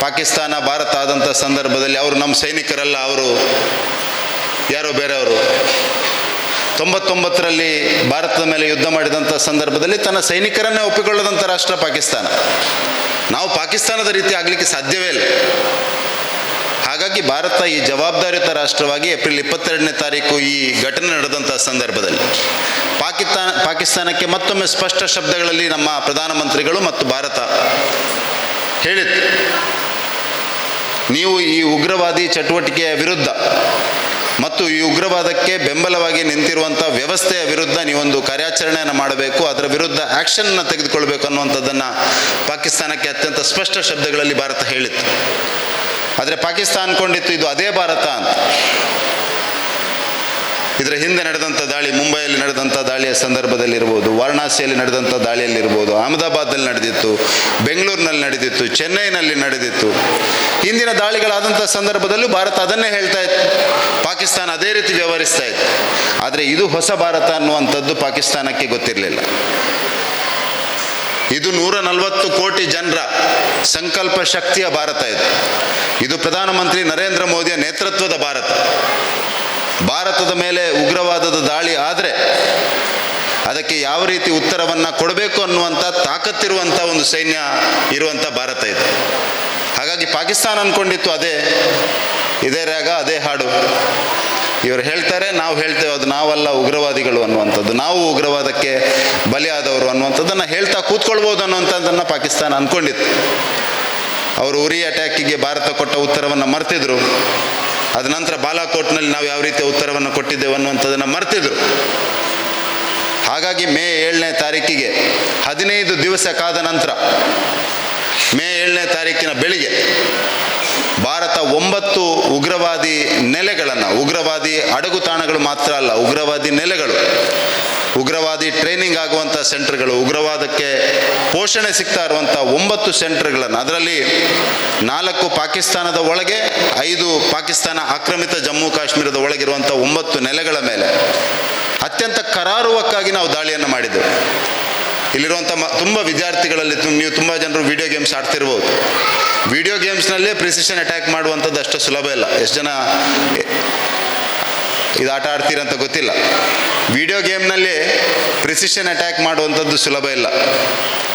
ಪಾಕಿಸ್ತಾನ ಭಾರತ ಆದಂಥ ಸಂದರ್ಭದಲ್ಲಿ ಅವರು ನಮ್ಮ ಸೈನಿಕರಲ್ಲ, ಅವರು ಯಾರೋ ಬೇರೆಯವರು. 99ರಲ್ಲಿ ಭಾರತದ ಮೇಲೆ ಯುದ್ಧ ಮಾಡಿದಂಥ ಸಂದರ್ಭದಲ್ಲಿ ತನ್ನ ಸೈನಿಕರನ್ನೇ ಒಪ್ಪಿಕೊಳ್ಳದಂಥ ರಾಷ್ಟ್ರ ಪಾಕಿಸ್ತಾನ. ನಾವು ಪಾಕಿಸ್ತಾನದ ರೀತಿ ಆಗಲಿಕ್ಕೆ ಸಾಧ್ಯವೇ ಇಲ್ಲ. ಹಾಗಾಗಿ ಭಾರತ ಈ ಜವಾಬ್ದಾರಿಯುತ ರಾಷ್ಟ್ರವಾಗಿ ಏಪ್ರಿಲ್ 22ನೇ ತಾರೀಕು ಈ ಘಟನೆ ನಡೆದಂಥ ಸಂದರ್ಭದಲ್ಲಿ ಪಾಕಿಸ್ತಾನಕ್ಕೆ ಮತ್ತೊಮ್ಮೆ ಸ್ಪಷ್ಟ ಶಬ್ದಗಳಲ್ಲಿ ನಮ್ಮ ಪ್ರಧಾನಮಂತ್ರಿಗಳು ಮತ್ತು ಭಾರತ ಹೇಳಿತ್ತು, ನೀವು ಈ ಉಗ್ರವಾದಿ ಚಟುವಟಿಕೆಯ ವಿರುದ್ಧ ಮತ್ತು ಈ ಉಗ್ರವಾದಕ್ಕೆ ಬೆಂಬಲವಾಗಿ ನಿಂತಿರುವಂಥ ವ್ಯವಸ್ಥೆಯ ವಿರುದ್ಧ ನೀವೊಂದು ಕಾರ್ಯಾಚರಣೆಯನ್ನು ಮಾಡಬೇಕು, ಅದರ ವಿರುದ್ಧ ಆ್ಯಕ್ಷನ್ನ ತೆಗೆದುಕೊಳ್ಬೇಕು ಅನ್ನುವಂಥದ್ದನ್ನು ಪಾಕಿಸ್ತಾನಕ್ಕೆ ಅತ್ಯಂತ ಸ್ಪಷ್ಟ ಶಬ್ದಗಳಲ್ಲಿ ಭಾರತ ಹೇಳಿತ್ತು. ಆದರೆ ಪಾಕಿಸ್ತಾನ ಅಂದ್ಕೊಂಡಿತ್ತು ಇದು ಅದೇ ಭಾರತ ಅಂತ. ಇದರ ಹಿಂದೆ ನಡೆದಂಥ ದಾಳಿ, ಮುಂಬೈಯಲ್ಲಿ ನಡೆದಂಥ ದಾಳಿಯ ಸಂದರ್ಭದಲ್ಲಿರ್ಬೋದು, ವಾರಣಾಸಿಯಲ್ಲಿ ನಡೆದಂಥ ದಾಳಿಯಲ್ಲಿರ್ಬೋದು, ಅಹಮದಾಬಾದಲ್ಲಿ ನಡೆದಿತ್ತು, ಬೆಂಗಳೂರಿನಲ್ಲಿ ನಡೆದಿತ್ತು, ಚೆನ್ನೈನಲ್ಲಿ ನಡೆದಿತ್ತು. ಹಿಂದಿನ ದಾಳಿಗಳಾದಂಥ ಸಂದರ್ಭದಲ್ಲೂ ಭಾರತ ಅದನ್ನೇ ಹೇಳ್ತಾ ಇತ್ತು, ಪಾಕಿಸ್ತಾನ ಅದೇ ರೀತಿ ವ್ಯವಹರಿಸ್ತಾ ಇತ್ತು. ಆದರೆ ಇದು ಹೊಸ ಭಾರತ ಅನ್ನುವಂಥದ್ದು ಪಾಕಿಸ್ತಾನಕ್ಕೆ ಗೊತ್ತಿರಲಿಲ್ಲ. ಇದು 140 ಕೋಟಿ ಜನರ ಸಂಕಲ್ಪ ಶಕ್ತಿಯ ಭಾರತ. ಇದು ಇದು ಪ್ರಧಾನಮಂತ್ರಿ ನರೇಂದ್ರ ಮೋದಿಯ ನೇತೃತ್ವದ ಭಾರತ. ಭಾರತದ ಮೇಲೆ ಉಗ್ರವಾದದ ದಾಳಿ ಆದರೆ ಅದಕ್ಕೆ ಯಾವ ರೀತಿ ಉತ್ತರವನ್ನು ಕೊಡಬೇಕು ಅನ್ನುವಂಥ ತಾಕತ್ತಿರುವಂಥ ಒಂದು ಸೈನ್ಯ ಇರುವಂಥ ಭಾರತ ಇದು. ಹಾಗಾಗಿ ಪಾಕಿಸ್ತಾನ ಅಂದ್ಕೊಂಡಿತ್ತು ಅದೇ ಇದೇ ರಾಗ ಅದೇ ಹಾಡು. ಇವರು ಹೇಳ್ತಾರೆ, ನಾವು ಹೇಳ್ತೇವೆ, ಅದು ನಾವಲ್ಲ ಉಗ್ರವಾದಿಗಳು ಅನ್ನುವಂಥದ್ದು, ನಾವು ಉಗ್ರವಾದಕ್ಕೆ ಬಲಿಯಾದವರು ಅನ್ನುವಂಥದ್ದನ್ನು ಹೇಳ್ತಾ ಕೂತ್ಕೊಳ್ಬೋದು ಅನ್ನುವಂಥದ್ದನ್ನು ಪಾಕಿಸ್ತಾನ ಅಂದ್ಕೊಂಡಿತ್ತು. ಅವರು ಉರಿ ಅಟ್ಯಾಕಿಗೆ ಭಾರತ ಕೊಟ್ಟ ಉತ್ತರವನ್ನು ಮರ್ತಿದ್ರು. ಅದ ನಂತರ ಬಾಲಾಕೋಟ್ನಲ್ಲಿ ನಾವು ಯಾವ ರೀತಿಯ ಉತ್ತರವನ್ನು ಕೊಟ್ಟಿದ್ದೇವೆ ಅನ್ನುವಂಥದ್ದನ್ನು ಮರ್ತಿದ್ರು. ಹಾಗಾಗಿ ಮೇ 7ನೇ ತಾರೀಕಿಗೆ 15 ದಿವಸ ಕಾದ ನಂತರ ಮೇ 7ನೇ ತಾರೀಕಿನ ಬೆಳಿಗ್ಗೆ ಭಾರತ 9 ಉಗ್ರವಾದಿ ನೆಲೆಗಳನ್ನು, ಉಗ್ರವಾದಿ ಅಡಗುತಾಣಗಳು ಮಾತ್ರ ಅಲ್ಲ, ಉಗ್ರವಾದಿ ನೆಲೆಗಳು, ಉಗ್ರವಾದಿ ಟ್ರೈನಿಂಗ್ ಆಗುವಂಥ ಸೆಂಟರ್ಗಳು, ಉಗ್ರವಾದಕ್ಕೆ ಪೋಷಣೆ ಸಿಗ್ತಾ ಇರುವಂಥ 9 ಸೆಂಟರ್ಗಳನ್ನು, ಅದರಲ್ಲಿ 4 ಪಾಕಿಸ್ತಾನದ ಒಳಗೆ, 5 ಪಾಕಿಸ್ತಾನ ಆಕ್ರಮಿತ ಜಮ್ಮು ಕಾಶ್ಮೀರದ ಒಳಗಿರುವಂಥ 9 ನೆಲೆಗಳ ಮೇಲೆ ಅತ್ಯಂತ ಕರಾರುವಕ್ಕಾಗಿ ನಾವು ದಾಳಿಯನ್ನು ಮಾಡಿದ್ದೆವು. ಇಲ್ಲಿರುವಂಥ ತುಂಬ ವಿದ್ಯಾರ್ಥಿಗಳಲ್ಲಿ ನೀವು ತುಂಬ ಜನರು ವಿಡಿಯೋ ಗೇಮ್ಸ್ ಆಡ್ತಿರ್ಬೋದು. ವಿಡಿಯೋ ಗೇಮ್ಸ್ನಲ್ಲೇ ಪ್ರಿಸಿಷನ್ ಅಟ್ಯಾಕ್ ಮಾಡುವಂಥದ್ದು ಅಷ್ಟು ಸುಲಭ ಇಲ್ಲ. ಎಷ್ಟು ಜನ ಇದು ಆಟ ಆಡ್ತೀರಂತ ಗೊತ್ತಿಲ್ಲ. ವಿಡಿಯೋ ಗೇಮ್ನಲ್ಲಿ ಪ್ರಿಸಿಷನ್ ಅಟ್ಯಾಕ್ ಮಾಡುವಂಥದ್ದು ಸುಲಭ ಇಲ್ಲ.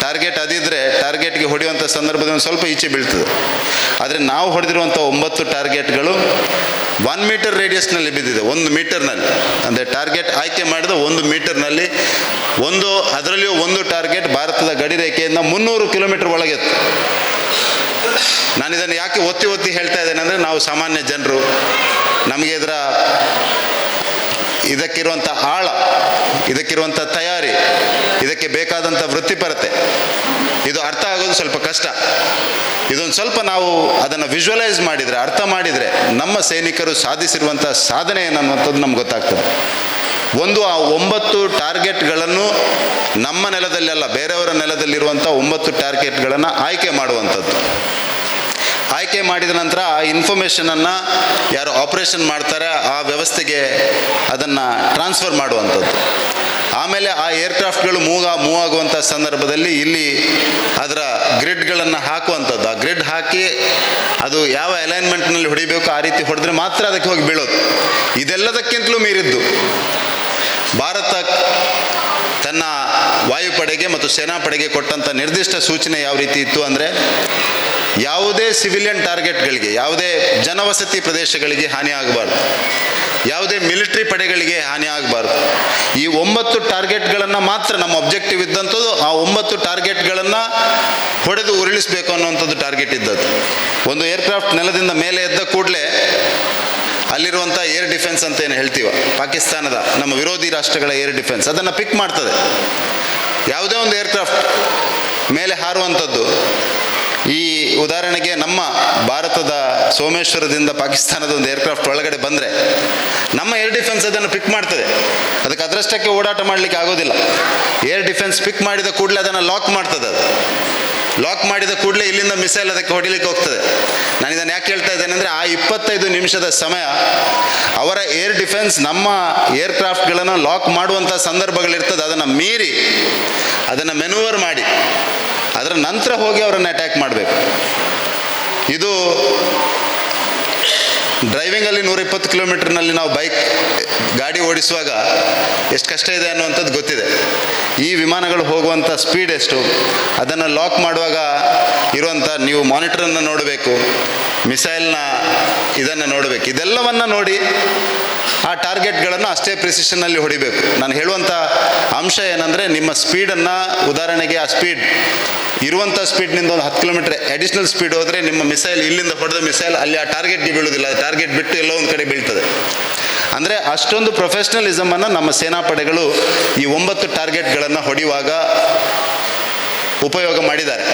ಟಾರ್ಗೆಟ್ ಅದಿದ್ದರೆ ಟಾರ್ಗೆಟ್ಗೆ ಹೊಡೆಯುವಂಥ ಸಂದರ್ಭದಲ್ಲಿ ಒಂದು ಸ್ವಲ್ಪ ಈಚೆ ಬೀಳ್ತದೆ. ಆದರೆ ನಾವು ಹೊಡೆದಿರುವಂಥ 9 ಟಾರ್ಗೆಟ್ಗಳು 1 ಮೀಟರ್ ರೇಡಿಯಸ್ನಲ್ಲಿ ಬಿದ್ದಿದೆ. 1 ಮೀಟರ್ನಲ್ಲಿ, ಅಂದರೆ ಟಾರ್ಗೆಟ್ ಆಯ್ಕೆ ಮಾಡಿದ 1 ಮೀಟರ್ನಲ್ಲಿ ಒಂದು, ಅದರಲ್ಲಿಯೂ ಒಂದು ಟಾರ್ಗೆಟ್ ಭಾರತದ ಗಡಿರೇಖೆಯಿಂದ 300 ಕಿಲೋಮೀಟರ್ ಒಳಗಿತ್ತು. ನಾನಿದನ್ನು ಯಾಕೆ ಒತ್ತಿ ಒತ್ತಿ ಹೇಳ್ತಾ ಇದ್ದೇನೆ ಅಂದರೆ, ನಾವು ಸಾಮಾನ್ಯ ಜನರು, ನಮಗೆ ಇದಕ್ಕಿರುವಂಥ ಆಳ, ಇದಕ್ಕಿರುವಂಥ ತಯಾರಿ, ಇದಕ್ಕೆ ಬೇಕಾದಂಥ ವೃತ್ತಿಪರತೆ, ಇದು ಅರ್ಥ ಆಗೋದು ಸ್ವಲ್ಪ ಕಷ್ಟ. ಇದೊಂದು ಸ್ವಲ್ಪ ನಾವು ಅದನ್ನು ವಿಜುವಲೈಸ್ ಮಾಡಿದರೆ, ಅರ್ಥ ಮಾಡಿದರೆ ನಮ್ಮ ಸೈನಿಕರು ಸಾಧಿಸಿರುವಂಥ ಸಾಧನೆ ಏನನ್ನುವಂಥದ್ದು ನಮ್ಗೆ ಗೊತ್ತಾಗ್ತದೆ. ಒಂದು, ಆ 9 ಟಾರ್ಗೆಟ್ಗಳನ್ನು ನಮ್ಮ ನೆಲದಲ್ಲಿ ಅಲ್ಲ, ಬೇರೆಯವರ ನೆಲದಲ್ಲಿರುವಂಥ 9 ಟಾರ್ಗೆಟ್ಗಳನ್ನು ಆಯ್ಕೆ ಮಾಡುವಂಥದ್ದು. ಆಯ್ಕೆ ಮಾಡಿದ ನಂತರ ಆ ಇನ್ಫಾರ್ಮೇಷನನ್ನು ಯಾರು ಆಪ್ರೇಷನ್ ಮಾಡ್ತಾರೆ ಆ ವ್ಯವಸ್ಥೆಗೆ ಅದನ್ನು ಟ್ರಾನ್ಸ್ಫರ್ ಮಾಡುವಂಥದ್ದು. ಆಮೇಲೆ ಆ ಏರ್ಕ್ರಾಫ್ಟ್ಗಳು ಮೂವ್ ಆಗುವಂಥ ಸಂದರ್ಭದಲ್ಲಿ ಇಲ್ಲಿ ಅದರ ಗ್ರಿಡ್ಗಳನ್ನು ಹಾಕುವಂಥದ್ದು. ಆ ಗ್ರಿಡ್ ಹಾಕಿ ಅದು ಯಾವ ಅಲೈನ್ಮೆಂಟ್ನಲ್ಲಿ ಹೊಡಿಬೇಕು ಆ ರೀತಿ ಹೊಡೆದ್ರೆ ಮಾತ್ರ ಅದಕ್ಕೆ ಹೋಗಿ ಬೀಳೋದು. ಇದೆಲ್ಲದಕ್ಕಿಂತಲೂ ಮೀರಿದ್ದು ಭಾರತ ತನ್ನ ವಾಯುಪಡೆಗೆ ಮತ್ತು ಸೇನಾಪಡೆಗೆ ಕೊಟ್ಟಂಥ ನಿರ್ದಿಷ್ಟ ಸೂಚನೆ ಯಾವ ರೀತಿ ಇತ್ತು ಅಂದರೆ, ಯಾವುದೇ ಸಿವಿಲಿಯನ್ ಟಾರ್ಗೆಟ್ಗಳಿಗೆ, ಯಾವುದೇ ಜನವಸತಿ ಪ್ರದೇಶಗಳಿಗೆ ಹಾನಿ ಆಗಬಾರ್ದು, ಯಾವುದೇ ಮಿಲಿಟರಿ ಪಡೆಗಳಿಗೆ ಹಾನಿ ಆಗಬಾರ್ದು. ಈ 9 ಟಾರ್ಗೆಟ್ಗಳನ್ನು ಮಾತ್ರ ನಮ್ಮ ಅಬ್ಜೆಕ್ಟಿವ್ ಇದ್ದಂಥದ್ದು. ಆ 9 ಟಾರ್ಗೆಟ್ಗಳನ್ನು ಹೊಡೆದು ಉರುಳಿಸಬೇಕು ಅನ್ನುವಂಥದ್ದು ಟಾರ್ಗೆಟ್ ಇದ್ದದ್ದು. ಒಂದು ಏರ್ಕ್ರಾಫ್ಟ್ ನೆಲದಿಂದ ಮೇಲೆ ಎದ್ದ ಕೂಡಲೇ ಅಲ್ಲಿರುವಂಥ ಏರ್ ಡಿಫೆನ್ಸ್ ಅಂತ ಏನು ಹೇಳ್ತೀವ, ಪಾಕಿಸ್ತಾನದ ನಮ್ಮ ವಿರೋಧಿ ರಾಷ್ಟ್ರಗಳ ಏರ್ ಡಿಫೆನ್ಸ್ ಅದನ್ನು ಪಿಕ್ ಮಾಡ್ತದೆ. ಯಾವುದೇ ಒಂದು ಏರ್ಕ್ರಾಫ್ಟ್ ಮೇಲೆ ಹಾರುವಂಥದ್ದು, ಈ ಉದಾಹರಣೆಗೆ ನಮ್ಮ ಭಾರತದ ಸೋಮೇಶ್ವರದಿಂದ ಪಾಕಿಸ್ತಾನದ ಒಂದು ಏರ್ಕ್ರಾಫ್ಟ್ ಒಳಗಡೆ ಬಂದರೆ ನಮ್ಮ ಏರ್ ಡಿಫೆನ್ಸ್ ಅದನ್ನು ಪಿಕ್ ಮಾಡ್ತದೆ. ಅದಕ್ಕೆ ಅದರಷ್ಟಕ್ಕೆ ಓಡಾಟ ಮಾಡಲಿಕ್ಕೆ ಆಗೋದಿಲ್ಲ. ಏರ್ ಡಿಫೆನ್ಸ್ ಪಿಕ್ ಮಾಡಿದ ಕೂಡಲೇ ಅದನ್ನು ಲಾಕ್ ಮಾಡ್ತದೆ. ಅದು ಲಾಕ್ ಮಾಡಿದ ಕೂಡಲೇ ಇಲ್ಲಿಂದ ಮಿಸೈಲ್ ಅದಕ್ಕೆ ಹೊಡಿಲಿಕ್ಕೆ ಹೋಗ್ತದೆ. ನಾನು ಇದನ್ನು ಯಾಕೆ ಹೇಳ್ತಾ ಇದ್ದೇನೆ ಅಂದರೆ, ಆ 25 ನಿಮಿಷದ ಸಮಯ ಅವರ ಏರ್ ಡಿಫೆನ್ಸ್ ನಮ್ಮ ಏರ್ಕ್ರಾಫ್ಟ್ಗಳನ್ನು ಲಾಕ್ ಮಾಡುವಂಥ ಸಂದರ್ಭಗಳಿರ್ತದೆ. ಅದನ್ನು ಮೀರಿ ಅದನ್ನು ಮೆನೂವರ್ ಮಾಡಿ ಅದರ ನಂತರ ಹೋಗಿ ಅವರನ್ನು ಅಟ್ಯಾಕ್ ಮಾಡಬೇಕು. ಇದು ಡ್ರೈವಿಂಗಲ್ಲಿ 120 ಕಿಲೋಮೀಟರ್ನಲ್ಲಿ ನಾವು ಬೈಕ್ ಗಾಡಿ ಓಡಿಸುವಾಗ ಎಷ್ಟು ಕಷ್ಟ ಇದೆ ಅನ್ನುವಂಥದ್ದು ಗೊತ್ತಿದೆ. ಈ ವಿಮಾನಗಳು ಹೋಗುವಂಥ ಸ್ಪೀಡ್ ಎಷ್ಟು, ಅದನ್ನು ಲಾಕ್ ಮಾಡುವಾಗ ಇರುವಂಥ ನೀವು ಮಾನಿಟರನ್ನು ನೋಡಬೇಕು, ಮಿಸೈಲ್ನ ಇದನ್ನು ನೋಡಬೇಕು, ಇದೆಲ್ಲವನ್ನು ನೋಡಿ ಆ ಟಾರ್ಗೆಟ್ಗಳನ್ನು ಅಷ್ಟೇ ಪ್ರಿಸಿಷನ್ನಲ್ಲಿ ಹೊಡಿಬೇಕು. ನಾನು ಹೇಳುವಂಥ ಅಂಶ ಏನಂದರೆ, ನಿಮ್ಮ ಸ್ಪೀಡನ್ನು ಉದಾಹರಣೆಗೆ ಆ ಸ್ಪೀಡ್ ಇರುವಂಥ ಸ್ಪೀಡ್ನಿಂದ ಒಂದು 10 ಕಿಲೋಮೀಟರ್ ಅಡಿಷ್ನಲ್ ಸ್ಪೀಡ್ ಹೋದರೆ ನಿಮ್ಮ ಮಿಸೈಲ್ ಇಲ್ಲಿಂದ ಹೊಡೆದ ಮಿಸೈಲ್ ಅಲ್ಲಿ ಆ ಟಾರ್ಗೆಟ್ಗೆ ಬೀಳುವುದಿಲ್ಲ, ಟಾರ್ಗೆಟ್ ಬಿಟ್ಟು ಎಲ್ಲೋ ಒಂದು ಕಡೆ ಬೀಳ್ತದೆ. ಅಂದರೆ ಅಷ್ಟೊಂದು ಪ್ರೊಫೆಷ್ನಲಿಸಮನ್ನು ನಮ್ಮ ಸೇನಾಪಡೆಗಳು ಈ 9 ಟಾರ್ಗೆಟ್ಗಳನ್ನು ಹೊಡೆಯುವಾಗ ಉಪಯೋಗ ಮಾಡಿದ್ದಾರೆ.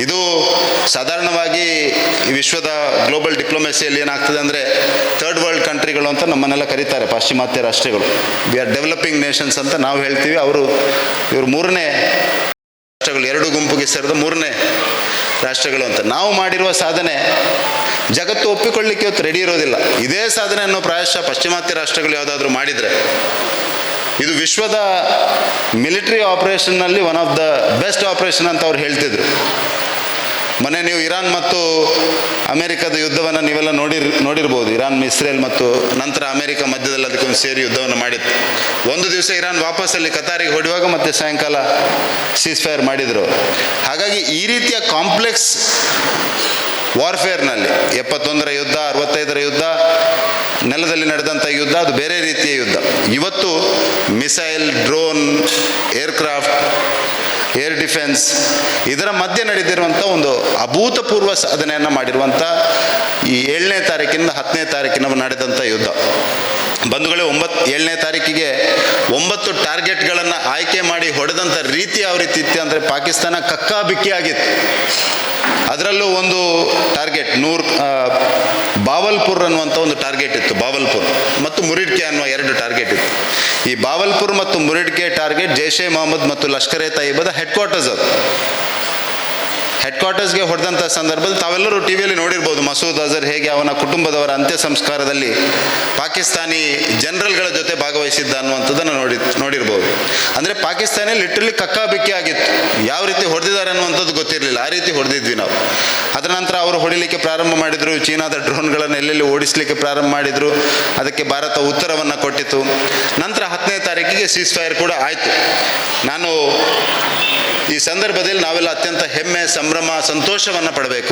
ಇದು ಸಾಧಾರಣವಾಗಿ ಈ ವಿಶ್ವದ ಗ್ಲೋಬಲ್ ಡಿಪ್ಲೊಮೆಸಿಯಲ್ಲಿ ಏನಾಗ್ತದೆ ಅಂದರೆ, ಥರ್ಡ್ ವರ್ಲ್ಡ್ ಕಂಟ್ರಿಗಳು ಅಂತ ನಮ್ಮನ್ನೆಲ್ಲ ಕರೀತಾರೆ ಪಾಶ್ಚಿಮಾತ್ಯ ರಾಷ್ಟ್ರಗಳು. We are developing Nations ಅಂತ ನಾವು ಹೇಳ್ತೀವಿ. ಇವರು ಮೂರನೇ ರಾಷ್ಟ್ರಗಳು, 2 ಗುಂಪಿಗೆ ಸೇರಿದ 3ನೇ ರಾಷ್ಟ್ರಗಳು ಅಂತ. ನಾವು ಮಾಡಿರುವ ಸಾಧನೆ ಜಗತ್ತು ಒಪ್ಪಿಕೊಳ್ಳಿಕ್ಕೆ ಇವತ್ತು ರೆಡಿ ಇರೋದಿಲ್ಲ. ಇದೇ ಸಾಧನೆಯನ್ನು ಪ್ರಾಯಶಃ ಪಾಶ್ಚಿಮಾತ್ಯ ರಾಷ್ಟ್ರಗಳು ಯಾವುದಾದ್ರೂ ಮಾಡಿದರೆ, ಇದು ವಿಶ್ವದ military ಆಪರೇಷನ್ನಲ್ಲಿ one of the best operation ಅಂತ ಅವ್ರು ಹೇಳ್ತಿದ್ರು. ಮೊನ್ನೆ ನೀವು ಇರಾನ್ ಮತ್ತು ಅಮೆರಿಕದ ಯುದ್ಧವನ್ನು ನೀವೆಲ್ಲ ನೋಡಿರ್ಬೋದು. ಇರಾನ್, ಇಸ್ರೇಲ್ ಮತ್ತು ನಂತರ ಅಮೆರಿಕ ಮಧ್ಯದಲ್ಲಿ ಅದಕ್ಕೊಂದು ಸೇರಿ ಯುದ್ಧವನ್ನು ಮಾಡಿತ್ತು. ಒಂದು ದಿವಸ ಇರಾನ್ ವಾಪಸ್ಸಲ್ಲಿ ಕತಾರಿಗೆ ಹೊಡೆಯುವಾಗ ಮತ್ತೆ ಸಾಯಂಕಾಲ ಸೀಸ್ ಫೈರ್ ಮಾಡಿದರು. ಹಾಗಾಗಿ ಈ ರೀತಿಯ ಕಾಂಪ್ಲೆಕ್ಸ್ ವಾರ್ಫೇರ್ನಲ್ಲಿ 71ರ ಯುದ್ಧ, 65ರ ಯುದ್ಧ, ನೆಲದಲ್ಲಿ ನಡೆದಂಥ ಯುದ್ಧ ಅದು ಬೇರೆ ರೀತಿಯ ಯುದ್ಧ. ಇವತ್ತು missile, drone, aircraft, air defence ಇದರ ಮಧ್ಯೆ ನಡೆದಿರುವಂಥ ಒಂದು ಅಭೂತಪೂರ್ವ ಸಾಧನೆಯನ್ನು ಮಾಡಿರುವಂಥ ಈ 7ನೇ ತಾರೀಕಿನಿಂದ 10ನೇ ತಾರೀಕಿನ ನಡೆದಂಥ ಯುದ್ಧ. ಬಂಧುಗಳೇ, 7ನೇ ತಾರೀಕಿಗೆ 9 ಟಾರ್ಗೆಟ್ಗಳನ್ನು ಆಯ್ಕೆ ಮಾಡಿ ಹೊಡೆದಂಥ ರೀತಿ ಯಾವ ರೀತಿ ಇತ್ತು ಅಂದರೆ ಪಾಕಿಸ್ತಾನ ಕಕ್ಕಾಬಿಕ್ಕಿ ಆಗಿತ್ತು. ಅದರಲ್ಲೂ ಒಂದು ಟಾರ್ಗೆಟ್ ಬಾವಲ್ಪುರ್ ಅನ್ನುವಂಥ ಒಂದು ಟಾರ್ಗೆಟ್ ಇತ್ತು. ಬಾವಲ್ಪುರ್ ಮತ್ತು ಮುರಿಡ್ಕೆ ಅನ್ನುವ 2 ಟಾರ್ಗೆಟ್ ಇತ್ತು. ಈ ಬಾವಲ್ಪುರ್ ಮತ್ತು ಮುರಿಡ್ಕೆ ಟಾರ್ಗೆಟ್ ಜೈಷ್ ಎ ಮೊಹಮ್ಮದ್ ಮತ್ತು ಲಷ್ಕರ್ ಎ ತಯ್ಯಬದ ಹೆಡ್ ಕ್ವಾರ್ಟರ್ಸ್. ಅದು ಹೆಡ್ ಕ್ವಾರ್ಟರ್ಸ್ಗೆ ಹೊಡೆದಂಥ ಸಂದರ್ಭದಲ್ಲಿ ತಾವೆಲ್ಲರೂ ಟಿ ವಿಯಲ್ಲಿ ನೋಡಿರ್ಬೋದು, ಮಸೂದ್ ಅಜರ್ ಹೇಗೆ ಅವನ ಕುಟುಂಬದವರ ಅಂತ್ಯ ಸಂಸ್ಕಾರದಲ್ಲಿ ಪಾಕಿಸ್ತಾನಿ ಜನರಲ್ಗಳ ಜೊತೆ ಭಾಗವಹಿಸಿದ್ದ ಅನ್ನುವಂಥದ್ದನ್ನು ನೋಡಿರ್ಬೋದು. ಅಂದರೆ ಪಾಕಿಸ್ತಾನ ಲಿಟ್ರಲಿ ಕಕ್ಕಾಬಿಕ್ಕಿ ಆಗಿತ್ತು. ಯಾವ ರೀತಿ ಹೊಡೆದಿದ್ದಾರೆ ಅನ್ನುವಂಥದ್ದು ಗೊತ್ತಿರಲಿಲ್ಲ, ಆ ರೀತಿ ಹೊಡೆದಿದ್ವಿ ನಾವು. ಅದರ ನಂತರ ಅವರು ಹೊಡಿಲಿಕ್ಕೆ ಪ್ರಾರಂಭ ಮಾಡಿದರು, ಚೀನಾದ ಡ್ರೋನ್ಗಳನ್ನು ಎಲ್ಲೆಲ್ಲಿ ಓಡಿಸಲಿಕ್ಕೆ ಪ್ರಾರಂಭ ಮಾಡಿದರು. ಅದಕ್ಕೆ ಭಾರತ ಉತ್ತರವನ್ನು ಕೊಟ್ಟಿತು. ನಂತರ 10ನೇ ತಾರೀಕಿಗೆ ಸೀಸ್ ಫೈರ್ ಕೂಡ ಆಯಿತು. ನಾನು ಈ ಸಂದರ್ಭದಲ್ಲಿ ನಾವೆಲ್ಲ ಅತ್ಯಂತ ಹೆಮ್ಮೆ, ಸಂಭ್ರಮ, ಸಂತೋಷವನ್ನು ಪಡಬೇಕು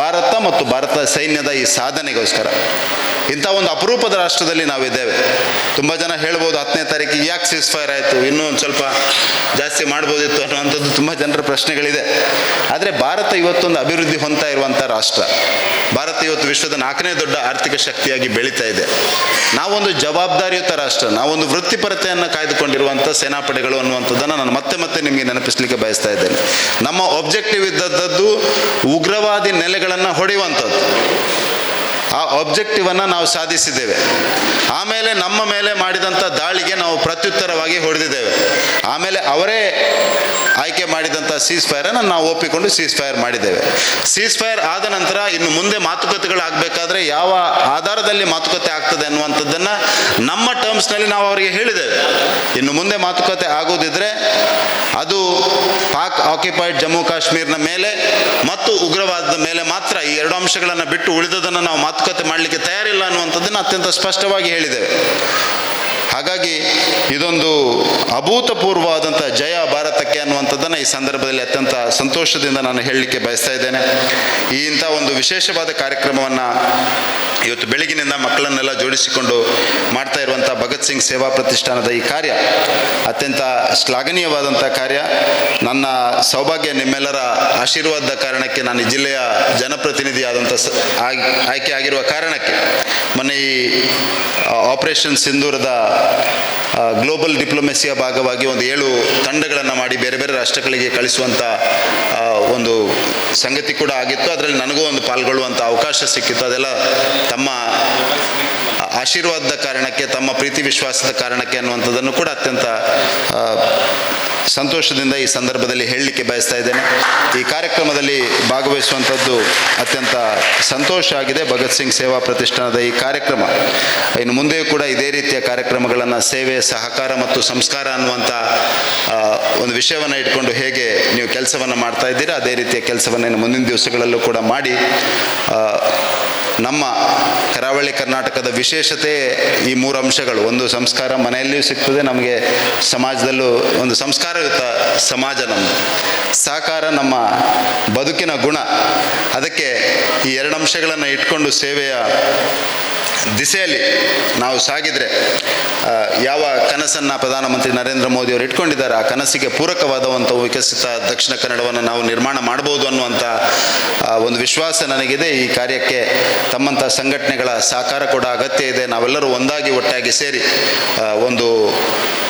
ಭಾರತ ಮತ್ತು ಭಾರತ ಸೈನ್ಯದ ಈ ಸಾಧನೆಗೋಸ್ಕರ. ಇಂಥ ಒಂದು ಅಪರೂಪದ ರಾಷ್ಟ್ರದಲ್ಲಿ ನಾವಿದ್ದೇವೆ. ತುಂಬ ಜನ ಹೇಳ್ಬೋದು 10ನೇ ತಾರೀಕಿಗೆ ಯಾಕೆ ಸೀಸ್ ಫೈರ್ ಆಯಿತು, ಇನ್ನೂ ಒಂದು ಸ್ವಲ್ಪ ಜಾಸ್ತಿ ಮಾಡ್ಬೋದಿತ್ತು ಅನ್ನುವಂಥದ್ದು ತುಂಬ ಜನರ ಪ್ರಶ್ನೆಗಳಿದೆ. ಆದರೆ ಭಾರತ ಇವತ್ತೊಂದು ಅಭಿವೃದ್ಧಿ ಹೊಂದ್ತಾ ಇರುವಂಥ ರಾಷ್ಟ್ರ. ಭಾರತ ಇವತ್ತು ವಿಶ್ವದ 4ನೇ ದೊಡ್ಡ ಆರ್ಥಿಕ ಶಕ್ತಿಯಾಗಿ ಬೆಳೀತಾ ಇದೆ. ನಾವೊಂದು ಜವಾಬ್ದಾರಿಯುತ ರಾಷ್ಟ್ರ, ನಾವೊಂದು ವೃತ್ತಿಪರತೆಯನ್ನು ಕಾಯ್ದುಕೊಂಡಿರುವಂಥ ಸೇನಾಪಡೆಗಳು ಅನ್ನುವಂಥದ್ದನ್ನು ನಾನು ಮತ್ತೆ ಮತ್ತೆ ನಿಮಗೆ ನೆನಪಿಸಲಿಕ್ಕೆ ಬಯಸ್ತಾ ಇದ್ದೇನೆ. ನಮ್ಮ ಆಬ್ಜೆಕ್ಟಿವ್ ಇದ್ದದ್ದು ಉಗ್ರವಾದಿ ನೆಲೆಗಳನ್ನು ಹೊಡೆಯುವಂಥದ್ದು. ಆ ಆಬ್ಜೆಕ್ಟಿವನ್ನು ನಾವು ಸಾಧಿಸಿದ್ದೇವೆ. ಆಮೇಲೆ ನಮ್ಮ ಮೇಲೆ ಮಾಡಿದಂಥ ದಾಳಿಗೆ ನಾವು ಪ್ರತ್ಯುತ್ತರವಾಗಿ ಹೊಡೆದಿದ್ದೇವೆ. ಆಮೇಲೆ ಅವರೇ ಆಯ್ಕೆ ಮಾಡಿದಂಥ ಸೀಸ್ ಫೈರನ್ನು ನಾವು ಒಪ್ಪಿಕೊಂಡು ಸೀಸ್ ಫೈರ್ ಮಾಡಿದ್ದೇವೆ. ಸೀಸ್ ಫೈರ್ ಆದ ನಂತರ ಇನ್ನು ಮುಂದೆ ಮಾತುಕತೆಗಳಾಗಬೇಕಾದ್ರೆ ಯಾವ ಆಧಾರದಲ್ಲಿ ಮಾತುಕತೆ ಆಗ್ತದೆ ಅನ್ನುವಂಥದ್ದನ್ನು ನಮ್ಮ ಟರ್ಮ್ಸ್ನಲ್ಲಿ ನಾವು ಅವರಿಗೆ ಹೇಳಿದ್ದೇವೆ. ಇನ್ನು ಮುಂದೆ ಮಾತುಕತೆ ಆಗೋದಿದ್ರೆ ಅದು ಪಾಕ್ ಆಕ್ಯುಪೈಡ್ ಜಮ್ಮು ಕಾಶ್ಮೀರ್ನ ಮೇಲೆ ಮತ್ತು ಉಗ್ರವಾದದ ಮೇಲೆ ಮಾತ್ರ, ಈ 2 ಅಂಶಗಳನ್ನು ಬಿಟ್ಟು ಉಳಿದದನ್ನು ನಾವು ಮಾತುಕತೆ ಮಾಡಲಿಕ್ಕೆ ತಯಾರಿಲ್ಲ ಅನ್ನುವಂಥದ್ದನ್ನು ಅತ್ಯಂತ ಸ್ಪಷ್ಟವಾಗಿ ಹೇಳಿದ್ದೇವೆ. ಹಾಗಾಗಿ ಇದೊಂದು ಅಭೂತಪೂರ್ವವಾದಂಥ ಜಯ ಭಾರತಕ್ಕೆ ಅನ್ನುವಂಥದ್ದನ್ನು ಈ ಸಂದರ್ಭದಲ್ಲಿ ಅತ್ಯಂತ ಸಂತೋಷದಿಂದ ನಾನು ಹೇಳಲಿಕ್ಕೆ ಬಯಸ್ತಾ ಇದ್ದೇನೆ. ಈ ಇಂಥ ಒಂದು ವಿಶೇಷವಾದ ಕಾರ್ಯಕ್ರಮವನ್ನು ಇವತ್ತು ಬೆಳಗಿನಿಂದ ಮಕ್ಕಳನ್ನೆಲ್ಲ ಜೋಡಿಸಿಕೊಂಡು ಮಾಡ್ತಾ ಇರುವಂಥ ಭಗತ್ ಸಿಂಗ್ ಸೇವಾ ಪ್ರತಿಷ್ಠಾನದ ಈ ಕಾರ್ಯ ಅತ್ಯಂತ ಶ್ಲಾಘನೀಯವಾದಂಥ ಕಾರ್ಯ. ನನ್ನ ಸೌಭಾಗ್ಯ, ನಿಮ್ಮೆಲ್ಲರ ಆಶೀರ್ವಾದದ ಕಾರಣಕ್ಕೆ ನಾನು ಈ ಜಿಲ್ಲೆಯ ಜನಪ್ರತಿನಿಧಿಯಾದಂಥ ಆಯ್ಕೆ ಆಗಿರುವ ಕಾರಣಕ್ಕೆ ಮೊನ್ನೆ ಈ ಆಪರೇಷನ್ ಸಿಂಧೂರದ ಗ್ಲೋಬಲ್ ಡಿಪ್ಲೊಮೆಸಿಯ ಭಾಗವಾಗಿ ಒಂದು 7 ತಂಡಗಳನ್ನು ಮಾಡಿ ಬೇರೆ ಬೇರೆ ರಾಷ್ಟ್ರಗಳಿಗೆ ಕಳಿಸುವಂಥ ಒಂದು ಸಂಗತಿ ಕೂಡ ಆಗಿತ್ತು. ಅದರಲ್ಲಿ ನನಗೂ ಒಂದು ಪಾಲ್ಗೊಳ್ಳುವಂಥ ಅವಕಾಶ ಸಿಕ್ಕಿತ್ತು. ಅದೆಲ್ಲ ತಮ್ಮ ಆಶೀರ್ವಾದದ ಕಾರಣಕ್ಕೆ, ತಮ್ಮ ಪ್ರೀತಿ ವಿಶ್ವಾಸದ ಕಾರಣಕ್ಕೆ ಅನ್ನುವಂಥದ್ದನ್ನು ಕೂಡ ಅತ್ಯಂತ ಸಂತೋಷದಿಂದ ಈ ಸಂದರ್ಭದಲ್ಲಿ ಹೇಳಲಿಕ್ಕೆ ಬಯಸ್ತಾ ಇದ್ದೇನೆ. ಈ ಕಾರ್ಯಕ್ರಮದಲ್ಲಿ ಭಾಗವಹಿಸುವಂಥದ್ದು ಅತ್ಯಂತ ಸಂತೋಷ ಆಗಿದೆ. ಭಗತ್ ಸಿಂಗ್ ಸೇವಾ ಪ್ರತಿಷ್ಠಾನದ ಈ ಕಾರ್ಯಕ್ರಮ ಇನ್ನು ಮುಂದೆಯೂ ಕೂಡ ಇದೇ ರೀತಿಯ ಕಾರ್ಯಕ್ರಮಗಳನ್ನು ಸೇವೆ, ಸಹಕಾರ ಮತ್ತು ಸಂಸ್ಕಾರ ಅನ್ನುವಂಥ ಒಂದು ವಿಷಯವನ್ನು ಇಟ್ಕೊಂಡು ಹೇಗೆ ನೀವು ಕೆಲಸವನ್ನು ಮಾಡ್ತಾ ಇದ್ದೀರಾ, ಅದೇ ರೀತಿಯ ಕೆಲಸವನ್ನು ಇನ್ನು ಮುಂದಿನ ದಿವಸಗಳಲ್ಲೂ ಕೂಡ ಮಾಡಿ. ನಮ್ಮ ಕರಾವಳಿ ಕರ್ನಾಟಕದ ವಿಶೇಷತೆ ಈ 3 ಅಂಶಗಳು. ಒಂದು ಸಂಸ್ಕಾರ ಮನೆಯಲ್ಲಿಯೂ ಸಿಗ್ತದೆ ನಮಗೆ, ಸಮಾಜದಲ್ಲೂ ಒಂದು ಸಂಸ್ಕಾರಯುತ ಸಮಾಜ ನಮ್ಮದು. ಸಹಕಾರ ನಮ್ಮ ಬದುಕಿನ ಗುಣ. ಅದಕ್ಕೆ ಈ 2 ಅಂಶಗಳನ್ನು ಇಟ್ಕೊಂಡು ಸೇವೆಯ ದಿಸೆಯಲ್ಲಿ ನಾವು ಸಾಗಿದರೆ ಯಾವ ಕನಸನ್ನು ಪ್ರಧಾನಮಂತ್ರಿ ನರೇಂದ್ರ ಮೋದಿಯವರು ಇಟ್ಕೊಂಡಿದ್ದಾರೆ, ಆ ಕನಸಿಗೆ ಪೂರಕವಾದಂಥ ವಿಕಸಿತ ದಕ್ಷಿಣ ಕನ್ನಡವನ್ನು ನಾವು ನಿರ್ಮಾಣ ಮಾಡ್ಬೋದು ಅನ್ನುವಂಥ ಒಂದು ವಿಶ್ವಾಸ ನನಗಿದೆ. ಈ ಕಾರ್ಯಕ್ಕೆ ತಮ್ಮಂಥ ಸಂಘಟನೆಗಳ ಸಹಕಾರ ಕೂಡ ಅಗತ್ಯ ಇದೆ. ನಾವೆಲ್ಲರೂ ಒಂದಾಗಿ ಒಟ್ಟಾಗಿ ಸೇರಿ ಒಂದು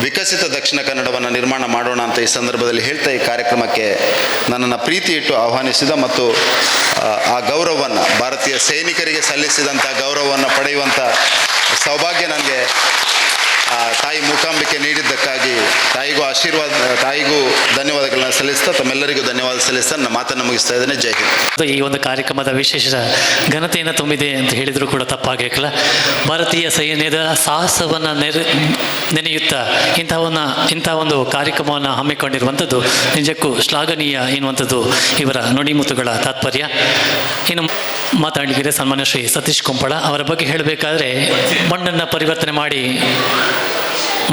ವಿಕಸಿತ ದಕ್ಷಿಣ ಕನ್ನಡವನ್ನು ನಿರ್ಮಾಣ ಮಾಡೋಣ ಅಂತ ಈ ಸಂದರ್ಭದಲ್ಲಿ ಹೇಳ್ತಾ ಈ ಕಾರ್ಯಕ್ರಮಕ್ಕೆ ನನ್ನನ್ನು ಪ್ರೀತಿ ಇಟ್ಟು ಆಹ್ವಾನಿಸಿದ ಮತ್ತು ಆ ಗೌರವವನ್ನು ಭಾರತೀಯ ಸೈನಿಕರಿಗೆ ಸಲ್ಲಿಸಿದಂಥ ಗೌರವವನ್ನು ಪಡೆಯುವಂಥ ಸೌಭಾಗ್ಯ ನನಗೆ ತಾಯಿ ಮೂಕಾಂಬಿಕೆ ನೀಡಿದ್ದಕ್ಕಾಗಿ ತಾಯಿಗೂ ಆಶೀರ್ವಾದ, ತಾಯಿಗೂ ಧನ್ಯವಾದಗಳನ್ನ ಸಲ್ಲಿಸ್ತಾ ತಮ್ಮೆಲ್ಲರಿಗೂ ಧನ್ಯವಾದ ಸಲ್ಲಿಸ್ತಾ ನನ್ನ ಮಾತನ್ನು ಮುಗಿಸ್ತಾ ಇದ್ದೇನೆ. ಜೈ ಹಿಂದ್. ಈ ಒಂದು ಕಾರ್ಯಕ್ರಮದ ವಿಶೇಷ ಘನತೆಯನ್ನು ತುಂಬಿದೆ ಅಂತ ಹೇಳಿದರೂ ಕೂಡ ತಪ್ಪಾಗಲಿಕ್ಕಿಲ್ಲ. ಭಾರತೀಯ ಸೈನ್ಯದ ಸಾಹಸವನ್ನು ನೆನೆಯುತ್ತಾ ಇಂಥ ಒಂದು ಕಾರ್ಯಕ್ರಮವನ್ನು ಹಮ್ಮಿಕೊಂಡಿರುವಂಥದ್ದು ನಿಜಕ್ಕೂ ಶ್ಲಾಘನೀಯ ಎನ್ನುವಂಥದ್ದು ಇವರ ನುಡಿಮುತ್ತುಗಳ ತಾತ್ಪರ್ಯ. ಇನ್ನು ಮಾತಾಡಲಿಕ್ಕಿದೆ ಸನ್ಮಾನ್ಯ ಶ್ರೀ ಸತೀಶ್ ಕುಂಪಳ ಅವರ ಬಗ್ಗೆ ಹೇಳಬೇಕಾದ್ರೆ, ಮಣ್ಣನ್ನು ಪರಿವರ್ತನೆ ಮಾಡಿ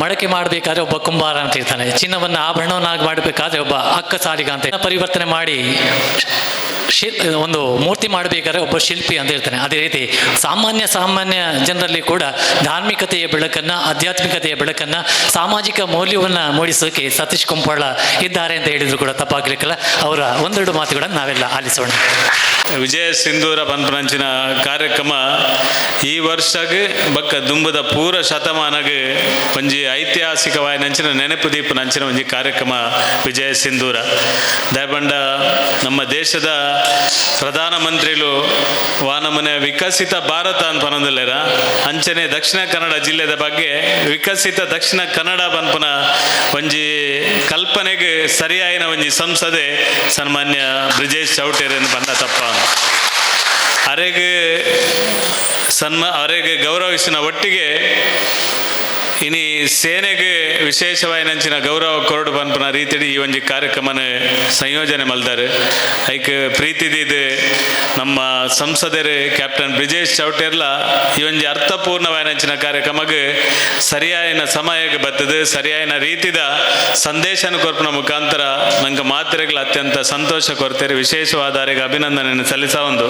ಮಡಕೆ ಮಾಡಬೇಕಾದ್ರೆ ಒಬ್ಬ ಕುಂಬಾರ ಅಂತ ಇರ್ತಾನೆ, ಚಿನ್ನವನ್ನು ಆಭರಣವನ್ನಾಗಿ ಮಾಡಬೇಕಾದ್ರೆ ಒಬ್ಬ ಅಕ್ಕಸಾಲಿಗ ಅಂತ, ಪರಿವರ್ತನೆ ಮಾಡಿ ಒಂದು ಮೂರ್ತಿ ಮಾಡಬೇಕಾದ್ರೆ ಒಬ್ಬ ಶಿಲ್ಪಿ ಅಂತ ಹೇಳ್ತಾನೆ. ಅದೇ ರೀತಿ ಸಾಮಾನ್ಯ ಸಾಮಾನ್ಯ ಜನರಲ್ಲಿ ಕೂಡ ಧಾರ್ಮಿಕತೆಯ ಬೆಳಕನ್ನು, ಆಧ್ಯಾತ್ಮಿಕತೆಯ ಬೆಳಕನ್ನು, ಸಾಮಾಜಿಕ ಮೌಲ್ಯವನ್ನು ಮೂಡಿಸೋಕೆ ಸತೀಶ್ ಕುಂಪಾಳ ಇದ್ದಾರೆ ಅಂತ ಹೇಳಿದ್ರು ಕೂಡ ತಪ್ಪಾಗಲಿಕ್ಕಲ್ಲ. ಅವರ ಒಂದೆರಡು ಮಾತುಗಳನ್ನು ನಾವೆಲ್ಲ ಆಲಿಸೋಣ. ವಿಜಯ ಸಿಂಧೂರ ಪನ್ಪುನಂಚಿನ ಕಾರ್ಯಕ್ರಮ ಈ ವರ್ಷಗ್ ಬಕ್ಕ ದುಂಬುದ ಪೂರ ಶತಮಾನಗ್ ಒಂಜಿ ಐತಿಹಾಸಿಕವಾಯಿನಂಚಿನ ನೆನಪು ದೀಪನಂಚಿನ ಒಂಜಿ ಕಾರ್ಯಕ್ರಮ ವಿಜಯ ಸಿಂಧೂರ. ದಯಬಂಡ ನಮ್ಮ ದೇಶದ ಪ್ರಧಾನಮಂತ್ರಿಲು ವಾನಮನೆ ವಿಕಸಿತ ಭಾರತ ಅಂತ ಪನೊಂದುಲ್ಲೆರ, ಅಂಚನೆ ದಕ್ಷಿಣ ಕನ್ನಡ ಜಿಲ್ಲೆದ ಬಗ್ಗೆ ವಿಕಸಿತ ದಕ್ಷಿಣ ಕನ್ನಡ ಪನ್ಪುನ ಒಂಜಿ ಕಲ್ಪನೆಗೆ ಸರಿಯಾಯಿನ ಒಂಜಿ ಸಂಸದೆ ಸನ್ಮಾನ್ಯ ಬ್ರಿಜೇಶ್ ಚೌಟೇರನ್ನು ಬಂದ ತಪ್ಪ. ಅರೆಗೆ ಅರೆಗೆ ಗೌರವಿಸಿನ ಒಟ್ಟಿಗೆ ಇನಿ ಸೇನೆಗೆ ವಿಶೇಷವಾಯಿನಂಚಿನ ಗೌರವ ಕೊರಡು ಪನ್ಪುನ ರೀತಿಡಿ ಈ ಒಂಜಿ ಕಾರ್ಯಕ್ರಮನ ಸಂಯೋಜನೆ ಮಲ್ದಾರೆ. ಐಕ್ ಪ್ರೀತಿದಿದ್ದು ನಮ್ಮ ಸಂಸದರು ಕ್ಯಾಪ್ಟನ್ ಬ್ರಿಜೇಶ್ ಚೌಟೇರ್ಲ ಈ ಒಂಜಿ ಅರ್ಥಪೂರ್ಣವಾಯಿನಂಚಿನ ಕಾರ್ಯಕ್ರಮಕ್ಕೆ ಸರಿಯಾಯಿನ ಸಮಯಕ್ಕೆ ಬರ್ತದೆ, ಸರಿಯಾಯಿನ ರೀತಿದ ಸಂದೇಶನ ಕೊರ್ಪುನ ಮುಖಾಂತರ ನಂಗೆ ಮಾತ್ರೆಗಳು ಅತ್ಯಂತ ಸಂತೋಷ ಕೊಡ್ತಾರೆ. ವಿಶೇಷವಾದ ಅರೆಗೆ ಅಭಿನಂದನೆಯನ್ನು ಸಲ್ಲಿಸ ಒಂದು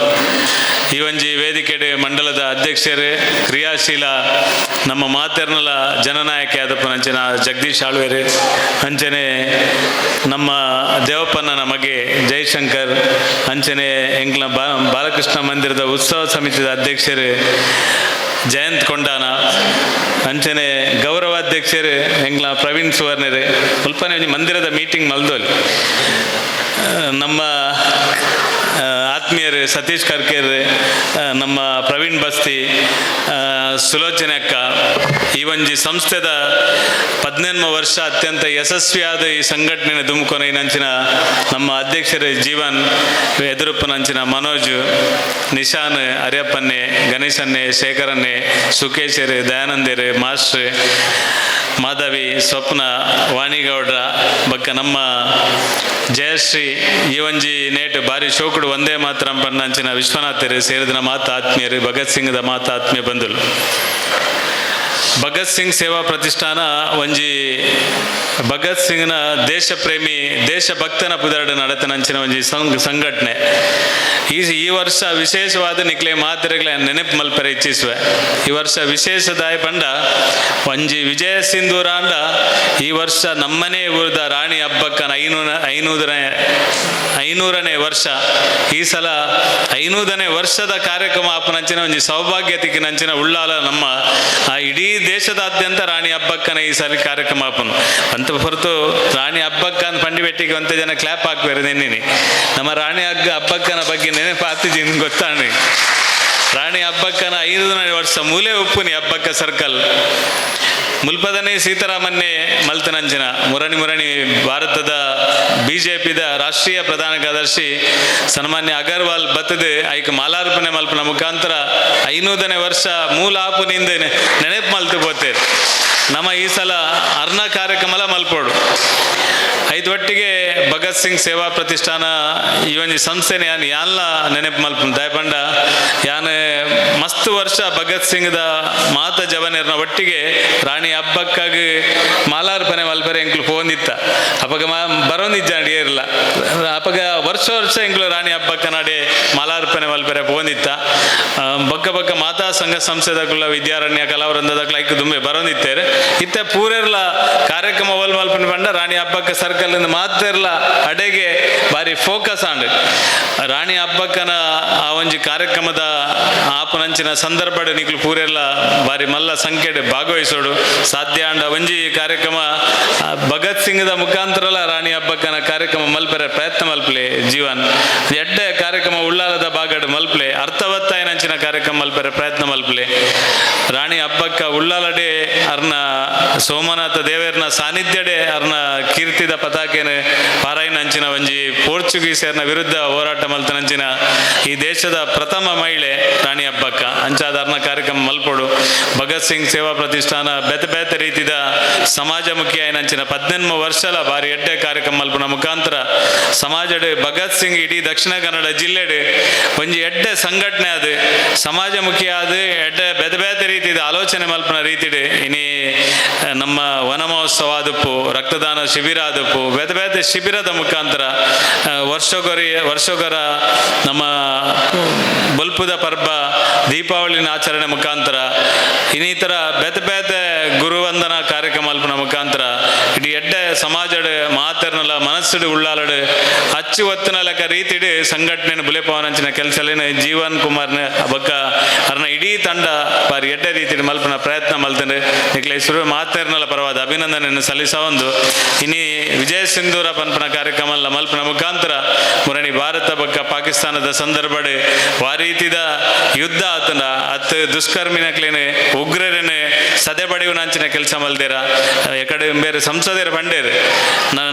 ಈ ಒಂಜಿ ವೇದಿಕೆ ಮಂಡಲದ ಅಧ್ಯಕ್ಷರೇ, ಕ್ರಿಯಾಶೀಲ ನಮ್ಮ ಮಾತೆರ್ನಲ ಜನನಾಯಕಿ ಆದಪ್ಪನಂಚಿನ ಜಗದೀಶ್ ಆಳ್ವೇರು, ಅಂಚನೆ ನಮ್ಮ ದೇವಪ್ಪನ ನಮಗೆ ಜಯಶಂಕರ್, ಅಂಚನೆ ಎಂಕ್ಲ ಬಾಲಕೃಷ್ಣ ಮಂದಿರದ ಉತ್ಸವ ಸಮಿತಿಯ ಅಧ್ಯಕ್ಷರು ಜಯಂತ್ ಕೊಂಡಾನ, ಅಂಚನೆ ಗೌರವಾಧ್ಯಕ್ಷರು ಎಂಕ್ಲ ಪ್ರವೀಣ್ ಸುವರ್ಣರು, ಮುಲ್ಪನೆ ಒಂಜಿ ಮಂದಿರದ ಮೀಟಿಂಗ್ ಮಲ್ದೋಲ್. ನಮ್ಮ ಆತ್ಮೀಯರು ಸತೀಶ್ ಕರ್ಕೇರ್, ನಮ್ಮ ಪ್ರವೀಣ್ ಬಸ್ತಿ, ಸುಲೋಚನೆ ಅಕ್ಕ, ಈ ಒಂಜಿ ಸಂಸ್ಥೆದ 18 ವರ್ಷ ಅತ್ಯಂತ ಯಶಸ್ವಿಯಾದ ಈ ಸಂಘಟನೆ ದುಮ್ಕೊನ ನಂಚಿನ ನಮ್ಮ ಅಧ್ಯಕ್ಷರು ಜೀವನ್ ಎದುರುಪ್ಪನಂಚಿನ ಮನೋಜ್, ನಿಶಾನ್, ಅರಿಯಪ್ಪನ್ನೆ, ಗಣೇಶನ್ನೆ, ಶೇಖರನ್ನೆ, ಸುಕೇಶರು, ದಯಾನಂದರು, ಮಾಸ್ಟ್ರ್, ಮಾಧವಿ, ಸ್ವಪ್ನ, ವಾಣಿಗೌಡ್ರ, ಬಕ್ಕ ನಮ್ಮ ಜಯಶ್ರೀ, ಈ ಒಂಜಿ ನೇಟ್ ಬಾರಿ ಶೋಕುಡು ಒಂದೇ ಮಾತ್ರ ಪನ್ನಂಚಿನ ವಿಶ್ವನಾಥರು ಸೇರಿದ ಮಾತ ಆತ್ಮೀಯರು, ಭಗತ್ ಸಿಂಗ್ದ ಮಾತ ಆತ್ಮೀಯ ಬಂಧುಲು. ಭಗತ್ ಸಿಂಗ್ ಸೇವಾ ಪ್ರತಿಷ್ಠಾನ ಒಂಜಿ ಭಗತ್ ಸಿಂಗ್ನ ದೇಶ ಪ್ರೇಮಿ ದೇಶಭಕ್ತನ ಪುದರಡು ನಡತನಂಚಿನ ಒಂಜಿ ಸಂಘಟನೆ. ಈ ಈ ವರ್ಷ ವಿಶೇಷವಾದ ನಿಕ್ಲೆ ಮಾತ್ರೆಗಳ ನೆನಪು ಮಲ್ಪರೆ ಇಚ್ಛಿಸುವೆ. ಈ ವರ್ಷ ವಿಶೇಷ ದಾಯ ಪಂಡ ಒಂಜಿ ವಿಜಯ ಸಿಂಧೂರಾಂಡ ಈ ವರ್ಷ ನಮ್ಮನೇ ಊರದ ರಾಣಿ ಹಬ್ಬಕ್ಕನ 500ನೇ ವರ್ಷ. ಈ ಸಲ 500ನೇ ವರ್ಷದ ಕಾರ್ಯಕ್ರಮ ಅಪ್ಪನಂಚಿನ ಒಂಜಿ ಸೌಭಾಗ್ಯತಿಕಿನಂಚಿನ ಉಳ್ಳಾಲ ನಮ್ಮ ಆ ಇಡೀ ದೇಶದಾದ್ಯಂತ ರಾಣಿ ಹಬ್ಬಕ್ಕನ ಈ ಸಲ ಕಾರ್ಯಕ್ರಮ ಅಪ್ಪನು ಅಂತ ಹೊರತು ರಾಣಿ ಹಬ್ಬಕ್ಕ ಅಂತ ಪಂಡಿಬೆಟ್ಟಿಗೆ ಒಂತೆ ಜನ ಕ್ಲಾಪ್ ಹಾಕ್ಬೇರೆ ನಿನ್ನೆ. ನಮ್ಮ ರಾಣಿ ಹಬ್ಬಕ್ಕನ ಬಗ್ಗೆ ನೆನಪಾತಿದ್ದೀನಿ ಗೊತ್ತಾಣಿ. ರಾಣಿ ಹಬ್ಬಕ್ಕನ 500 ವರ್ಷ ಮೂಲೆ ಉಪ್ಪುನಿ ಹಬ್ಬಕ್ಕ ಸರ್ಕಲ್ ಮುಲ್ಪದನೇ ಸೀತಾರಾಮನ್ನೇ ಮಲ್ತನಂಚಿನ ಮುರಣಿ ಮುರಣಿ ಭಾರತದ ಬಿಜೆಪಿದ ರಾಷ್ಟ್ರೀಯ ಪ್ರಧಾನ ಕಾರ್ಯದರ್ಶಿ ಸನ್ಮಾನ್ಯ ಅಗರ್ವಾಲ್ ಬತ್ತದೆ ಐಕ್ ಮಾಲಾರ್ಪಣೆ ಮಲ್ಪನ ಮುಖಾಂತರ 500ನೇ ವರ್ಷ ಮೂಲ ಆಪುನಿಂದ ನೆನಪು ಮಲ್ತು ಪೋತೇರು. ನಮ್ಮ ಈ ಸಲ ಅರ್ಣ ಕಾರ್ಯಕ್ರಮಲ ಮಲ್ಪೋಡು. ಐದು ಒಟ್ಟಿಗೆ ಭಗತ್ ಸಿಂಗ್ ಸೇವಾ ಪ್ರತಿಷ್ಠಾನ ಈ ಒಂಜಿ ಸಂಸ್ಥೆನೆ ಯಾನ್ ಯಾನ್ಲ ನೆನಪು ಮಲ್ಪು ದಯಪಂಡ ಯಾನ್ ಮಸ್ತ್ ವರ್ಷ ಭಗತ್ ಸಿಂಗ್ದ ಮಾತ ಜವನೇರ್ನ ಒಟ್ಟಿಗೆ ರಾಣಿ ಹಬ್ಬಕ್ಕಾಗಿ ಮಾಲಾರ್ಪಣೆ ಮಲ್ಪರೆ ಎಂಕ್ಲು ಫೋನ್ ಇತ್ತ. ಅಪಗ ಬರೋನಿಜ್ಜ ಏರ್ಲ ಅಪಗ ವರ್ಷ ವರ್ಷ ಎಂಕ್ಲು ರಾಣಿ ಹಬ್ಬಕ್ಕ ನಾಡೆ ಮಾಲಾರ್ಪಣೆ ಮಲ್ಪರೆ ಫೋನ್ ಇತ್ತ. ಬಕ್ಕ ಬಕ್ಕ ಮಾತಾ ಸಂಘ ಸಂಸ್ಥೆದಕುಲ ವಿದ್ಯಾರಣ್ಯ ಕಲಾವೃಂದದಕ್ಲ ಐಕ್ ದುಂಬೆ ಬರೋನಿತ್ತೇರು. ಇತ್ತೆ ಪೂರೆರ್ಲ ಕಾರ್ಯಕ್ರಮ ಒಲ್ ಮಲ್ಪನೆ ಪಂಡ ರಾಣಿ ಹಬ್ಬಕ್ಕ ಸರ್ಕಲ್ ಮಾತೆರ್ಲ ಅಡೆಗೆ ಬಾರಿ ಫೋಕಸ್ ಆಂಡ್. ರಾಣಿ ಹಬ್ಬಕ್ಕನ ಆ ಒಂಜಿ ಕಾರ್ಯಕ್ರಮದ ಆಪನಂಚಿನ ಸಂದರ್ಭಡ್ ನಿಕ್ಲು ಪೂರೆರ್ಲ ಬಾರಿ ಮಲ್ಲ ಸಂಖ್ಯೆಡ್ ಭಾಗವಹಿಸೋಡು ಸಾಧ್ಯ ಆಂಡ ಒಂಜಿ ಕಾರ್ಯಕ್ರಮ ಭಗತ್ ಸಿಂಗ್ದ ಮುಖಾಂತರಲ ರಾಣಿ ಹಬ್ಬಕ್ಕನ ಕಾರ್ಯಕ್ರಮ ಮಲ್ಪರೆ ಪ್ರಯತ್ನ ಮಲ್ಪಲೆ ಜೀವನ್. ಎಡ್ಡೆ ಕಾರ್ಯಕ್ರಮ ಉಳ್ಳಾಲದ ಬಾಗಡ್ ಮಲ್ಪಲೆ, ಅರ್ಥವತ್ತಾಯನಂಚಿನ ಕಾರ್ಯಕ್ರಮ ಮಲ್ಪರೆ ಪ್ರಯತ್ನ ಮಲ್ಪಲೆ. ರಾಣಿ ಹಬ್ಬಕ್ಕ ಉಳ್ಳಾಲಡೆ ಅರ್ನ ಸೋಮನಾಥ ದೇವೇರ್ನ ಸಾನ್ನಿಧ್ಯಡೆ ಅರ್ನ ಕೀರ್ತಿದ ಪತಾಕೆನ ಪಾರಾಯಿನ ಅಂಚಿನ ಒಂಜಿ ಪೋರ್ಚುಗೀಸರ್ನ ವಿರುದ್ಧ ಹೋರಾಟ ಮಲ್ತನಂಚಿನ ಈ ದೇಶದ ಪ್ರಥಮ ಮಹಿಳೆ ರಾಣಿ ಹಬ್ಬಕ್ಕ ಅಂಚಾದ ಅರ್ನ ಕಾರ್ಯಕ್ರಮ ಮಲ್ಪೋಡು. ಭಗತ್ ಸಿಂಗ್ ಸೇವಾ ಪ್ರತಿಷ್ಠಾನ ಬೇತೆ ಬೇತೆ ರೀತಿದ ಸಮಾಜ ಸಮಾಜಮುಖಿ ಆಯಿನಂಚಿನ 18 ವರ್ಷಲ ಬಾರಿ ಎಡ್ಡೆ ಕಾರ್ಯಕ್ರಮ ಮಲ್ಪುನ ಮುಖಾಂತರ ಸಮಾಜಡ್ ಭಗತ್ ಸಿಂಗ್ ಇಡೀ ದಕ್ಷಿಣ ಕನ್ನಡ ಜಿಲ್ಲೆಡ್ ಒಂಜಿ ಎಡ್ಡೆ ಸಂಘಟನೆ ಅದು ಸಮಾಜಮುಖಿ ಆದ ಎಡ್ಡೆ ಬೇತೆ ಬೇತೆ ರೀತಿದ ಆಲೋಚನೆ ಮಲ್ಪುನ ರೀತಿಡ್ ಇನಿ ನಮ್ಮ ವನ ಮಹೋತ್ಸವ ಆದಪ್ಪು, ರಕ್ತದಾನ ಶಿಬಿರ ಆದಪ್ಪು, ಬೇತೆ ಬೇತೆ ಶಿಬಿರದ ಮುಖಾಂತರ ವರ್ಷಗೊರ ನಮ್ಮ ಬಲ್ಪುದ ಪರ್ಬ ದೀಪಾವಳಿನ ಆಚರಣೆ ಮುಖಾಂತರ ಇನ್ನಿತರ ಬೇತೆ ಬೇತೆ ಗುರುವಂದನ ಕಾರ್ಯಕ್ರಮ ಅಲ್ಪನ ಮುಖಾಂತರ ಇಡೀ ಎಡ್ಡೆ ಸಮಾಜಡ್ ಮಾತೆರ್ನಲ ಮನಸ್ಸುಡು ಉಳ್ಳಾಲಡು ಅಚ್ಚು ಒತ್ತುನ ಲೆಕ್ಕ ರೀತಿಡ್ ಸಂಘಟನೆ ಬುಲೆಪವನಂಚಿನ ಕೆಲಸಲೇನ ಜೀವನ್ ಕುಮಾರ್ನ ಬೊಕ್ಕ ಅರ್ನ ಇಡೀ ತಂಡ ಬಾರಿ ಎಡ್ಡೆ ರೀತಿಡ್ ಮಲ್ಪನ ಪ್ರಯತ್ನ ಮಲ್ತಂಡು ನಿಕ್ಲೆ ಸುರು ಮಾತೆರ್ನಲ ಪರವಾದ ಅಭಿನಂದನೆಯನ್ನು ಸಲ್ಲಿಸವೊಂದು. ಇನಿ ವಿಜಯ ಸಿಂಧೂರ ಪನ್ಪನ ಕಾರ್ಯಕ್ರಮ ಮಲ್ಪನ ಮುಖಾಂತರ ಮುರಣಿ ಭಾರತ ಬೊಕ್ಕ ಪಾಕಿಸ್ತಾನದ ಸಂದರ್ಭಡ್ ವಾರೀತಿದ ಯುದ್ಧ ಆತನ ಅತ್ ದುಷ್ಕರ್ಮಿನಕ್ಲೇನೆ ಉಗ್ರರೇನೆ ಸದೆ ಬಡಿಯುವ ಕೆಲಸ ಮಲ್ದೇರ ಎಕಡೆ ಬೇರೆ ಸಂಸದರ ಪಂಡೇರು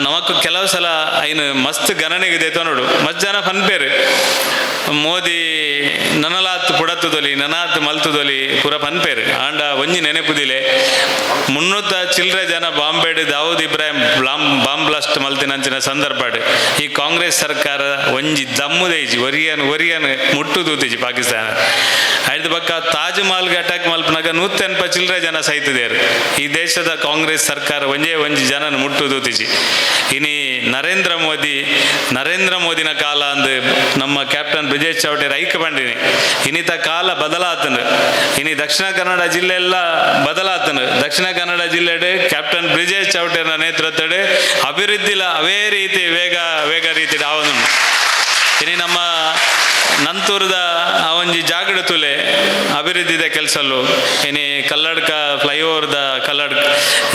ನಮಕ್ ಕೆಲವು ಸಲ ಐನು ಮಸ್ತ್ ಗಣನೆಗೆ ದೇತ ನೋಡು ಮಸ್ತ್ ಜನ ಪನ್ಪೇರು ಮೋದಿ ನನಲಾತ್ ಪುಡತುದೊಲಿ ನನಾತ್ ಮಲ್ತುದೊಲಿ ಪೂರ ಪನ್ಪೇರು ಆಂಡ ಒಂಜಿ ನೆನಪುದಿಲೆ 300 ಚಿಲ್ಲರೆ ಜನ ಬಾಂಬೆಡ್ ದಾವೂದ್ ಇಬ್ರಾಹಿಂ ಬಾಂಬ್ ಬ್ಲಾಸ್ಟ್ ಮಲ್ತಿನಂಚಿನ ಸಂದರ್ಭಡ್ ಈ ಕಾಂಗ್ರೆಸ್ ಸರ್ಕಾರ ಒಂಜಿ ದಮ್ಮುದೇಜಿ ಒರಿಯನ್ ಒರಿಯನ್ ಮುಟ್ಟುದೂತಿಜಿ ಪಾಕಿಸ್ತಾನ ಐದು ಪಕ್ಕ ತಾಜ್ ಮಹಲ್ಗೆ ಅಟ್ಯಾಕ್ ಮಲ್ಪನಾಗ 180 ಚಿಲ್ಲರೆ ಜನ ಸೈತಿದೇರು. ಈ ದೇಶದ ಕಾಂಗ್ರೆಸ್ ಸರ್ಕಾರ ಒಂಜೇ ಒಂಜಿ ಜನನ ಮುಟ್ಟುದೂತಿಜಿ. ಇನಿ ನರೇಂದ್ರ ಮೋದಿನ ಕಾಲ ಅಂದು ನಮ್ಮ ಕ್ಯಾಪ್ಟನ್ ಬ್ರಿಜೇಶ್ ಚೌಟೇರ್ ಐಕ ಬಂಡಿನಿ ಇನ್ನಿತ ಕಾಲ ಬದಲಾತನು. ಇನಿ ದಕ್ಷಿಣ ಕನ್ನಡ ಜಿಲ್ಲೆ ಎಲ್ಲ ಬದಲಾತನು. ದಕ್ಷಿಣ ಕನ್ನಡ ಜಿಲ್ಲೆಡ್ ಕ್ಯಾಪ್ಟನ್ ಬ್ರಿಜೇಶ್ ಚೌಟೇರ್ನ ನೇತೃತ್ವಡ್ ಅಭಿವೃದ್ಧಿಲ ಅವೇ ರೀತಿ ವೇಗ ವೇಗ ರೀತಿ ಆವನು. ಇನಿ ನಮ್ಮ ನಂತೂರದ ಆ ಒಂಜಿ ಜಾಗಡ ತುಲೆ ಅಭಿವೃದ್ಧಿದ ಕೆಲಸಲ್ಲು ಇನಿ ಕಲ್ಲಡ್ಕ ಫ್ಲೈಓವರ್ದ ಕಲ್ಲಡ್ಕ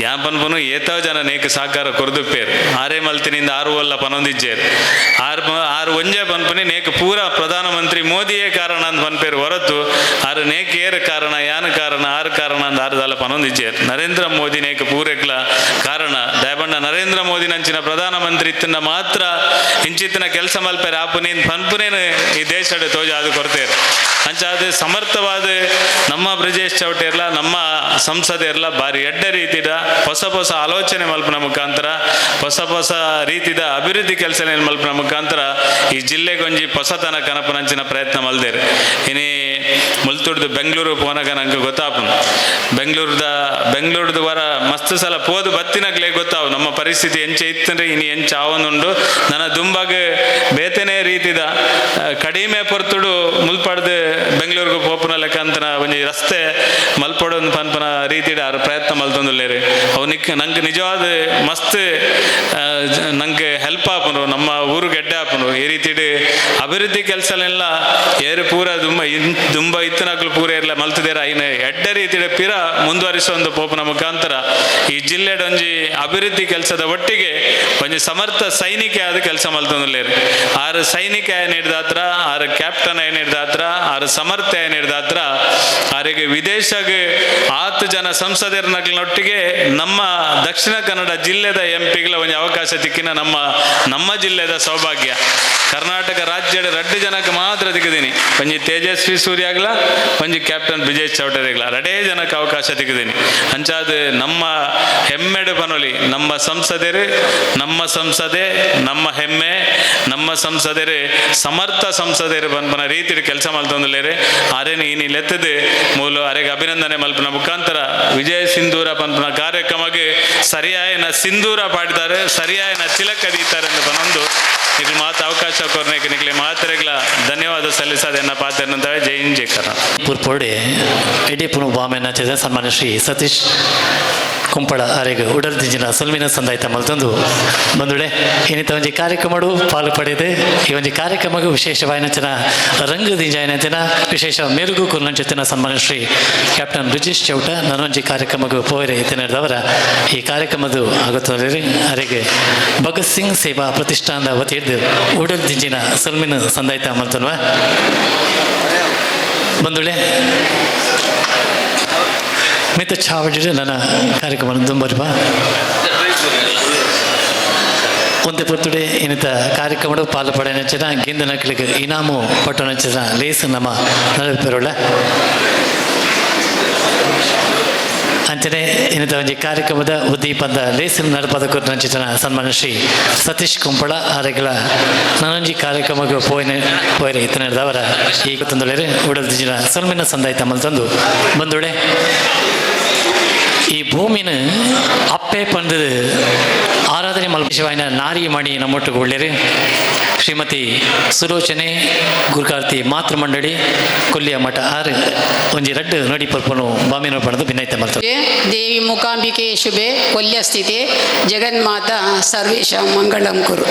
ಯಾ ಪನ್ಪನು ಏತೋ ಜನ ನೇಕ್ ಸಹಕಾರ ಕೊರ್ದುಪ್ಪೇರು ಆರೇ ಮಲ್ತಿನಿಂದ ಆರು ಒಲ್ಲ ಪನೊಂದಿಜ್ಜೇರು ಆರು ಆರು ಒಂಜೆ ಪನ್ಪುನಿ ನೇಕ್ ಪೂರ ಪ್ರಧಾನಮಂತ್ರಿ ಮೋದಿಯೇ ಕಾರಣ ಅಂತ ಪನ್ಪೇರು ಹೊರತು ಆರು ನೇಕ್ ಏರು ಕಾರಣ ಯಾನ ಕಾರಣ ಆರು ಕಾರಣ ಅಂತ ಆರುದಲ್ಲ ಪನೊಂದಿಜ್ಜೇರು. ನರೇಂದ್ರ ಮೋದಿ ನೇಕ್ ಪೂರೆಕ್ಲ ಕಾರಣ ದಯಬಣ್ಣ ನರೇಂದ್ರ ಮೋದಿ ನಂಚಿನ ಪ್ರಧಾನಮಂತ್ರಿ ಇತ್ತಿನ ಮಾತ್ರ ಇಂಚಿತ್ತಿನ ಕೆಲಸ ಮಲ್ಪೇರು ಆಪುನೇನು ಪನ್ಪುನೇನು ಈ ದೇಶ ತೋಜ ಅದು ಕೊರತೇರು. ಅಂಚಾದ ಸಮರ್ಥವಾದ ನಮ್ಮ ಬ್ರಿಜೇಶ್ ಚೌಟೇರ್ಲ ನಮ್ಮ ಸಂಸದೆರ್ಲ ಬಾರಿ ಎಡ್ಡೆ ರೀತಿದ ಹೊಸ ಹೊಸ ಆಲೋಚನೆ ಮಲ್ಪನ ಮುಖಾಂತರ ಹೊಸ ಹೊಸ ರೀತಿದ ಅಭಿವೃದ್ಧಿ ಕೆಲಸ ಮಲ್ಪನ ಮುಖಾಂತರ ಈ ಜಿಲ್ಲೆಗೊಂಜಿ ಹೊಸತನ ಕನಪನಂಚಿನ ಪ್ರಯತ್ನ ಮಲ್ದೇರು. ಇನಿ ಮುಲ್ತುಡ್ದು ಬೆಂಗಳೂರು ಪೋನಾಗ ನಂಗೆ ಗೊತ್ತಾಪುನು ಬೆಂಗಳೂರ್ದ ವರ ಮಸ್ತ್ ಸಲ ಪೋದು ಬತ್ತಿನಗ್ಲೇ ಗೊತ್ತಾವು ನಮ್ಮ ಪರಿಸ್ಥಿತಿ ಎಂಚೆ ಇತ್ತಂದ್ರೆ ಇನಿ ಎಂಚ ಆವೊಂದುಂಡು. ನನ್ನ ದುಂಬಾಗ ಬೇತನೇ ರೀತಿದ ಕಡಿಮೆ ಪೊರ್ತುಡು ಮುಲ್ಪಡ್ದು ಬೆಂಗಳೂರಿಗೆ ಪೋಪುನ ಲೆಕ್ಕ ಅಂತನ ಒಂಜಿ ರಸ್ತೆ ಮಲ್ಪಡೊಂದು ಪನ್ಪನ ರೀತಿಡ್ ಆರ್ ಪ್ರಯತ್ನ ಮಲ್ತೊಂದುಲ್ಲೇರು. ಅವು ನಿಕ್ ನಂಗೆ ನಿಜವಾದ ಮಸ್ತ್ ನಂಗೆ ಹೆಲ್ಪ್ ಆಪುನು ನಮ್ಮ ಊರು ಗೆಡ್ಡೆ ಆಪುನು. ಈ ರೀತಿಡ್ ಅಭಿವೃದ್ಧಿ ಕೆಲಸಲೆಲ್ಲ ಏರು ಪೂರ ದುಂಬ ದುಂಬ ಇತ್ತನಕ್ಲು ಪೂರ ಇರ್ಲ ಮಲ್ತದೇರ ಐನ ಎಡ್ಡೆ ರೀತಿಡ್ ಪಿರ ಮುಂದುವರಿಸೊಂದು ಪೋಪುನ ಮುಖಾಂತರ ಈ ಜಿಲ್ಲೆಡ್ ಒಂಜಿ ಅಭಿವೃದ್ಧಿ ಕೆಲಸದ ಒಟ್ಟಿಗೆ ಒಂಜಿ ಸಮರ್ಥ ಸೈನಿಕ ಆದ ಕೆಲಸ ಮಲ್ತೊಂದುಲ್ಲೇರು. ಆರು ಸೈನಿಕ ಏನಿಡ್ದಾತ್ರ ಆರು ಕ್ಯಾಪ್ಟನ್ ಏನಿಡ್ದಾತ್ರ ಆರು ಸಮರ್ಥ ಏನಿಡ್ದಾತ್ರ ಆರಿಗೆ ವಿದೇಶಗೆ ಆತು ಜನ ಸಂಸದರನೊಟ್ಟಿಗೆ ನಮ್ಮ ದಕ್ಷಿಣ ಕನ್ನಡ ಜಿಲ್ಲೆದ ಎಂ ಪಿಗಳ ಒಂದು ಅವಕಾಶ ತಿಕ್ಕಿನ ನಮ್ಮ ನಮ್ಮ ಜಿಲ್ಲೆದ ಸೌಭಾಗ್ಯ. ಕರ್ನಾಟಕ ರಾಜ್ಯದ ರಡ್ಡು ಜನಕ್ಕೆ ಮಾತ್ರ ತಿಕ್ಕಿದ್ದೀನಿ, ಒಂಜಿ ತೇಜಸ್ವಿ ಸೂರ್ಯ ಆಗ್ಲ ಒಂಜಿ ಕ್ಯಾಪ್ಟನ್ ಬ್ರಿಜೇಶ್ ಚೌಟರಿಗ್ಲ ರಡೇ ಜನಕ್ಕೆ ಅವಕಾಶ ತಿಕ್ಕಿದ್ದೀನಿ. ಅಂಚಾದ ನಮ್ಮ ಹೆಮ್ಮೆಡು ಪನೊಲಿ ನಮ್ಮ ಸಂಸದರು, ನಮ್ಮ ಸಂಸದೆ ನಮ್ಮ ಹೆಮ್ಮೆ, ನಮ್ಮ ಸಂಸದರು ಸಮರ್ಥ ಸಂಸದರು ಪನ್ಪನ ರೀತಿಯ ಕೆಲಸ ಮಲ್ತೊಂದುಲ್ಲೇರು. ಆರೇನು ಇನಿ ಲೆತ್ತದೆ ಮೂಲ ಅರೆಗೆ ಅಭಿನಂದನೆ ಮಲ್ಪನ ಮುಖಾಂತರ ವಿಜಯ ಸಿಂಧೂರ ಪನ್ಪನ ಕಾರ್ಯಕ್ರಮಕ್ಕೆ ಸರಿಯಾಯನ ಸಿಂಧೂರ ಪಾಡಿದ್ದಾರೆ, ಸರಿಯಾಯನ ತಿಲಕ ದೀತಾರೆ ಎಂದು ಪನೊಂದು ನಿಕ್ಲು ಮಾತು ಅವಕಾಶ ಕೊರ್ನೇಕ ನಿಕ್ಲೆ ಮಾತ್ರೆಗಳ ಧನ್ಯವಾದ ಸಲ್ಲಿಸೋದನ್ನ ಪಾತ್ರ. ಜೈ ಹಿಂದ್, ಜೈ ಕರ್ನಾಟಕ. ಪುರ್ಪೋಡೆ ಎಡಿಪುನು ಬಾಮೆನ ಸನ್ಮಾನ್ಯ ಶ್ರೀ ಸತೀಶ್ ಕುಂಪಳ ಅರೆಗ್ ಉಡಲ್ ದಿಂಜಿನ ಸೊಲ್ಮಿನ ಸಂದಾಯ್ತ ಮಲ್ತೊಂದು ಬಂದುಡೆ ಇನ್ನಿತ ಒಂಜಿ ಕಾರ್ಯಕ್ರಮಡು ಪಾಲು ಪಡೆದು ಈ ಒಂಜಿ ಕಾರ್ಯಕ್ರಮಕ್ಕೆ ವಿಶೇಷವಾಯಿನಂಚಿನ ರಂಗು ದಿಂಜಾಯಿನಂಚಿನ ವಿಶೇಷ ಮೆರುಗು ಕುರ್ನಂಚಿನ ಸನ್ಮಾನ್ಯ ಶ್ರೀ ಕ್ಯಾಪ್ಟನ್ ಬ್ರಿಜೇಶ್ ಚೌಟ ನನ್ನೊಂಜಿ ಕಾರ್ಯಕ್ರಮಕ್ಕೆ ಪೋಯರೆ ಇತ್ತಿನದವರ ಈ ಕಾರ್ಯಕ್ರಮದ ಆಗುತ್ತದೆ ಅರೆಗೆ ಭಗತ್ ಸಿಂಗ್ ಸೇವಾ ಪ್ರತಿಷ್ಠಾನದ ವತಿಯಿಂದ ಉಡಲ್ ದಿಂಜಿನ ಸೊಲ್ಮಿನ ಸಂದಾಯ್ತ ಮಲ್ತೊನ್ವ ಬಂದುಳೆ ಮಿತ ಚಾವಡಿ ನನ್ನ ಕಾರ್ಯಕ್ರಮ ದುಂಬರ್ಪ ಒಂದೇ ಪೊತ್ತುಡೆ ಇನ್ನಿತ ಕಾರ್ಯಕ್ರಮ ಪಾಲು ಪಡೆನಂಚಿನ ಗಿಂದನಕ್ಲಿಗೆ ಇನಾಮು ಪಟ್ಟಣಂಚಿನ ಲೇಸ್ ನಮ್ಮ ನಡಪೆರುಳ್ಳ ಅಂಚನೆ ಇನ್ನಿತ ಒಂಜಿ ಕಾರ್ಯಕ್ರಮದ ಉದ್ದೀಪದ ಲೇಸಿನ ನಡಪದ ಕೊರ್ನಂಚಿತನ ಸನ್ಮಾನ್ಯ ಶ್ರೀ ಸತೀಶ್ ಕುಂಪಳ ಆರೆಗಳ ನಾನೊಂಜಿ ಕಾರ್ಯಕ್ರಮಕ್ಕೆ ಪೋಯಿನ ಪೋಯರೆ ಇತ್ತನೆದವರ ಈ ತಂದುಳೆರೆ ಉಡಲ್ ದಿಂಜಿನ ಸೊಲ್ಮೆನ ಸಂದಾಯ್ತ ಮಲ್ತಂದು ಬಂದುಳೆ. ಈ ಭೂಮಿನ ಅಪ್ಪೆ ಪಂದು ಆರಾಧನೆ ಮಲ್ಪಿಶವಾಯಿನ ನಾರಿ ಮಣಿ ನಮ್ಮೊಟ್ಟಿಗೆ ಒಳ್ಳೆಯರು ಶ್ರೀಮತಿ ಸುಲೋಚನೆ ಗುರುಕಾರ್ತಿ ಮಾತೃ ಮಂಡಳಿ ಕೊಲ್ಲಿಯ ಮಠ ಆರು ಒಂಜಿ ರಡ್ಡು ನಡಿ ಪರ್ಪನು ಬಾಮಿನ ಪಡೆದು ಭಿನ್ನೈತೆ ಮಲ್ತ. ದೇವಿ ಮೂಕಾಂಬಿಕೆ ಶುಭೆ ಕೊಲ್ಯಸ್ಥಿತೆ ಜಗನ್ಮಾತಾ ಸರ್ವೇಶ ಮಂಗಳಂ ಕುರು.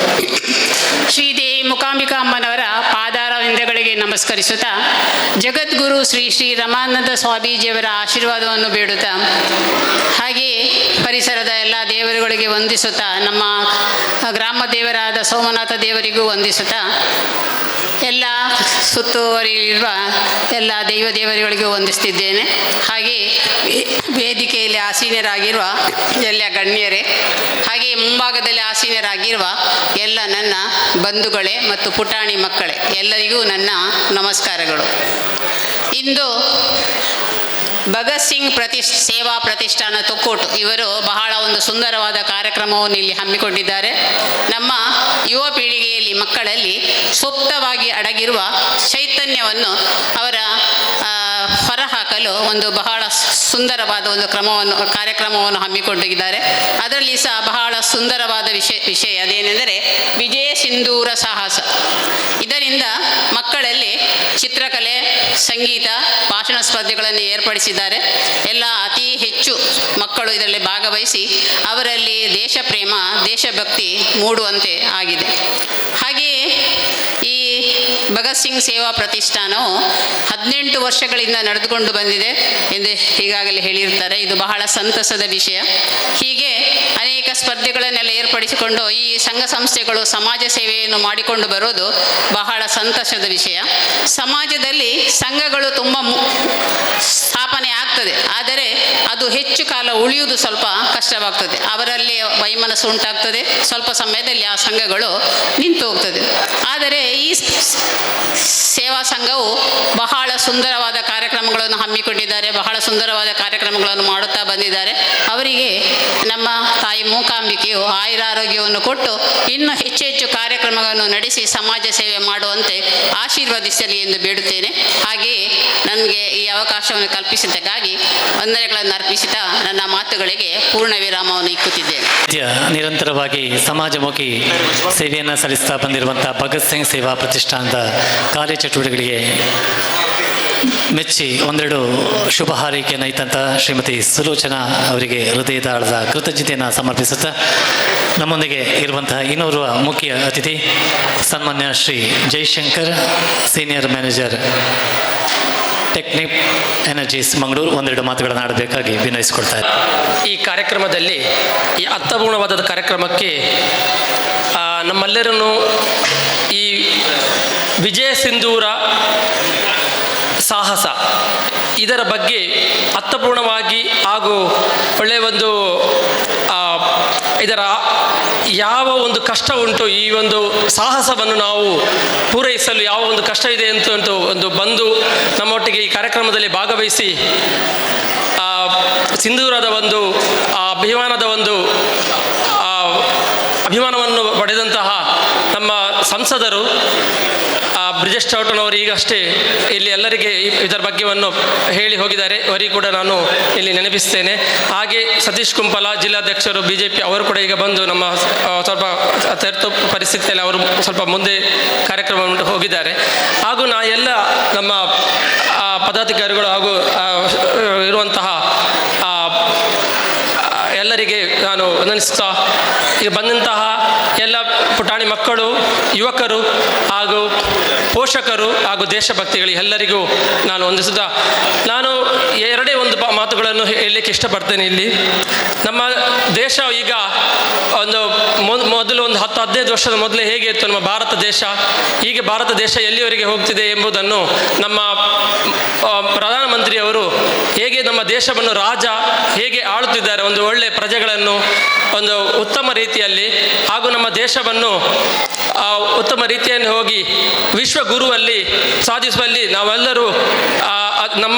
ಶ್ರೀದೇವಿ ಮೂಕಾಂಬಿಕಾ ಅಮ್ಮನವರ ಪಾದಾರವಿಂದಗಳಿಗೆ ನಮಸ್ಕರಿಸುತ್ತಾ, ಜಗದ್ಗುರು ಶ್ರೀ ಶ್ರೀ ರಮಾನಂದ ಸ್ವಾಮೀಜಿಯವರ ಆಶೀರ್ವಾದವನ್ನು ಬೇಡುತ್ತಾ, ಹಾಗೆಯೇ ಪರಿಸರದ ಎಲ್ಲ ದೇವರುಗಳಿಗೆ ವಂದಿಸುತ್ತಾ, ನಮ್ಮ ಗ್ರಾಮ ದೇವರಾದ ಸೋಮನಾಥ ದೇವರಿಗೂ ವಂದಿಸುತ್ತಾ, ಎಲ್ಲ ಸುತ್ತುವರಿಯಿರುವ ಎಲ್ಲ ದೈವ ದೇವರುಗಳಿಗೂ ವಂದಿಸ್ತಿದ್ದೇನೆ. ಹಾಗೆಯೇ ವೇದಿಕೆಯಲ್ಲಿ ಆಸೀನರಾಗಿರುವ ಎಲ್ಲ ಗಣ್ಯರೇ, ಹಾಗೆಯೇ ಮುಂಭಾಗದಲ್ಲಿ ಆಸೀನರಾಗಿರುವ ಎಲ್ಲ ನನ್ನ ಬಂಧುಗಳೇ ಮತ್ತು ಪುಟಾಣಿ ಮಕ್ಕಳೇ, ಎಲ್ಲರಿಗೂ ನನ್ನ ನಮಸ್ಕಾರಗಳು. ಇಂದು ಭಗತ್ ಸಿಂಗ್ ಸೇವಾ ಪ್ರತಿಷ್ಠಾನ ತೊಕ್ಕೋಟು ಇವರು ಬಹಳ ಒಂದು ಸುಂದರವಾದ ಕಾರ್ಯಕ್ರಮವನ್ನು ಇಲ್ಲಿ ಹಮ್ಮಿಕೊಂಡಿದ್ದಾರೆ. ನಮ್ಮ ಯುವ ಪೀಳಿಗೆಯಲ್ಲಿ, ಮಕ್ಕಳಲ್ಲಿ ಸುಪ್ತವಾಗಿ ಅಡಗಿರುವ ಚೈತನ್ಯವನ್ನು ಅವರ ಹೊರಹಾಕಲು ಒಂದು ಬಹಳ ಸುಂದರವಾದ ಒಂದು ಕ್ರಮವನ್ನು, ಕಾರ್ಯಕ್ರಮವನ್ನು ಹಮ್ಮಿಕೊಂಡಿದ್ದಾರೆ. ಅದರಲ್ಲಿ ಸಹ ಬಹಳ ಸುಂದರವಾದ ವಿಷಯ ವಿಷಯ ಅದೇನೆಂದರೆ ವಿಜಯ ಸಿಂಧೂರ ಸಾಹಸ. ಇದರಿಂದ ಮಕ್ಕಳಲ್ಲಿ ಚಿತ್ರಕಲೆ, ಸಂಗೀತ, ಭಾಷಣ ಸ್ಪರ್ಧೆಗಳನ್ನು ಏರ್ಪಡಿಸಿದ್ದಾರೆ. ಎಲ್ಲ ಅತಿ ಹೆಚ್ಚು ಮಕ್ಕಳು ಇದರಲ್ಲಿ ಭಾಗವಹಿಸಿ ಅವರಲ್ಲಿ ದೇಶ ಪ್ರೇಮ, ದೇಶಭಕ್ತಿ ಮೂಡುವಂತೆ ಆಗಿದೆ. ಹಾಗೆಯೇ ಈ ಭಗತ್ ಸಿಂಗ್ ಸೇವಾ ಪ್ರತಿಷ್ಠಾನವು 18 ವರ್ಷಗಳಿಂದ ನಡೆದುಕೊಂಡು ಬಂದಿದೆ ಎಂದು ಈಗಾಗಲೇ ಹೇಳಿರ್ತಾರೆ. ಇದು ಬಹಳ ಸಂತಸದ ವಿಷಯ. ಹೀಗೆ ಅನೇಕ ಸ್ಪರ್ಧೆಗಳನ್ನೆಲ್ಲ ಏರ್ಪಡಿಸಿಕೊಂಡು ಈ ಸಂಘ ಸಂಸ್ಥೆಗಳು ಸಮಾಜ ಸೇವೆಯನ್ನು ಮಾಡಿಕೊಂಡು ಬರೋದು ಬಹಳ ಸಂತಸದ ವಿಷಯ. ಸಮಾಜದಲ್ಲಿ ಸಂಘಗಳು ತುಂಬ ಸ್ಥಾಪನೆ ಆಗ್ತದೆ, ಆದರೆ ಅದು ಹೆಚ್ಚು ಕಾಲ ಉಳಿಯುವುದು ಸ್ವಲ್ಪ ಕಷ್ಟವಾಗ್ತದೆ. ಅವರಲ್ಲಿ ವೈಮನಸ್ಸು ಉಂಟಾಗ್ತದೆ. ಸ್ವಲ್ಪ ಸಮಯದಲ್ಲಿ ಆ ಸಂಘಗಳು ನಿಂತು ಹೋಗ್ತದೆ. ಆದರೆ ಈ ಸೇವಾ ಸಂಘವು ಬಹಳ ಸುಂದರವಾದ ಕಾರ್ಯಕ್ರಮಗಳನ್ನು ಹಮ್ಮಿಕೊಂಡಿದ್ದಾರೆ, ಬಹಳ ಸುಂದರವಾದ ಕಾರ್ಯಕ್ರಮಗಳನ್ನು ಮಾಡುತ್ತಾ ಬಂದಿದ್ದಾರೆ. ಅವರಿಗೆ ನಮ್ಮ ತಾಯಿ ಮೂಕಾಂಬಿಕೆಯು ಆಯುರಾರೋಗ್ಯವನ್ನು ಕೊಟ್ಟು ಇನ್ನೂ ಹೆಚ್ಚು ಹೆಚ್ಚು ಕಾರ್ಯಕ್ರಮಗಳನ್ನು ನಡೆಸಿ ಸಮಾಜ ಸೇವೆ ಮಾಡುವಂತೆ ಆಶೀರ್ವದಿಸಲಿ ಎಂದು ಬೇಡುತ್ತೇನೆ. ಹಾಗೆಯೇ ನನಗೆ ಈ ಅವಕಾಶವನ್ನು ಕಲ್ಪಿಸಿದ್ದಕ್ಕಾಗಿ ವಂದನೆಗಳನ್ನು ಅರ್ಪಿಸುತ್ತಾ ನನ್ನ ಮಾತುಗಳಿಗೆ ಪೂರ್ಣ ವಿರಾಮವನ್ನು ಇಕ್ಕುತ್ತಿದ್ದೇನೆ. ನಿರಂತರವಾಗಿ ಸಮಾಜಮುಖಿ ಸೇವೆಯನ್ನು ಸಲ್ಲಿಸ್ತಾ ಬಂದಿರುವಂಥ ಭಗತ್ ಸಿಂಗ್ ಸೇವಾ ಪ್ರತಿಷ್ಠಾನದ ಕಾರ್ಯಚಟುವಟಿಕೆಗಳಿಗೆ ಮೆಚ್ಚಿ ಒಂದೆರಡು ಶುಭ ಹಾರೈಕೆಯನ್ನು ಇತ್ತಂಥ ಶ್ರೀಮತಿ ಸುಲೋಚನಾ ಅವರಿಗೆ ಹೃದಯದ ಆಳದ ಕೃತಜ್ಞತೆಯನ್ನು ಸಮರ್ಪಿಸುತ್ತಾ, ನಮ್ಮೊಂದಿಗೆ ಇರುವಂತಹ ಇನ್ನೋರ್ವ ಮುಖ್ಯ ಅತಿಥಿ ಸನ್ಮಾನ್ಯ Shri Jaishankar, senior manager, Technip energies, Mangaluru, ಒಂದೆರಡು ಮಾತುಗಳನ್ನು ಆಡಬೇಕಾಗಿ ವಿನಯಿಸಿಕೊಳ್ತಾ ಇದ್ದಾರೆ. ಈ ಕಾರ್ಯಕ್ರಮದಲ್ಲಿ, ಈ ಅರ್ಥಪೂರ್ಣವಾದ ಕಾರ್ಯಕ್ರಮಕ್ಕೆ ನಮ್ಮೆಲ್ಲರನ್ನು ಈ ವಿಜಯ ಸಿಂಧೂರ ಸಾಹಸ ಇದರ ಬಗ್ಗೆ ಅರ್ಥಪೂರ್ಣವಾಗಿ ಹಾಗೂ ಒಳ್ಳೆಯ ಒಂದು ಇದರ ಯಾವ ಒಂದು ಕಷ್ಟ ಉಂಟು, ಈ ಒಂದು ಸಾಹಸವನ್ನು ನಾವು ಪೂರೈಸಲು ಯಾವ ಒಂದು ಕಷ್ಟವಿದೆ ಅಂತ ಒಂದು ಬಂದು ನಮ್ಮೊಟ್ಟಿಗೆ ಈ ಕಾರ್ಯಕ್ರಮದಲ್ಲಿ ಭಾಗವಹಿಸಿ ಸಿಂಧೂರದ ಒಂದು ಅಭಿಮಾನದ ಒಂದು ಅಭಿಮಾನವನ್ನು ಪಡೆದಂತಹ ನಮ್ಮ ಸಂಸದರು ಬ್ರಿಜೇಶ್ ಚೌಟನವರು ಈಗಷ್ಟೇ ಇಲ್ಲಿ ಎಲ್ಲರಿಗೆ ಇದರ ಬಗ್ಗೆಯನ್ನು ಹೇಳಿ ಹೋಗಿದ್ದಾರೆ. ಅವರಿಗೆ ಕೂಡ ನಾನು ಇಲ್ಲಿ ನೆನಪಿಸ್ತೇನೆ. ಹಾಗೆ ಸತೀಶ್ ಕುಂಪಲ, ಜಿಲ್ಲಾಧ್ಯಕ್ಷರು ಬಿಜೆಪಿ, ಅವರು ಕೂಡ ಈಗ ಬಂದು ನಮ್ಮ ಸ್ವಲ್ಪ ತೆರೆತು ಪರಿಸ್ಥಿತಿಯಲ್ಲಿ ಅವರು ಸ್ವಲ್ಪ ಮುಂದೆ ಕಾರ್ಯಕ್ರಮ ಹೋಗಿದ್ದಾರೆ. ಹಾಗೂ ನಾ ಎಲ್ಲ ನಮ್ಮ ಪದಾಧಿಕಾರಿಗಳು ಹಾಗೂ ಇರುವಂತಹ ಎಲ್ಲರಿಗೆ ನಾನು ವಂದಿಸುತ್ತಾ, ಈಗ ಬಂದಂತಹ ಎಲ್ಲ ಪುಟಾಣಿ ಮಕ್ಕಳು, ಯುವಕರು ಹಾಗೂ ಪೋಷಕರು ಹಾಗೂ ದೇಶಭಕ್ತಿಗಳು ಎಲ್ಲರಿಗೂ ನಾನು ವಂದಿಸುತ್ತಾ, ನಾನು ಎರಡೇ ಒಂದು ಮಾತುಗಳನ್ನು ಹೇಳಲಿಕ್ಕೆ ಇಷ್ಟಪಡ್ತೇನೆ. ಇಲ್ಲಿ ನಮ್ಮ ದೇಶ ಈಗ ಒಂದು ಮೊದಲು ಒಂದು 10-15 ವರ್ಷದ ಮೊದಲೇ ಹೇಗೆ ಇತ್ತು ನಮ್ಮ ಭಾರತ ದೇಶ, ಈಗ ಭಾರತ ದೇಶ ಎಲ್ಲಿಯವರೆಗೆ ಹೋಗ್ತಿದೆ ಎಂಬುದನ್ನು ನಮ್ಮ ಪ್ರಧಾನಮಂತ್ರಿಯವರು ಹೇಗೆ ನಮ್ಮ ದೇಶವನ್ನು ರಾಜ ಹೇಗೆ ಆಳುತ್ತಿದ್ದಾರೆ, ಒಂದು ಒಳ್ಳೆಯ ಪ್ರಜೆಗಳನ್ನು ಒಂದು ಉತ್ತಮ ರೀತಿಯಲ್ಲಿ ಹಾಗೂ ನಮ್ಮ ದೇಶವನ್ನು ಉತ್ತಮ ರೀತಿಯನ್ನು ಹೋಗಿ ವಿಶ್ವಗುರುವಲ್ಲಿ ಸಾಧಿಸುವಲ್ಲಿ ನಾವೆಲ್ಲರೂ ನಮ್ಮ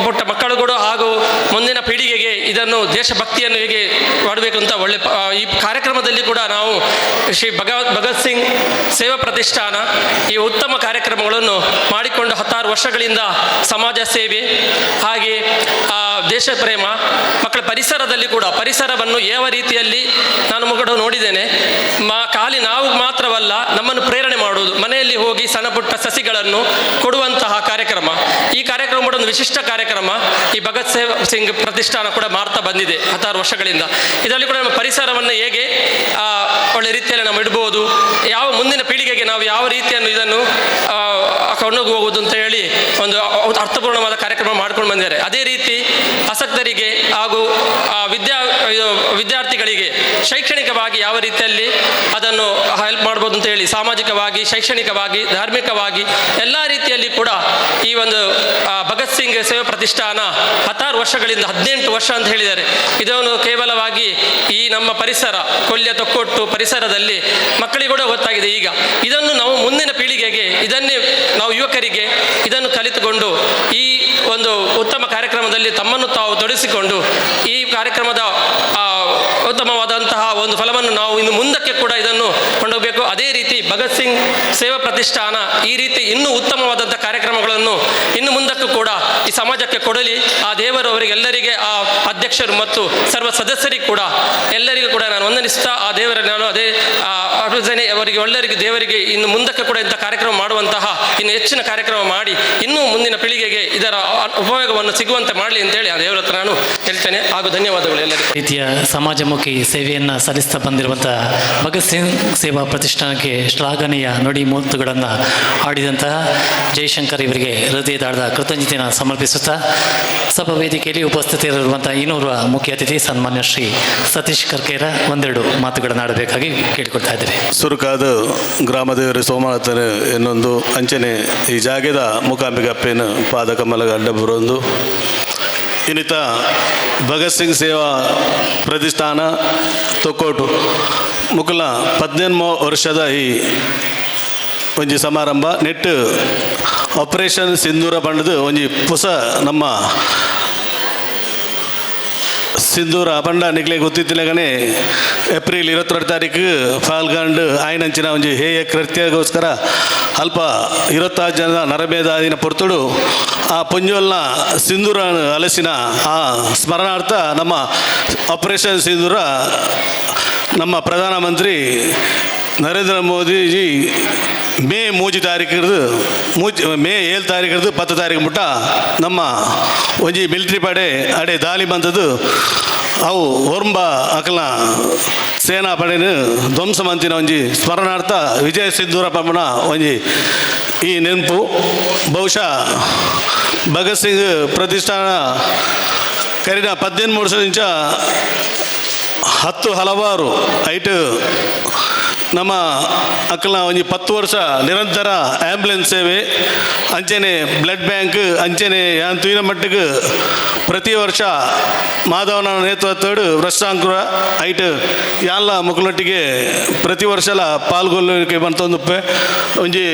ಪುಟ್ಟ ಮಕ್ಕಳು ಕೂಡ ಹಾಗೂ ಮುಂದಿನ ಪೀಳಿಗೆಗೆ ಇದನ್ನು ದೇಶಭಕ್ತಿಯನ್ನು ಹೇಗೆ ಮಾಡಬೇಕು ಅಂತ ಒಳ್ಳೆ ಈ ಕಾರ್ಯಕ್ರಮದಲ್ಲಿ ಕೂಡ ನಾವು ಶ್ರೀ ಭಗತ್ ಸಿಂಗ್ ಸೇವಾ ಪ್ರತಿಷ್ಠಾನ ಈ ಉತ್ತಮ ಕಾರ್ಯಕ್ರಮಗಳನ್ನು ಮಾಡಿಕೊಂಡು 16 ವರ್ಷಗಳಿಂದ ಸಮಾಜ ಸೇವೆ ಹಾಗೆ ದೇಶ ಪ್ರೇಮ, ಮಕ್ಕಳ ಪರಿಸರದಲ್ಲಿ ಕೂಡ ಪರಿಸರವನ್ನು ಯಾವ ರೀತಿಯಲ್ಲಿ ನಾನು ಕೂಡ ನೋಡಿದ್ದೇನೆ. ಖಾಲಿ ನಾವು ಮಾತ್ರವಲ್ಲ, ನಮ್ಮನ್ನು ಪ್ರೇರಣೆ ಮಾಡುವುದು, ಮನೆಯಲ್ಲಿ ಹೋಗಿ ಸಣ್ಣ ಪುಟ್ಟ ಸಸಿಗಳನ್ನು ಕೊಡುವಂತಹ ಕಾರ್ಯಕ್ರಮ. ಈ ಕಾರ್ಯಕ್ರಮ ಕೂಡ ಒಂದು ವಿಶಿಷ್ಟ ಕಾರ್ಯಕ್ರಮ. ಈ ಭಗತ್ ಸಿಂಗ್ ಪ್ರತಿಷ್ಠಾನ ಕೂಡ ಮಾಡ್ತಾ ಬಂದಿದೆ 16 ವರ್ಷಗಳಿಂದ. ಇದರಲ್ಲಿ ಕೂಡ ನಮ್ಮ ಪರಿಸರವನ್ನು ಹೇಗೆ ಒಳ್ಳೆ ರೀತಿಯಲ್ಲಿ ನಾವು ಇಡ್ಬೋದು, ಯಾವ ಮುಂದಿನ ಪೀಳಿಗೆಗೆ ನಾವು ಯಾವ ರೀತಿಯನ್ನು ಇದನ್ನು ಕೊಂಡು ಹೋಗುವುದು ಅಂತ ಹೇಳಿ ಒಂದು ಅರ್ಥಪೂರ್ಣವಾದ ಕಾರ್ಯಕ್ರಮ ಮಾಡ್ಕೊಂಡು ಬಂದಿದ್ದಾರೆ. ಅದೇ ರೀತಿ ಆಸಕ್ತರಿಗೆ ಹಾಗೂ ವಿದ್ಯಾರ್ಥಿಗಳಿಗೆ ಶೈಕ್ಷಣಿಕವಾಗಿ ಯಾವ ರೀತಿಯಲ್ಲಿ ಅದನ್ನು ಹೆಲ್ಪ್ ಮಾಡ್ಬೋದು ಅಂತ ಹೇಳಿ ಸಾಮಾಜಿಕವಾಗಿ, ಶೈಕ್ಷಣಿಕವಾಗಿ, ಧಾರ್ಮಿಕವಾಗಿ ಎಲ್ಲ ರೀತಿಯಲ್ಲಿ ಕೂಡ ಈ ಒಂದು ಭಗತ್ ಸಿಂಗ್ ಸೇವಾ ಪ್ರತಿಷ್ಠಾನ 16 ವರ್ಷಗಳಿಂದ 18 ವರ್ಷ ಅಂತ ಹೇಳಿದ್ದಾರೆ. ಇದನ್ನು ಕೇವಲವಾಗಿ ಈ ನಮ್ಮ ಪರಿಸರ ಕೊಲ್ಯ ತೊಕ್ಕೊಟ್ಟು ಪರಿಸರದಲ್ಲಿ ಮಕ್ಕಳಿಗೆ ಕೂಡ ಗೊತ್ತಾಗಿದೆ. ಈಗ ಇದನ್ನು ನಾವು ಮುಂದಿನ ಪೀಳಿಗೆಗೆ, ಇದನ್ನೇ ನಾವು ಯುವಕರಿಗೆ ಇದನ್ನು ಕಲಿತುಕೊಂಡು ಈ ಒಂದು ಉತ್ತಮ ಕಾರ್ಯಕ್ರಮದಲ್ಲಿ ತಮ್ಮನ್ನು ತಾವು ತೊಡಗಿಸಿಕೊಂಡು ಈ ಕಾರ್ಯಕ್ರಮದ ಉತ್ತಮವಾದಂತಹ ಒಂದು ಫಲವನ್ನು ನಾವು ಇನ್ನು ಮುಂದಕ್ಕೆ ಕೂಡ ಇದನ್ನು ಕೊಂಡೋಗಬೇಕು. ಅದೇ ರೀತಿ ಭಗತ್ ಸಿಂಗ್ ಸೇವಾ ಪ್ರತಿಷ್ಠಾನ ಈ ರೀತಿ ಇನ್ನೂ ಉತ್ತಮವಾದಂಥ ಕಾರ್ಯಕ್ರಮಗಳನ್ನು ಇನ್ನು ಮುಂದಕ್ಕೂ ಕೂಡ ಈ ಸಮಾಜಕ್ಕೆ ಕೊಡಲಿ. ಆ ದೇವರು ಅವರಿಗೆಲ್ಲರಿಗೆ, ಆ ಅಧ್ಯಕ್ಷರು ಮತ್ತು ಸರ್ವ ಸದಸ್ಯರಿಗೆ ಕೂಡ ಎಲ್ಲರಿಗೂ ಕೂಡ ನಾನು ವಂದನಿಸ್ತಾ ಆ ದೇವರಲ್ಲಿ ನಾನು ಅದೇ ಅವರಿಗೆ ಒಳ್ಳೆಯವರಿಗೆ ದೇವರಿಗೆ ಇನ್ನು ಮುಂದಕ್ಕೆ ಕೂಡ ಇಂಥ ಕಾರ್ಯಕ್ರಮ ಮಾಡುವಂತಹ ಇನ್ನು ಹೆಚ್ಚಿನ ಕಾರ್ಯಕ್ರಮ ಮಾಡಿ ಇನ್ನೂ ಮುಂದಿನ ಪೀಳಿಗೆಗೆ ಇದರ ಉಪಯೋಗವನ್ನು ಸಿಗುವಂತೆ ಮಾಡಲಿ ಅಂತೇಳಿ ಆ ದೇವರ ಹತ್ರ ನಾನು ಹೇಳ್ತೇನೆ. ಹಾಗೂ ಧನ್ಯವಾದಗಳು ಎಲ್ಲರಿಗೂ. ರೀತಿಯ ಸಮಾಜಮುಖಿ ಸೇವೆಯನ್ನು ಸಲ್ಲಿಸ್ತಾ ಬಂದಿರುವಂಥ ಭಗತ್ ಸಿಂಗ್ ಸೇವಾ ಪ್ರತಿಷ್ಠಾನಕ್ಕೆ ಶ್ಲಾಘನೀಯ ನುಡಿ ಮಾತುಗಳನ್ನು ಆಡಿದಂತಹ ಜಯಶಂಕರ್ ಇವರಿಗೆ ಹೃದಯದಾಳದ ಕೃತಜ್ಞತೆಯನ್ನು ಸಮರ್ಪಿಸುತ್ತಾ ಸಭಾ ವೇದಿಕೆಯಲ್ಲಿ ಉಪಸ್ಥಿತರಿರುವಂಥ ಇನ್ನೋರ್ವ ಮುಖ್ಯ ಅತಿಥಿ ಸನ್ಮಾನ್ಯ ಶ್ರೀ ಸತೀಶ್ ಕರ್ಕೇರ ಒಂದೆರಡು ಮಾತುಗಳನ್ನು ಆಡಬೇಕಾಗಿ ಕೇಳಿಕೊಳ್ತಾ ಇದ್ದೇವೆ. ಸುರುಕಾದ ಗ್ರಾಮದೇವರು ಸೋಮನಾಥನ ಇನ್ನೊಂದು ಅಂಚನೆ ಈ ಜಾಗೆದ ಮೂಕಾಂಬಿಕಪ್ಪೇನು ಪಾದಕಮಲಗ ಅಡ್ಡಬರೊಂದು ಇನ್ನಿತ ಭಗತ್ ಸಿಂಗ್ ಸೇವಾ ಪ್ರತಿಷ್ಠಾನ ತೊಕ್ಕೋಟು ಮುಕುಲ 18 ವರ್ಷದ ಈ ಒಂಜಿ ಸಮಾರಂಭ ನೆಟ್ಟು ಆಪರೇಷನ್ ಸಿಂಧೂರ ಪಂಡದು ಒಂಜಿ ಪುಸ ನಮ್ಮ ಸಿಂಧೂರ ಪಂಡ ನಿಕ್ಲೆ ಗೊತ್ತಿತ್ತಿನಗನೆ ಏಪ್ರಿಲ್ 22 ತಾರೀಕು ಫಾಲ್ಗಂಡ್ ಆಯ್ನಂಚಿನ ಒಂಜಿ ಹೇಯ ಕೃತ್ಯಗೋಸ್ಕರ ಅಲ್ಪ 26 ಜನ ನರಮೇಧಾದಿನ ಪೊರ್ತುಡು ಆ ಪುಂಜೋಲ್ನ ಸಿಂಧೂರ ಅಲಸಿನ ಆ ಸ್ಮರಣಾರ್ಥ ನಮ್ಮ ಆಪರೇಷನ್ ಸಿಂಧೂರ ನಮ್ಮ ಪ್ರಧಾನಮಂತ್ರಿ ನರೇಂದ್ರ ಮೋದಿಜಿ ಮೇ 3 ತಾರೀಕಿರ್ದು ಮೇ 7 ತಾರೀಕಿರ್ದು 10 ತಾರೀಕು ಮುಟ್ಟ ನಮ್ಮ ಒಂಜಿ ಮಿಲಿಟ್ರಿ ಪಡೆ ಅಡೆ ದಾಳಿ ಬಂದದ್ದು ಅವು ಒರ್ಂಬ ಅಕಲ ಸೇನಾ ಪಡೆನ ಧ್ವಂಸ ಮಂತಿನ ಒಂಜಿ ಸ್ಮರಣಾರ್ಥ ವಿಜಯ ಸಿಂಧೂರ ಪಂಪನ ಒಂಜಿ ಈ ನೆನಪು. ಬಹುಶಃ ಭಗತ್ ಸಿಂಗ್ ಪ್ರತಿಷ್ಠಾನ ಕರಿನ 18 ವರ್ಷದಿಂದ 10 ಹಲವಾರು ಐಟು ನಮ್ಮ ಅಕ್ಕಲ ಒಂಜಿ 10 ವರ್ಷ ನಿರಂತರ ಆ್ಯಂಬುಲೆನ್ಸ್ ಸೇವೆ ಅಂಚನೆ ಬ್ಲಡ್ ಬ್ಯಾಂಕ್ ಅಂಚನೆ ಯಾನ್ ತೂಯಿನ ಮಟ್ಟಿಗೆ ಪ್ರತಿ ವರ್ಷ ಮಾಧವನ ನೇತೃತ್ವದ ವೃಷಾಂಕುರ ಐಟ್ ಯಾನ್ಲ ಮುಕ್ಕಲೊಟ್ಟಿಗೆ ಪ್ರತಿ ವರ್ಷಲ ಪಾಲ್ಗೊಳ್ಳುವಿಕೆ ಬಂತೊಂದುಪ್ಪೆ ಒಂಜಿ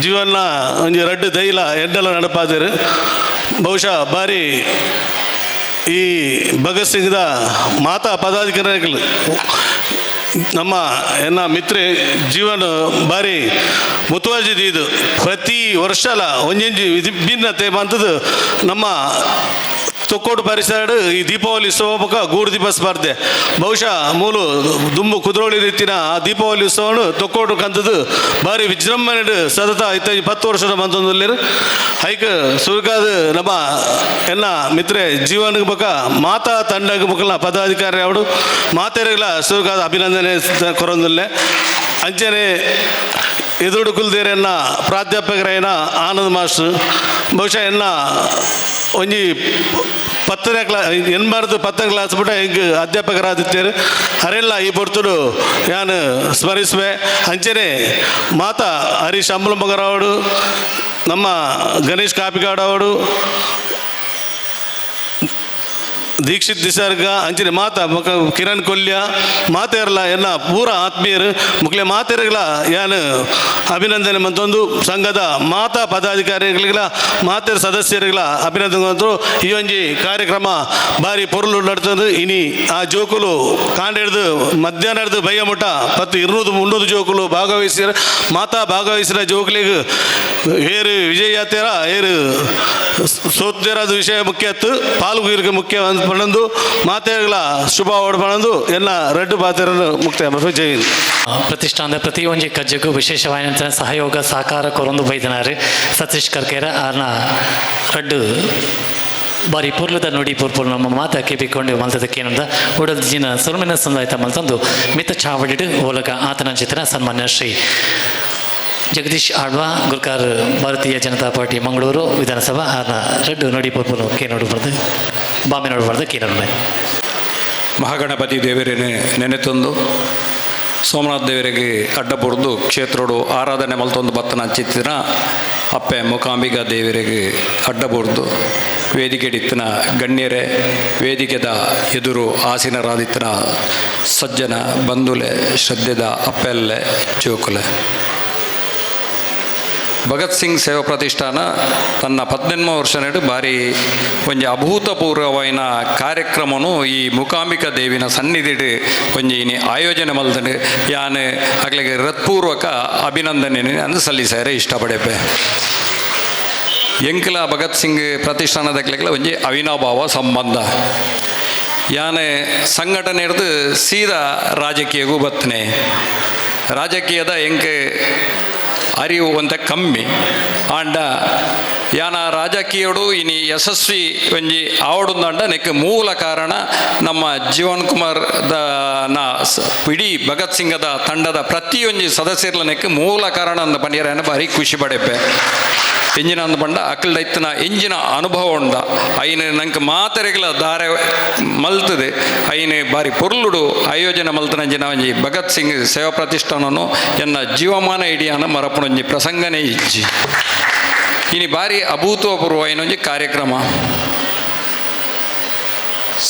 ಜೀವನ ಒಂಜಿ ರಡ್ಡು ದೈಲ ಎಡ್ಡಲ ನಡಪಾದಿರು. ಬಹುಶಃ ಬಾರಿ ಈ ಭಗತ್ ಸಿಂಗ್ದ ಮಾತಾ ಪದಾಧಿಕಾರಿಗಳು ನಮ್ಮ ಎನ್ನ ಮಿತ್ರೆ ಜೀವನ ಬಾರಿ ಮುತುವರ್ಜಿ ಇದು ಪ್ರತಿ ವರ್ಷಲ ಒಂಜೊಂಜಿ ವಿಭಿನ್ನತೆ ಬಂತದ್ದು ನಮ್ಮ ತೊಕ್ಕೋಡು ಪರಿಸರ ಈ ದೀಪಾವಳಿ ಉತ್ಸವ ಬೊಕ ಗೂಡು ದೀಪ ಸ್ಪರ್ಧೆ ಬಹುಶಃ ಮೂಲು ದುಂಬು ಕುದ್ರೋಳಿ ರೀತಿನ ಆ ದೀಪಾವಳಿ ಉತ್ಸವನು ತೊಕ್ಕೋಡು ಕಂತದ್ದು ಭಾರಿ ವಿಜೃಂಭಣೆ ಸತತ 10 ವರ್ಷದ ಬಂತೊಂದುಲ್ಲೇರು ಹೈಕ್ ಸುರ್ಗಾದ ನಮ್ಮ ಎಲ್ಲ ಮಿತ್ರೆ ಜೀವನಕ್ಕೆ ಬೊಕ ಮಾತಾ ತಂಡಕ್ಕೆ ಬೊಕಲ ಪದಾಧಿಕಾರಿ ಅವಡು ಮಾತೆರೆಗಳ ಸುರ್ಗಾದ ಅಭಿನಂದನೆ ಕೊರೊಂದುಲ್ಲೆ. ಅಂಚನೆ ಎದುರುಡು ಕುಲ್ದೇರೆನ್ನ ಪ್ರಾಧ್ಯಾಪಕರೇನ ಆನಂದ್ ಮಾಸ್ಟರ್ ಬಹುಶಃ ಎನ್ನ ಒಂಜಿ 10ನೇ ಕ್ಲಾ ಎನ್ಬಾರ್ದು 10ನೇ ಕ್ಲಾಸ್ ಬಿಟ್ಟ ಹಿಂಗೆ ಅಧ್ಯಾಪಕರಾದಿತ್ತೇರು ಹರೆಲ್ಲ ಈ ಪೊರ್ತುಡು ಯಾನು ಸ್ಮರಿಸುವೆ. ಅಂಚನೆ ಮಾತಾ ಹರೀಶ್ ಅಂಬಲಮಗರವರು ನಮ್ಮ ಗಣೇಶ್ ಕಾಪಿಕಾಡ್ ಅವರು ದೀಕ್ಷಿತ್ ನಿಸರ್ಗ ಅಂಚನೆ ಮಾತಾ ಬೊಕ ಕಿರಣ್ ಕೊಲ್ಯ ಮಾತೆರ್ಲ ಎಲ್ಲ ಪೂರ ಆತ್ಮೀಯರು ಮುಕ್ಲೆ ಮಾತೆರ್ಗಳ ಯಾನ್ ಅಭಿನಂದನೆ ಮಂತೊಂದು ಸಂಘದ ಮಾತಾ ಪದಾಧಿಕಾರಿಗಳ ಮಾತೆರ್ ಸದಸ್ಯರುಗಳ ಅಭಿನಂದನೆ ಮಂತು. ಈ ಒಂಜಿ ಕಾರ್ಯಕ್ರಮ ಬಾರಿ ಪೊರುಲು ನಡ್ತದೆ. ಇನಿ ಆ ಜೋಕುಲು ಕಾಂಡೆಡ್ದು ಮಧ್ಯಾಹ್ನ ಹಿಡ್ದು ಬಯ್ಯ ಮುಟ್ಟ 10, 200, 300 ಜೋಕುಲು ಭಾಗವಹಿಸಿರ. ಮಾತಾ ಭಾಗವಹಿಸಿದ ಜೋಕುಲಿಗೆ ಏರು ವಿಜಯ ಯಾತ್ರೆ ಏರು ಸೋತ್ಯರ ಅದು ವಿಷಯ ಮುಖ್ಯ ಅತ್ತು ಪಾಲ್ಗುರಿಗೆ ಮುಖ್ಯ ಪಣಂದು ಮಾತೆಗಳ ಶುಭ ಪಣಂದು ಎಲ್ಲ ರೆಡ್ ಪಾತೆರನ್ನು ಮುಕ್ತಾಯ. ಜೈ ಹಿಂದ್. ಪ್ರತಿಷ್ಠಾನದ ಪ್ರತಿಯೊಂಜಿ ಕಜ್ಜಗೂ ವಿಶೇಷವಾದ ಸಹಯೋಗ ಸಹಕಾರ ಕೊರೊಂದು ಬೈದನಾರು ಸತೀಶ್ ಕರ್ಕೇರ ಆರ್ನ ರಡ್ಡು ಬಾರಿ ಪೊರ್ಲುದ ನುಡಿ ಪೊರ್ಪುರು ನಮ್ಮ ಮಾತ ಕೆಬಿಕೊಂಡು ಮಲ್ತದಕ್ಕೇನಂದ ಉಡಲ್ ಜಿನ ಸೊಲ್ಮಿನ ಸಂದಾಯ್ತ ಮಲ್ತಂದು ಮಿತ ಚಾವಡಿಡು ಓಲಗ ಆತನ ಚಿತ್ರ ಸನ್ಮಾನ್ಯ ಶ್ರೀ ಜಗದೀಶ್ ಆಳ್ವಾ ಗುರ್ಕಾರ್ ಭಾರತೀಯ ಜನತಾ ಪಾರ್ಟಿ ಮಂಗಳೂರು ವಿಧಾನಸಭಾ ಆರ್ನ ರಡ್ಡು ನುಡಿ ಪೊರ್ಪುರು ಕೆ ನೋಡಬಾರ್ದು ಬಾಂಬೆ ನೋಡಬಾರ್ದು ಕೆ ನೋಡ. ಮಹಾಗಣಪತಿ ದೇವರೇ ನೆನೆತೊಂದು ಸೋಮನಾಥ ದೇವರಿಗೆ ಅಡ್ಡಪುರ್ದು ಕ್ಷೇತ್ರೋಡು ಆರಾಧನೆ ಮಲ್ತೊಂದು ಬತ್ತನ ಚಿತ್ತಿನ ಅಪ್ಪೆ ಮೂಕಾಂಬಿಕಾ ದೇವರಿಗೆ ಅಡ್ಡಪುರ್ದು ವೇದಿಕೆಡಿತ್ತಿನ ಗಣ್ಯರೇ, ವೇದಿಕೆದ ಎದುರು ಆಸೀನರಾದಿತ್ತಿನ ಸಜ್ಜನ ಬಂಧುಲೆ, ಶ್ರದ್ಧೆದ ಅಪ್ಪೆಲ್ಲೆ ಚೋಕುಲೆ, ಭಗತ್ ಸಿಂಗ್ ಸೇವಾ ಪ್ರತಿಷ್ಠಾನ ತನ್ನ 18 ವರ್ಷ ನೆಡು ಭಾರಿ ಒಂಜಿ ಅಭೂತಪೂರ್ವವಾಯಿನ ಕಾರ್ಯಕ್ರಮನು ಈ ಮೂಕಾಂಬಿಕಾ ದೇವಿನ ಸನ್ನಿಧಿಡ್ ಒಂಜಿ ಇನಿ ಆಯೋಜನೆ ಮಲ್ತಂಡು ಯಾನ್ ಅಗ್ಲಿಗೆ ಹೃತ್ಪೂರ್ವಕ ಅಭಿನಂದನೆ ಅಂದು ಸಲ್ಲಿಸಾರೆ ಇಷ್ಟಪಡೆಪೆ. ಎಂಕಲ ಭಗತ್ ಸಿಂಗ್ ಪ್ರತಿಷ್ಠಾನದಕ್ಲೆಗ್ಲ ಒಂಜಿ ಅವಿನಾಭಾವ ಸಂಬಂಧ. ಯಾನೆ ಸಂಘಟನೆ ಹಿಡ್ದು ಸೀದಾ ರಾಜಕೀಯಗೂ ಬತ್ತನೆ. ರಾಜಕೀಯದ ಎಂಕ್ ಅರಿವು ಒಂತ ಕಮ್ಮಿ ಆಂಡ ಯಾನ ರಾಜಕೀಯಡು ಇನಿ ಯಶಸ್ವಿ ಒಂಜಿ ಆವಡುಂದಂಡ ನೆಕ್ ಮೂಲ ಕಾರಣ ನಮ್ಮ ಜೀವನ್ ಕುಮಾರ್ the ನ ಇಡೀ ಭಗತ್ ಸಿಂಗದ ತಂಡದ ಪ್ರತಿಯೊಂಜಿ ಸದಸ್ಯರ್ಲ ನೆಕ್ ಮೂಲ ಕಾರಣ ಅಂದ ಪನಿಯರನ ಭಾರಿ ಖುಷಿ ಪಡೆಪೆ. ಎಂಜಿನ ಅಂದ ಪಂಡ ಅಕ್ಕಲ್ದ ಇತ್ತಿನ ಎಂಜಿನ ಅನುಭವ ಉಂಡ ಐನ ನಂಗೆ ಮಾತೆರೆಗಳ ದಾರೆ ಮಲ್ತದೆ. ಐನ ಬಾರಿ ಪೊರ್ಲುಡು ಆಯೋಜನೆ ಮಲ್ತನಂಜಿನ ಒಂಜಿ ಭಗತ್ ಸಿಂಗ್ ಸೇವಾ ಪ್ರತಿಷ್ಠಾನನು ಎನ್ನ ಜೀವಮಾನ ಇಡಿಯಾನ ಮರಪುಣೊಂಜಿ ಪ್ರಸಂಗನೇ ಇಜ್ಜಿ. ಇನಿ ಬಾರಿ ಅಭೂತಪೂರ್ವ ಏನೊಂಜಿ ಕಾರ್ಯಕ್ರಮ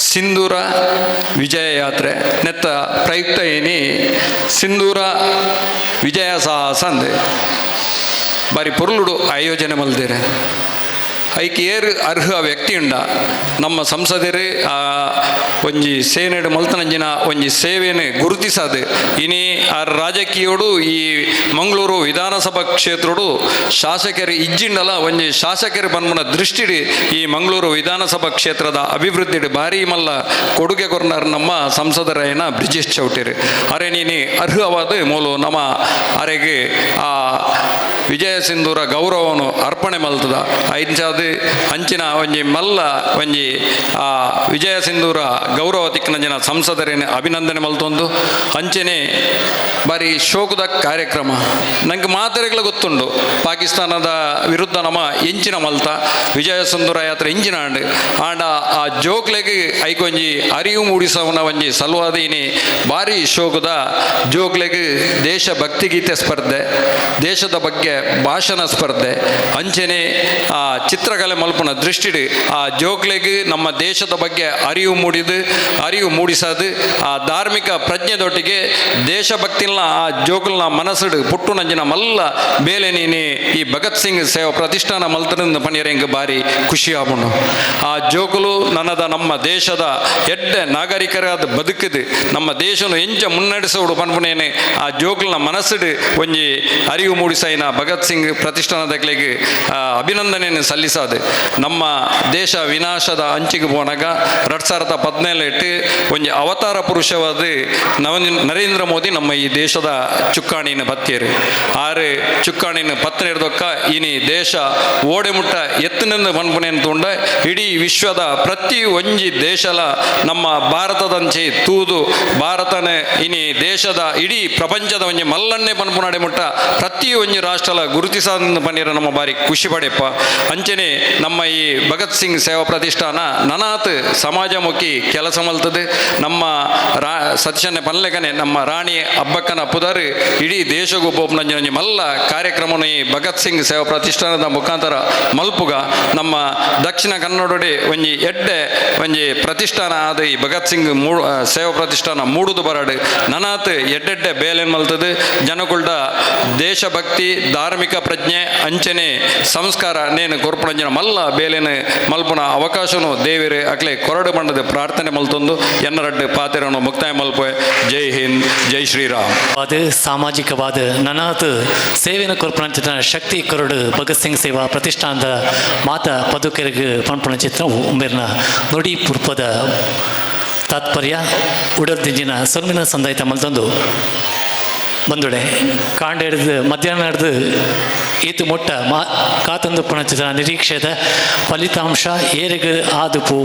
ಸಿಂಧೂರ ವಿಜಯ ಯಾತ್ರೆ ನೆತ್ತ ಪ್ರಯುಕ್ತ ಏನಿ ಸಿಂಧೂರ ವಿಜಯ ಸಾಹಸ ಅಂದೆ ಬಾರಿ ಪೊರ್ಲುಡು ಆಯೋಜನೆ ಮಲ್ದೇರೆ. ಐಕ್ ಏರ್ ಅರ್ಹ ವ್ಯಕ್ತಿ ಉಂಡ ನಮ್ಮ ಸಂಸದರು ಆ ಒಂಜಿ ಸೇನೆಡು ಮಲ್ತನಂಜಿನ ಒಂಜಿ ಸೇವೆಯನ್ನು ಗುರುತಿಸದು ಇನಿ ಆ ರಾಜಕೀಯೋಡು ಈ ಮಂಗಳೂರು ವಿಧಾನಸಭಾ ಕ್ಷೇತ್ರಡು ಶಾಸಕರು ಇಜ್ಜಿಂಡಲ ಒಂಜಿ ಶಾಸಕರು ಬನ್ಮನ ದೃಷ್ಟಿಡು ಈ ಮಂಗಳೂರು ವಿಧಾನಸಭಾ ಕ್ಷೇತ್ರದ ಅಭಿವೃದ್ಧಿಡು ಭಾರಿ ಮಲ್ಲ ಕೊಡುಗೆ ಕೊರ್ನಾರ್ ನಮ್ಮ ಸಂಸದರಾಯನ ಬ್ರಿಜೇಶ್ ಚೌಟೇರು. ಅರೆ ನೀನಿ ಅರ್ಹವಾದ ಮೂಲು ನಮ್ಮ ಅರೆಗೆ ಆ ವಿಜಯ ಸಿಂಧೂರ ಗೌರವವನ್ನು ಅರ್ಪಣೆ ಮಲ್ತದ. ಐಂಚಾದ ಅಂಚಿನ ಒಂಜಿ ಮಲ್ಲ ಒಂಜಿ ಆ ವಿಜಯ ಸಿಂಧೂರ ಗೌರವ ತಿಕ್ಕನಂಜಿನ ಸಂಸದರೇನು ಅಭಿನಂದನೆ ಮಲ್ತೊಂದು ಅಂಚನೆ ಬಾರಿ ಶೋಕದ ಕಾರ್ಯಕ್ರಮ. ನಂಗೆ ಮಾತೆರೆಗಳ ಗೊತ್ತುಂಡು ಪಾಕಿಸ್ತಾನದ ವಿರುದ್ಧ ನಮ್ಮ ಎಂಚಿನ ಮಲ್ತ ವಿಜಯ ಸಿಂಧೂರ ಯಾತ್ರೆ ಎಂಚಿನ ಆಂಡ್ ಆಂಡ ಆ ಜೋಕ್ಲೆಗ್ ಐಕೊಂಜಿ ಅರಿವು ಮೂಡಿಸವನ ಒಂಜಿ ಸಲುವಾದೀನಿ ಭಾರಿ ಶೋಕದ ಜೋಕ್ಲೆಗ್ ದೇಶಭಕ್ತಿ ಗೀತೆ ಸ್ಪರ್ಧೆ, ದೇಶದ ಬಗ್ಗೆ ಭಾಷಣ ಸ್ಪರ್ಧೆ, ಅಂಚನೆ ಆ ಚಿತ್ರಕಲೆ ಮಲ್ಪುನ ದೃಷ್ಟಿಡ್ ಆ ಜೋಕ್ಲೆಗ್ ನಮ್ಮ ದೇಶದ ಬಗ್ಗೆ ಅರಿವು ಮೂಡಿದು ಅರಿವು ಮೂಡಿಸದು ಆ ಧಾರ್ಮಿಕ ಪ್ರಜ್ಞೆದೊಟ್ಟಿಗೆ ದೇಶಭಕ್ತಿನ ಆ ಜೋಕುಲ್ನ ಮನಸ್ಸುಡು ಪುಟ್ಟುನಂಜಿನ ಮಲ್ಲ ಬೇಲೆ ನೀನಿ ಈ ಭಗತ್ ಸಿಂಗ್ ಸೇವಾ ಪ್ರತಿಷ್ಠಾನ ಮಲ್ತರಿಂದ ಪನಿಯರ ಎಂಕ್ ಬಾರಿ ಖುಷಿ ಆಪುಂಡು. ಆ ಜೋಕುಲು ನನ್ನದ ನಮ್ಮ ದೇಶದ ಎಡ್ಡೆ ನಾಗರಿಕರಾದ ಬದುಕುದು ನಮ್ಮ ದೇಶನು ಎಂಚ ಮುನ್ನಡೆಸೋಡು ಪನ್ಪುನೇನೆ ಆ ಜೋಕುಲ್ನ ಮನಸ್ಸುಡು ಒಂಜಿ ಅರಿವು ಮೂಡಿಸೈನ ಭಗತ್ ಸಿಂಗ್ ಪ್ರತಿಷ್ಠಾನದಕ್ಲೆಗ್ ಅಭಿನಂದನೆಯನ್ನು ಸಲ್ಲಿಸಾದು. ನಮ್ಮ ದೇಶ ವಿನಾಶದ ಅಂಚಿಗೆ ಪೋನಾಗ 2017 ಒಂಜಿ ಅವತಾರ ಪುರುಷವಾದ ನರೇಂದ್ರ ಮೋದಿ ನಮ್ಮ ಈ ದೇಶದ ಚುಕ್ಕಾಣಿನ ಪತ್ತಿಯರು. ಆರು ಚುಕ್ಕಾಣಿನ ಪತ್ತನೆ ಹಿಡ್ದೊಕ್ಕ ಇನಿ ದೇಶ ಓಡೆ ಮುಟ್ಟ ಎತ್ತನೆಂದು ಪನ್ಪುನೇನು ತೂಂಡ ಇಡೀ ವಿಶ್ವದ ಪ್ರತಿ ಒಂಜಿ ದೇಶಲ ನಮ್ಮ ಭಾರತದಂಚೆ ತೂದು ಭಾರತನೇ ಇನಿ ದೇಶದ ಇಡೀ ಪ್ರಪಂಚದ ಒಂಜಿ ಮಲ್ಲನ್ನೇ ಪನ್ಪುನಾಡೆ ಮುಟ್ಟ ಪ್ರತಿ ಒಂಜಿ ರಾಷ್ಟ್ರಲ ಗುರುತಿಸಾದ ಪನ್ನೀರ ನಮ್ಮ ಬಾರಿ ಖುಷಿ ಪಡೆಯಪ್ಪ. ಅಂಚನೆ ನಮ್ಮ ಈ ಭಗತ್ ಸಿಂಗ್ ಸೇವಾ ಪ್ರತಿಷ್ಠಾನ ನನಾತ್ ಸಮಾಜಮುಖಿ ಕೆಲಸ ಮಲ್ತದೆ. ನಮ್ಮ ಸತೀಶನ್ನೆ ಪನ್ಲೆಕನೆ ನಮ್ಮ ರಾಣಿ ಅಬ್ಬಕ್ಕನ ಪುದರ್ ಇಡೀ ದೇಶಗೂ ಪೋಪುನಂಚಿನ ಮಲ್ಲ ಕಾರ್ಯಕ್ರಮನು ಈ ಭಗತ್ ಸಿಂಗ್ ಸೇವಾ ಪ್ರತಿಷ್ಠಾನದ ಮುಖಾಂತರ ಮಲ್ಪುಗ ನಮ್ಮ ದಕ್ಷಿಣ ಕನ್ನಡೊಡೆ ಒಂಜಿ ಎಡ್ಡೆ ಒಂಜಿ ಪ್ರತಿಷ್ಠಾನ ಆದ ಈ ಭಗತ್ ಸಿಂಗ್ ಸೇವಾ ಪ್ರತಿಷ್ಠಾನ ಮೂಡುದು ಬರಡು ನನಾತ್ ಎಡ್ಡೆಡ್ಡೆ ಬೇಲೆನ್ ಮಲ್ತದು ಜನಕುಲ್ಡ ದೇಶಭಕ್ತಿ ಧಾರ್ಮಿಕ ಪ್ರಜ್ಞೆ ಅಂಚನೆ ಸಂಸ್ಕಾರ ನೇನು ಕೊರ್ಪುನಂಚಿನ ಮಲ್ಲ ಬೇಲೆನ್ ಮಲ್ಪುನ ಅವಕಾಶನು ದೇವಿರು ಅಕ್ಲೆ ಕೊರಡು ಮಂಡದ ಪ್ರಾರ್ಥನೆ ಮಲ್ತೊಂದು ಎನ್ನರಡ್ಡು ಪಾತೆರನು ಮುಕ್ತಾಯ ಮಲ್ಪೆ. ಜೈ ಹಿಂದ್, ಜೈ ಶ್ರೀರಾಮ್. ಅದು ಸಾಮಾಜಿಕವಾದ ನನಾತ್ ಸೇವೆನ ಕೊರ್ಪುನಂಚಿನ ಶಕ್ತಿ ಕೊರಡು ಭಗತ್ ಸಿಂಗ್ ಸೇವಾ ಪ್ರತಿಷ್ಠಾನದ ಮಾತ ಪದುಕೆರೆಗ್ ಪನ್ಪುನ ಚಿತ್ರವು ಉಂಬೆರ್ನ ನುಡಿ ಪುರ್ಪದ ತಾತ್ಪರ್ಯ ಉಡಲ್ದಿಂಜಿನ ಸೊಲ್ಮಿನ ಸಂದಾಯಿತ ಮಲ್ತೊಂದು ಬಂದುಡೆ ಕಾಂಡ ಹಿಡಿದು ಮಧ್ಯಾಹ್ನ ಹಿಡಿದು ಈತು ಮೊಟ್ಟ ಮಾ ಕಾತಂದು ಪುಣಚಿತ ನಿರೀಕ್ಷೆದ ಫಲಿತಾಂಶ ಏರಿಗ ಆದುಪು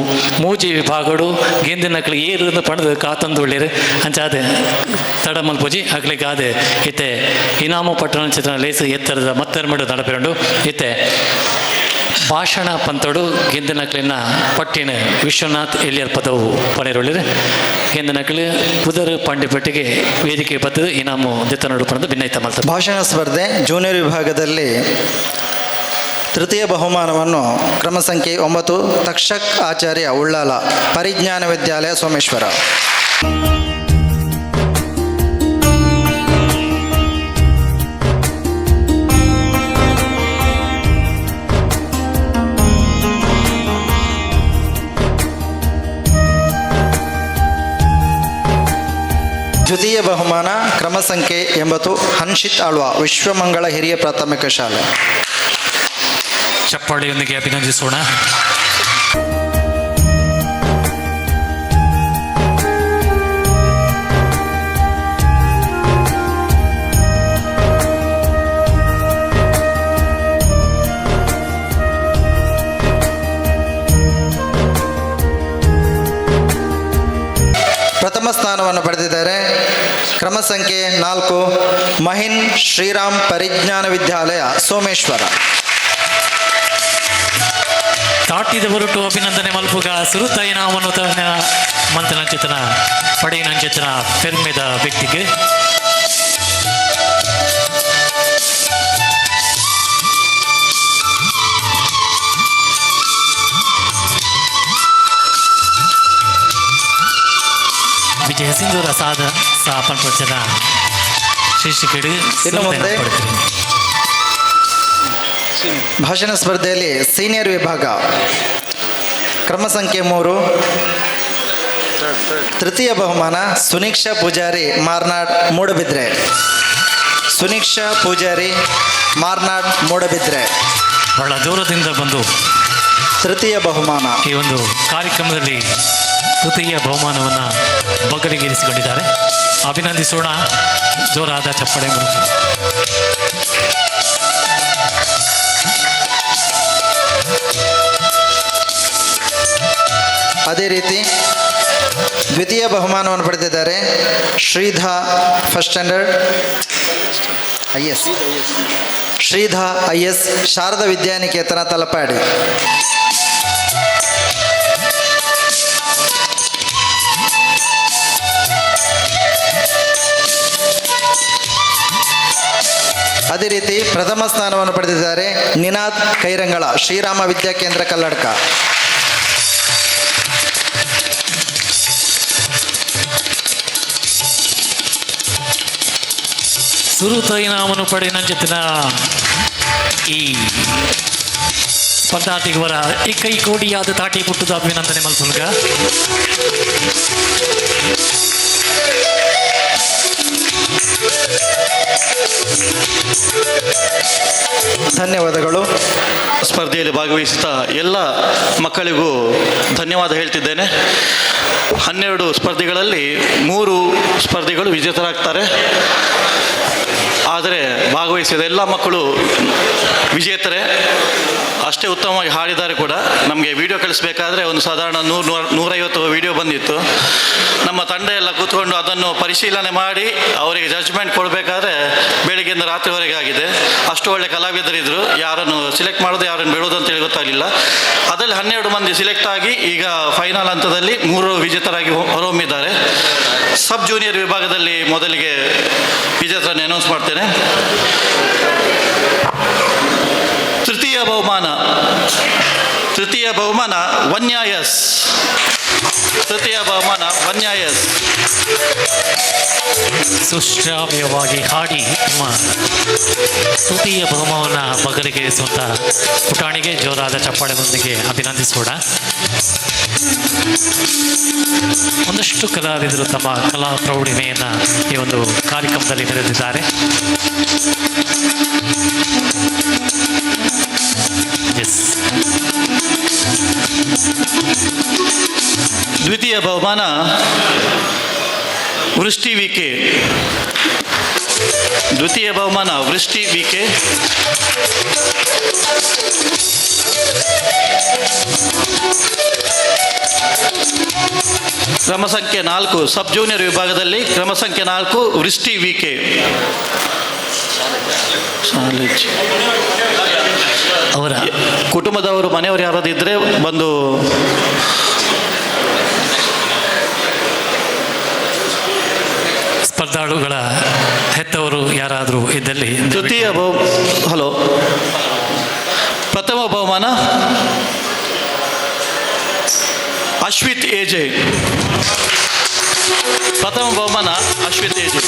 ಮೂಜಿ ವಿಭಾಗಡು ಗೆಂದಿನಕ್ಲು ಏರು ಪಣದು ಕಾತಂದು ಉಳ್ಳೇರು ಅಂಚಾದ ತಡ ಮಲ್ಪುಜಿ ಅಕ್ಲಿಗೆ ಆದ ಇತ್ತೆ ಇನಾಮು ಪಟ್ಟಣ ಚಿತ್ರ ಲೇಸು ಎತ್ತರದ ಮತ್ತೆರಮಿಡು ನಡಪೆರುಂಡು ಇತ್ತೆ ಭಾಷಣ ಪಂತಡು ಗೆಂದಿನಕ್ಲಿನ ಪಟ್ಟಿನ ವಿಶ್ವನಾಥ್ ಎಲಿಯರ್ ಪದವು ಪಣೆರುಳ್ಳಿರು ಗೆಂದಿನಕ್ಲು ಪುದರ್ ಪಾಂಡಿಪಟ್ಟಿಗೆ ವೇದಿಕೆ ಬತ್ತದು ಇನಾಮು ದೆತ್ತನಡು ಪಣದು ಭಿನ್ನೈತ ಮಲ್ತ. ಭಾಷಣ ಸ್ಪರ್ಧೆ ಜೂನಿಯರ್ ವಿಭಾಗದಲ್ಲಿ ತೃತೀಯ ಬಹುಮಾನವನ್ನು ಕ್ರಮ ಸಂಖ್ಯೆ 9 ತಕ್ಷಕ್ ಆಚಾರ್ಯ ಉಳ್ಳಾಲ ಪರಿಜ್ಞಾನ ವಿದ್ಯಾಲಯ ಸೋಮೇಶ್ವರ. ದ್ವಿತೀಯ ಬಹುಮಾನ ಕ್ರಮ ಸಂಖ್ಯೆ 80 ಹನ್ಷಿತ್ ಆಳ್ವ ವಿಶ್ವಮಂಗಳ ಹಿರಿಯ ಪ್ರಾಥಮಿಕ ಶಾಲೆ. ಚಪ್ಪಾಳೆಯೊಂದಿಗೆ ಅಭಿನಂದಿಸೋಣ. ಪ್ರಥಮ ಸ್ಥಾನವನ್ನು ಪಡೆದಿದ್ದಾರೆ ಕ್ರಮ ಸಂಖ್ಯೆ 4 ಮಹಿನ್ ಶ್ರೀರಾಮ್ ಪರಿಜ್ಞಾನ ವಿದ್ಯಾಲಯ ಸೋಮೇಶ್ವರ. ತಾಟಿದ ಹೊರಟು ಅಭಿನಂದನೆ ಮಲ್ಪುಗ ಸುರುತ ಇನಾಮನ್ನು ಮಂತನಂಚಿತನ ಪಡೆಯಿನಂಚಿತನ ಪೆರ್ಮೆದ ವ್ಯಕ್ತಿಗೆ ವಿಜಯ ಸಿಂಧೂರ ಸಾದ ಸಾಪನ್ ಶೀರ್ಷಿಕೆಡು ಇನ್ನು ಮುಂದೆ ಭಾಷಣ ಸ್ಪರ್ಧೆಯಲ್ಲಿ ಸೀನಿಯರ್ ವಿಭಾಗ ಕ್ರಮ ಸಂಖ್ಯೆ 3 ತೃತೀಯ ಬಹುಮಾನ ಸುನೀಕ್ಷಾ ಪೂಜಾರಿ ಮಾರ್ನಾಡ್ ಮೂಡಬಿದ್ರೆ. ಸುನೀಕ್ಷಾ ಪೂಜಾರಿ ಮಾರ್ನಾಡ್ ಮೂಡಬಿದ್ರೆ ಬಹಳ ದೂರದಿಂದ ಬಂದು ತೃತೀಯ ಬಹುಮಾನ ಈ ಒಂದು ಕಾರ್ಯಕ್ರಮದಲ್ಲಿ ತೃತೀಯ ಬಹುಮಾನವನ್ನು ಬಗಲಿಗೇರಿಸಿಕೊಂಡಿದ್ದಾರೆ. ಅಭಿನಂದಿಸೋಣ ಜೋರಾದ ಚಪ್ಪಳೆ ಮೂಲಕ. ಅದೇ ರೀತಿ ದ್ವಿತೀಯ ಬಹುಮಾನವನ್ನು ಪಡೆದಿದ್ದಾರೆ Shridha first standard I S Shridha I S Sharada Vidyaniketana Talapady. ಅದೇ ರೀತಿ ಪ್ರಥಮ ಸ್ಥಾನವನ್ನು ಪಡೆದಿದ್ದಾರೆ ನಿನಾದ್ ಕೈರಂಗಳ ಶ್ರೀರಾಮ ವಿದ್ಯಾಕೇಂದ್ರ ಕಲ್ಲಡ್ಕ. ಸುರುತ ಇನಾಮನ್ನು ಪಡೆಯಿನಂಚಿತ್ತಿನ ಈ ಸ್ಪರ್ಧಾರ್ಥಿಗವರ ಈ ಕೈ ಕೋಡಿಯಾದ ತಾಟಿ ಪುಟ್ಟದ ಅಭಿನಂದನೆ ಮಲ್ಪುಲ್ಗ. ಧನ್ಯವಾದಗಳು. ಸ್ಪರ್ಧೆಯಲ್ಲಿ ಭಾಗವಹಿಸಿದ ಎಲ್ಲ ಮಕ್ಕಳಿಗೂ ಧನ್ಯವಾದ ಹೇಳ್ತಿದ್ದೇನೆ. 12 ಸ್ಪರ್ಧೆಗಳಲ್ಲಿ 3 ಸ್ಪರ್ಧೆಗಳು ವಿಜೇತರಾಗ್ತಾರೆ. ಆದರೆ ಭಾಗವಹಿಸಿದ ಎಲ್ಲ ಮಕ್ಕಳು ವಿಜೇತರೇ. ಅಷ್ಟೇ ಉತ್ತಮವಾಗಿ ಹಾಡಿದ್ದಾರೆ ಕೂಡ. ನಮಗೆ ವಿಡಿಯೋ ಕಳಿಸ್ಬೇಕಾದ್ರೆ ಒಂದು ಸಾಧಾರಣ 100-150 ವಿಡಿಯೋ ಬಂದಿತ್ತು. ನಮ್ಮ ತಂಡ ಎಲ್ಲ ಕೂತ್ಕೊಂಡು ಅದನ್ನು ಪರಿಶೀಲನೆ ಮಾಡಿ ಅವರಿಗೆ ಜಡ್ಜ್ಮೆಂಟ್ ಕೊಡಬೇಕಾದ್ರೆ ಬೆಳಿಗ್ಗೆಯಿಂದ ರಾತ್ರಿವರೆಗೆ ಆಗಿದೆ. ಅಷ್ಟು ಒಳ್ಳೆ ಕಲಾವಿದರಿದ್ದರು. ಯಾರನ್ನು ಸಿಲೆಕ್ಟ್ ಮಾಡೋದು ಯಾರನ್ನು ಬಿಡೋದು ಅಂತೇಳಿ ಗೊತ್ತಾಗಲಿಲ್ಲ. ಅದರಲ್ಲಿ 12 ಮಂದಿ ಸಿಲೆಕ್ಟ್ ಆಗಿ ಈಗ ಫೈನಲ್ ಹಂತದಲ್ಲಿ 3 ವಿಜೇತರಾಗಿ ಹೊರಹೊಮ್ಮಿದ್ದಾರೆ. ಸಬ್ ಜೂನಿಯರ್ ವಿಭಾಗದಲ್ಲಿ ಮೊದಲಿಗೆ ವಿಜೇತರನ್ನು ಅನೌನ್ಸ್ ಮಾಡ್ತೇನೆ. ತೃತೀಯ ಬಹುಮಾನ, ತೃತೀಯ ಬಹುಮಾನ ವನ್ಯಾ ಎಸ್. ತೃತೀಯ ಬಹುಮಾನ ವನ್ಯಾ ಎಸ್. ಸುಶ್ರಾವ್ಯವಾಗಿ ಹಾಡಿ ತಮ್ಮ ತೃತೀಯ ಬಹುಮಾನವನ್ನು ಬಗಲಿಗೇರಿಸುವಂಥ ಪುಟಾಣಿಗೆ ಜೋರಾದ ಚಪ್ಪಾಳೆಯೊಂದಿಗೆ ಅಭಿನಂದಿಸೋಣ. ಒಂದಷ್ಟು ಕಲಾವಿದರು ತಮ್ಮ ಕಲಾ ಪ್ರೌಢಿಮೆಯನ್ನು ಈ ಒಂದು ಕಾರ್ಯಕ್ರಮದಲ್ಲಿ ಮೆರೆದಿದ್ದಾರೆ. ಎಸ್. ದ್ವಿತೀಯ ಬಹುಮಾನ ವೃಷ್ಟಿ ವಿಕೆ. ದ್ವಿತೀಯ ಬಹುಮಾನ ವೃಷ್ಟಿ ವಿಕೆ. ಕ್ರಮ ಸಂಖ್ಯೆ 4 ಸಬ್ ಜೂನಿಯರ್ ವಿಭಾಗದಲ್ಲಿ ಕ್ರಮ ಸಂಖ್ಯೆ 4 ವೃಷ್ಟಿ ವಿಕೆ. ಅವರ ಕುಟುಂಬದವರು, ಮನೆಯವರು ಯಾರಾದ್ರೂ ಇದ್ದರೆ ಬಂದು ಸ್ಪರ್ಧಾಳುಗಳ ಹೆತ್ತವರು ಯಾರಾದರೂ ಇದ್ದಲ್ಲಿ ತೃತೀಯ ಬಹು ಹಲೋ ಪ್ರಥಮ ಬಹುಮಾನ ಅಶ್ವಿತ್ ಎಜೆ. ಪ್ರಥಮ ಬಹುಮಾನ ಅಶ್ವಿತ್ ಎಜೆ.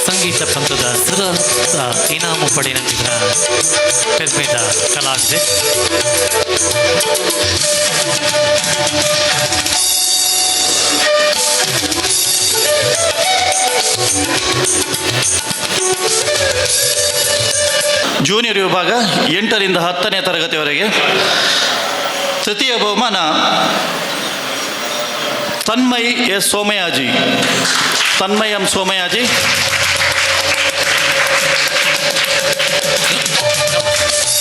ಸಂಗೀತ ಪಂಥದ ಸುರತ ಇನಾಮು ಪಡೆಯಂತಿದ್ದ ಪೆರ್ಮೆದ ಕಲಾವಿದೆ. ಜೂನಿಯರ್ ವಿಭಾಗ 8ರಿಂದ 10ನೇ ತರಗತಿವರೆಗೆ ತೃತೀಯ ಬಹುಮಾನ Tanmay S Somayaji. Tanmay M Somayaji.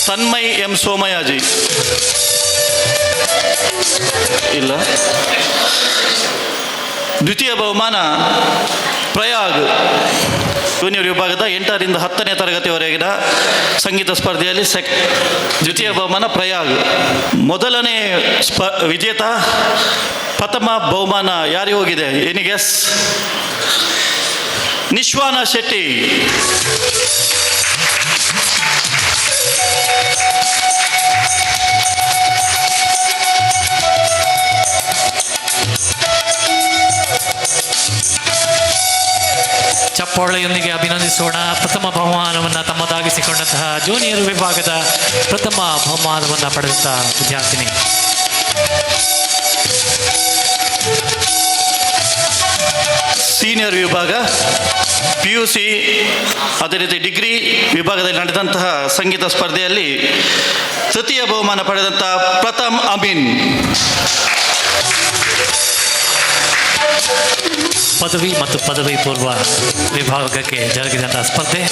Tanmay M Somayaji ಇಲ್ಲ. ದ್ವಿತೀಯ ಬಹುಮಾನ ಪ್ರಯಾಗ್. ಜೂನಿಯರ್ ವಿಭಾಗದ 8ರಿಂದ 10ನೇ ತರಗತಿವರೆಗಿನ ಸಂಗೀತ ಸ್ಪರ್ಧೆಯಲ್ಲಿ ದ್ವಿತೀಯ ಬಹುಮಾನ ಪ್ರಯಾಗ್. ಮೊದಲನೇ ವಿಜೇತ ಪ್ರಥಮ ಬಹುಮಾನ ಯಾರಿಗೆ ಹೋಗಿದೆ? Any guess? ನಿಶ್ವಾನ ಶೆಟ್ಟಿ. ಚಪ್ಪಾಳೆಯೊಂದಿಗೆ ಅಭಿನಂದಿಸೋಣ. ಪ್ರಥಮ ಬಹುಮಾನವನ್ನು ತಮ್ಮದಾಗಿಸಿಕೊಂಡಂತಹ ಜೂನಿಯರ್ ವಿಭಾಗದ ಪ್ರಥಮ ಬಹುಮಾನವನ್ನು ಪಡೆದಂತಹ ವಿದ್ಯಾರ್ಥಿನಿ. ಸೀನಿಯರ್ ವಿಭಾಗ PUC ಅದೇ ರೀತಿ ಡಿಗ್ರಿ ವಿಭಾಗದಲ್ಲಿ ನಡೆದಂತಹ ಸಂಗೀತ ಸ್ಪರ್ಧೆಯಲ್ಲಿ ತೃತೀಯ ಬಹುಮಾನ ಪಡೆದಂತಹ ಪ್ರಥಮ್ ಅಮೀನ್. ಪದವಿ ಮತ್ತು ಪದವಿ ಪೂರ್ವ ವಿಭಾಗಕ್ಕೆ ಜರುಗಿದಂತಹ ಸ್ಪರ್ಧೆ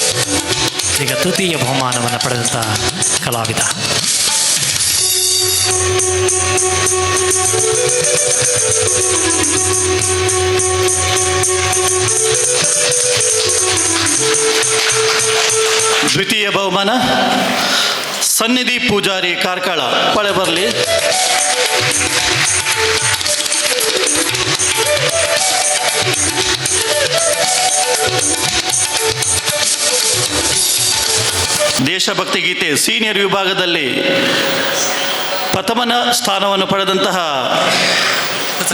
ಈಗ ತೃತೀಯ ಬಹುಮಾನವನ್ನು ಪಡೆದಂತಹ ಕಲಾವಿದ. ದ್ವಿತೀಯ ಬಹುಮಾನ ಸನ್ನಿಧಿ ಪೂಜಾರಿ ಕಾರ್ಕಳ. ಪಳೆ ಬರಲಿ. ದೇಶಭಕ್ತಿ ಗೀತೆ ಸೀನಿಯರ್ ವಿಭಾಗದಲ್ಲಿ ಪ್ರಥಮನ ಸ್ಥಾನವನ್ನು ಪಡೆದಂತಹ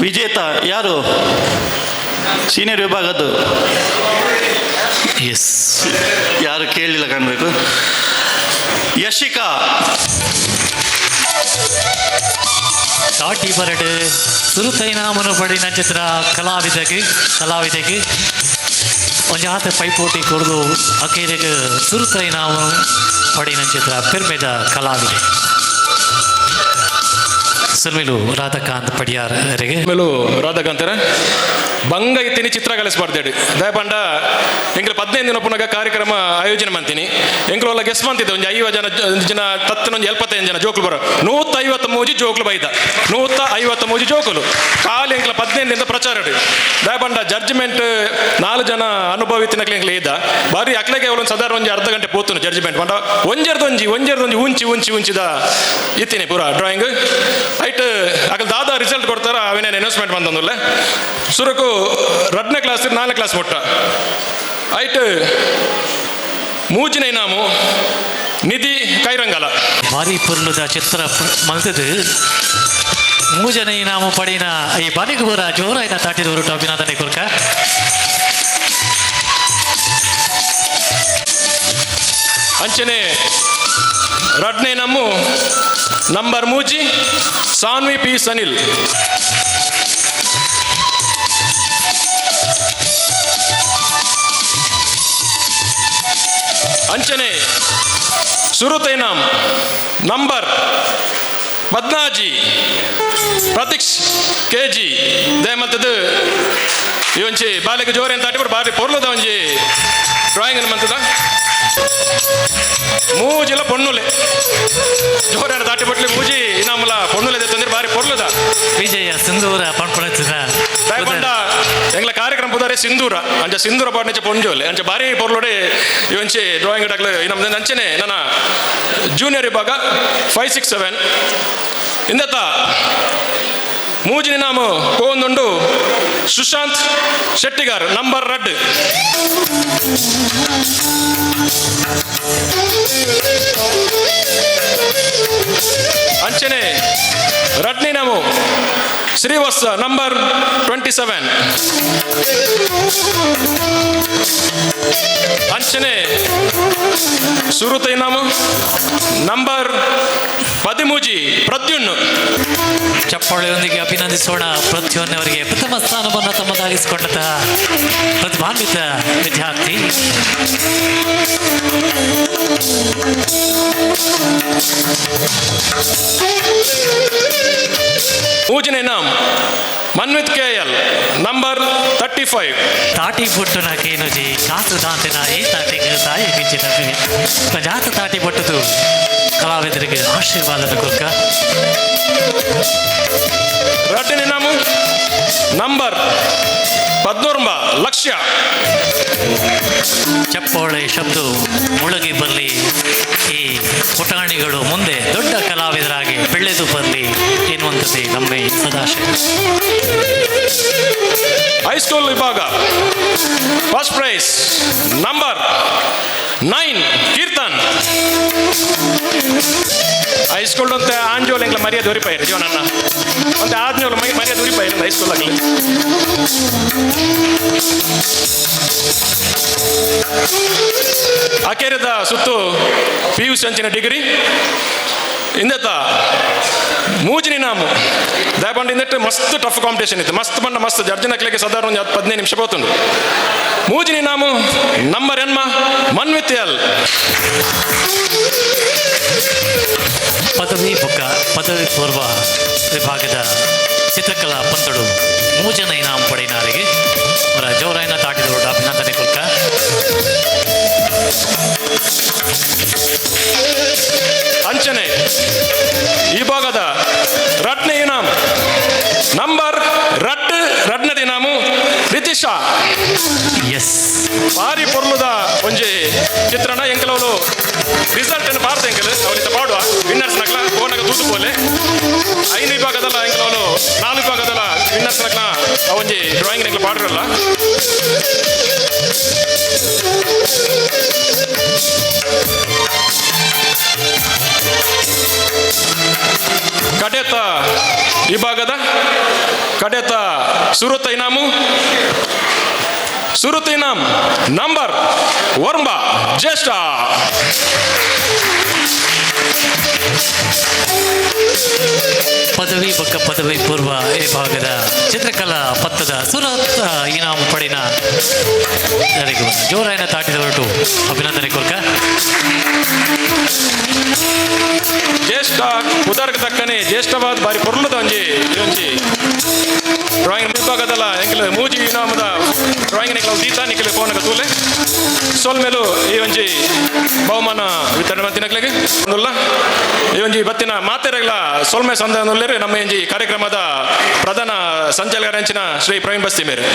ವಿಜೇತ ಯಾರು? ಸೀನಿಯರ್ ವಿಭಾಗದ್ದು ಎಸ್ ಯಾರು ಕೇಳಲಿಲ್ಲ ಕಾಣಬೇಕು. ಯಶಿಕಾ. ದಾಟಿ ಬರಡು ಸುರುತೈನಾಮನು ಪಡಿನ ಚಿತ್ರ ಕಲಾವಿದಗೆ ಕಲಾವಿದೆಗೆ ಒಂಜಾತ ಪೈಪೋಟಿ ಕೊಡದು ಅಕೇರಿಗೆ ಸುರುತೈನಾಮನು ಪಡಿನ ಚಿತ್ರ ಪೆರ್ಮೆದ ಕಲಾವಿದೆ ಸುಲ್ಮಿಲು ರಾಧಾಕಾಂತ್ ಪಡಿಯಾರರಿಗೆ. ಮೇಲೂ ರಾಧಾಕಾಂತರ. ಬಂಗ ಇತ್ತೀನಿ ಚಿತ್ರಕಲೆ ಸ್ಪರ್ಧೆಡ್ ದಯಪಂಡ ಎಂಕ್ಲ 15 ದಿನ ಪುನಗ ಕಾರ್ಯಕ್ರಮ ಆಯೋಜನೆ ಮಂತೀನಿ ಎಂಕ್ಲ ಗೆಸ್ ಮಂತಿದ್ದೆ ಒಂಜಿ 50 ಜನ ಜನ ತತ್ತನ ಒಂಜಿ 75 ಜನ ಜೋಕುಲು ಬರೋ 153 ಜೋಕುಲು ಬೈದ 153 ಜೋಕುಲು ಖಾಲಿ ಎಂಕ್ಲ 15 ದಿನದ ಪ್ರಚಾರ ದಯಪಂಡ ಜಡ್ಜ್ಮೆಂಟ್ 4 ಜನ ಅನುಭವಿ ತಿನ್ನಕ್ಲೆ ಎಂಕ್ಲ ಇದ್ದ ಬಾರಿ ಅಕ್ಲೆಗೆ ಒಂದು ಸಾಧಾರಣ ಒಂಜಿ ಅರ್ಧ ಗಂಟೆ ಪೋತುನು ಜಡ್ಜ್ಮೆಂಟ್ ಪಂಡ ಒಂಜೆರ್ದೊಂಜಿ ಒಂಜೆರ್ದೊಂಜಿ ಉಂಚಿ ಉಂಚಿ ಉಂಚಿದ ಇತ್ತೀನಿ ಪೂರ ಡ್ರಾಯಿಂಗ್ ಐಟ್ ಅಕಲ್ ದಾದಾ ರಿಸಲ್ಟ್ ಕೊಡ್ತಾರ ಅವೇನೇನು ಅನೌನ್ಸ್ಮೆಂಟ್ ಬಂದೊಂದುಲ್ಲ ಸುರಕು 2ನೇ ಕ್ಲಾಸ್ 4ನೇ ಕ್ಲಾಸ್ ಮುಟ್ಟ ಐಟ್ ಮೂಜಿನ ಇನಾಮು ನಿಧಿ ಕೈರಂಗಲ ಭಾರಿ ಪೊರ್ಲುದ ಚಿತ್ರ ಮಲ್ತದು ಮೂಜನ ಇನಾಮು ಪಡಿನ ಈ ಬಾಲಿಗೆ ಬರ ಜೋರಾಯಿನ ತಾಟಿದವರು ಅಭಿನಂದನೆ ಕೊರ್ಕ. ಅಂಚನೆ 2ನೇ ಇನಾಮು ನಂಬರ್ 3 ಸಾನ್ವಿ ಪಿ ಸನಿಲ್. ಅಂಚನೆ ಸುರುತ ಇನಾಮ್ ನಂಬರ್ 14 ಪ್ರತೀಕ್ಷ್ ಕೆ ಜಿ ದಯಮಂತದ್ದು ಈ ಒಂಜಿ ಬಾಲೆಗೆ ಜೋರಿ ಅಂತ ಆಟಿಬಿಟ್ಟು ಬಾರಿ ಪೊರ್ಲುದ ಒಂಜಿ ಡ್ರಾಯಿಂಗ್ ಮಂತದ ಮೂಜಿಲ ಪೊಣ್ಣುಲೆ ಜೋರನ್ನ ದಾಟಿಬಿಟ್ಲಿ ಮೂಜಿ ಇನಾಮಲ ಪೊಣ್ಣುಲೆ ತಂದ್ರೆ ಬಾರಿ ಪೊರ್ಲುದ ವಿಜಯ ಸಿಂಧೂರ ಪಣ್ಪಣತಿನ ದಯಪಂಡ ಎಂಗ್ಲ ಕಾರ್ಯಕ್ರಮ ಪುದಾರೆ ಸಿಂಧೂರ ಅಂಚ ಸಿಂಧೂರ ಪಾಡ್ನೆಚ ಪೊಂಜೋಲೆ ಅಂಚ ಬಾರಿ ಪೊರ್ಲುಡೆ ಈ ಒಂಚಿ ಡ್ರಾಯಿಂಗ್ ಡಾಕ್ಲೆ ಇನಾಮ್ ಅಂಚನೆ ನನ್ನ ಜೂನಿಯರ್ ವಿಭಾಗ 5 6 7 ಇಂದತ್ತ ಮೂಜಿನ ನಾಮ ಕೋಂದುಂಡು ಸುಶಾಂತ್ ಶೆಟ್ಟಿಗಾರ್ ನಂಬರ್ 2. ಅಂಚನೆ 2ನೇ ನಾಮು ಶ್ರೀವತ್ಸ ನಂಬರ್ 27. ಅಂಚನೆ ಸುರುತ ಇನಾಮು ನಂಬರ್ 13 ಪ್ರದ್ಯುನ್. ಚಪ್ಪಾಳೆಯೊಂದಿಗೆ ಅಭಿನಂದಿಸೋಣ ಪ್ರದ್ಯುನ್ ಅವರಿಗೆ. ಪ್ರಥಮ ಸ್ಥಾನವನ್ನು ತಮ್ಮದಾಗಿಸಿಕೊಂಡಂತಹ ಪ್ರತಿಭಾನ್ವಿತ ವಿದ್ಯಾರ್ಥಿ. ಮೂಜನೇ ಇನಾಮ್ ಮನ್ವಿತ್ ಕೆ ಎಲ್ ನಂಬರ್ 35. ತಾಟಿ ಪೊಟ್ಟುನ ಕೇನುಜಿ ಕಾಸು ದಾಂತಿನ ಈ ತಾಟಿಗೆ ತಾಯಿ ಗಿಂಚಿನ ಜಾತ ತಾಟಿ ಪೊಟ್ಟುದು ಕಲಾವಿದರಿಗೆ ಆಶೀರ್ವಾದದ ಕೊರ್ಕ. 2ನೇ ಇನಾಮು ನಂಬರ್ 19 ಲಕ್ಷ್ಯ. ಚಪ್ಪಾಳೆ ಶಬ್ದ ಮುಳುಗಿ ಬರಲಿ, ಈ ಪುಟಾಣಿಗಳು ಮುಂದೆ ದೊಡ್ಡ ಕಲಾವಿದರಾಗಿ ಬೆಳೆದು ಬರಲಿ ಎನ್ನುವಂಥದ್ದೇ ನಮ್ಮ ಈ ಸದಾಶಯ. ಹೈಸ್ಕೂಲ್ ವಿಭಾಗ first prize number 9 Keerthan. High school ಅಂತ ಆಂಜೋಲ್ ಎಂಗ್ಲ ಮರ್ಯಾದೆ ಉರಿಪಾಯಿರು ಜೀವನನ್ನ ಒಂದು ಆಜ್ಞೋಲ್ ಮರ್ಯಾದೆ ಉರಿಪಾಯಿರು ಹೈಸ್ಕೂಲ್ ಆಗಲಿ. ಅಕೇರಿದ ಸುತ್ತು ಪಿ ಯು ಸಿ ಅಂಚಿನ ಡಿಗ್ರಿ ಇಂದತ್ತ ಮೂಜಿನಿ ನಾಮು ದಯಪಂಡ ಇಂದಟ್ಟು ಮಸ್ತ್ ಟಫ್ ಕಾಂಪಿಟೇಷನ್ ಇತ್ತು ಮಸ್ತ್ ಬಂಡ ಮಸ್ತ್ ಜಡ್ಜಿನ ಕ್ಲಿಗೆ ಸಾಧಾರಣ ಒಂದು 15 ನಿಮಿಷ ಹೋತುಂಡು. ಮೂಜಿನಿ ನಾಮು ನಂಬರ್ ಎನ್ಮ ಮನ್ವಿತ್ ಎಲ್. ಪದವಿ ಬೊಕ್ಕ ಪದವಿ ಪೂರ್ವ ವಿಭಾಗದ ಚಿತ್ರಕಲಾ ಪಂತಡು ಮೂಜನ ಇನಾಮ್ ಪಡೆಯಿನಾರಿಗೆ ಅವರ ಜೋರಾಯನ ತಾಟಿದವರು ಅಭಿನಂದನೆ ಕೊಡ್ಕ. ಅಂಚನೆ ಈ ಭಾಗದ 2ನೇ ಇನಾಮ್ ನಂಬರ್ 2 2ನೇ ಇನಾಮು ರಿತಿಶಾ. ಎಸ್ ಭಾರಿ ಪೊರ್ಲುದ ಒಂಜಿ ಚಿತ್ರಣ ಎಂಕಲವಳು ರಿಸಲ್ಟ್ ಅನ್ನು ಪಾಡ್ದ ಎಂಕಲ್ ಅವಳಿತ ಪಾಡುವ ವಿನ್ನರ್ಸ್ ನಕ್ಲ ಫೋನಾಗ ತೂತು ಪೋಲೆ 5 ವಿಭಾಗದಲ್ಲ ಎಂಕಲವಳು 4 ವಿಭಾಗದಲ್ಲ ವಿನ್ನರ್ಸ್ ನಕ್ಲ ಒಂಜಿ ಡ್ರಾಯಿಂಗ್ ಎಂಕಲ್ ಪಾಡ್ರಲ್ಲ. ಕಡೆತ ವಿಭಾಗದ ಕಡೆತ ಸುರುತ ಇನಾಮು ಸುರುತ ಇನಾಮ್ ನಂಬರ್ 9 ಜ್ಯೇಷ್ಠ. ಪದವಿ ಬೊಕ್ಕ ಪದವಿ ಪೂರ್ವ ವಿಭಾಗದ ಚಿತ್ರಕಲಾ ಪತ್ತದ ಸುರತ್ ಇನಾಮು ಪಡಿನ ಜೋರಾಯನ ತಾಟಿದ ಹೊರಟು ಅಭಿನಂದನೆ ಕೊರ್ಕ. ಜ್ಯೇಷ್ಠ ಉದರ್ಗ ತಕ್ಕನೆ ಜ್ಯೇಷ್ಠವಾದ ಬಾರಿ ಪೊರ್ಲುದ ಒಂಜಿ ಒಂಜಿ ಡ್ರಾಯಿಂಗ್ ವಿಭಾಗದಲ್ಲ ಎಂಕಲ್ ಮೂಜಿ ಇನಾಮು ಡ್ರಾಯಿಂಗ್ ನಿಕ್ಲ ದೀತ ನಿಕ್ಲೆ ಫೋನ್ ತೂಲೆ. ಸೊಲ್ಮೆಲು ಈ ಒಂಜಿ ಬಹುಮಾನ ವಿತರಣೆ ಮಂತಿನಕ್ಲೆಗ್ ಉಲ್ಲ. ಈ ಒಂಜಿ ಬತ್ತಿನ ಮಾತೆರೆಗ್ಲ ಸೊಲ್ಮೆ ಸಂದರ್ಭದಲ್ಲಿ ನಮ್ಮ ಒಂಜಿ ಕಾರ್ಯಕ್ರಮದ ಪ್ರಧಾನ ಸಂಚಾಲಕರಂಚಿನ ಶ್ರೀ ಪ್ರವೀಣ್ ಬಸ್ತಿ ಮೇರೆ.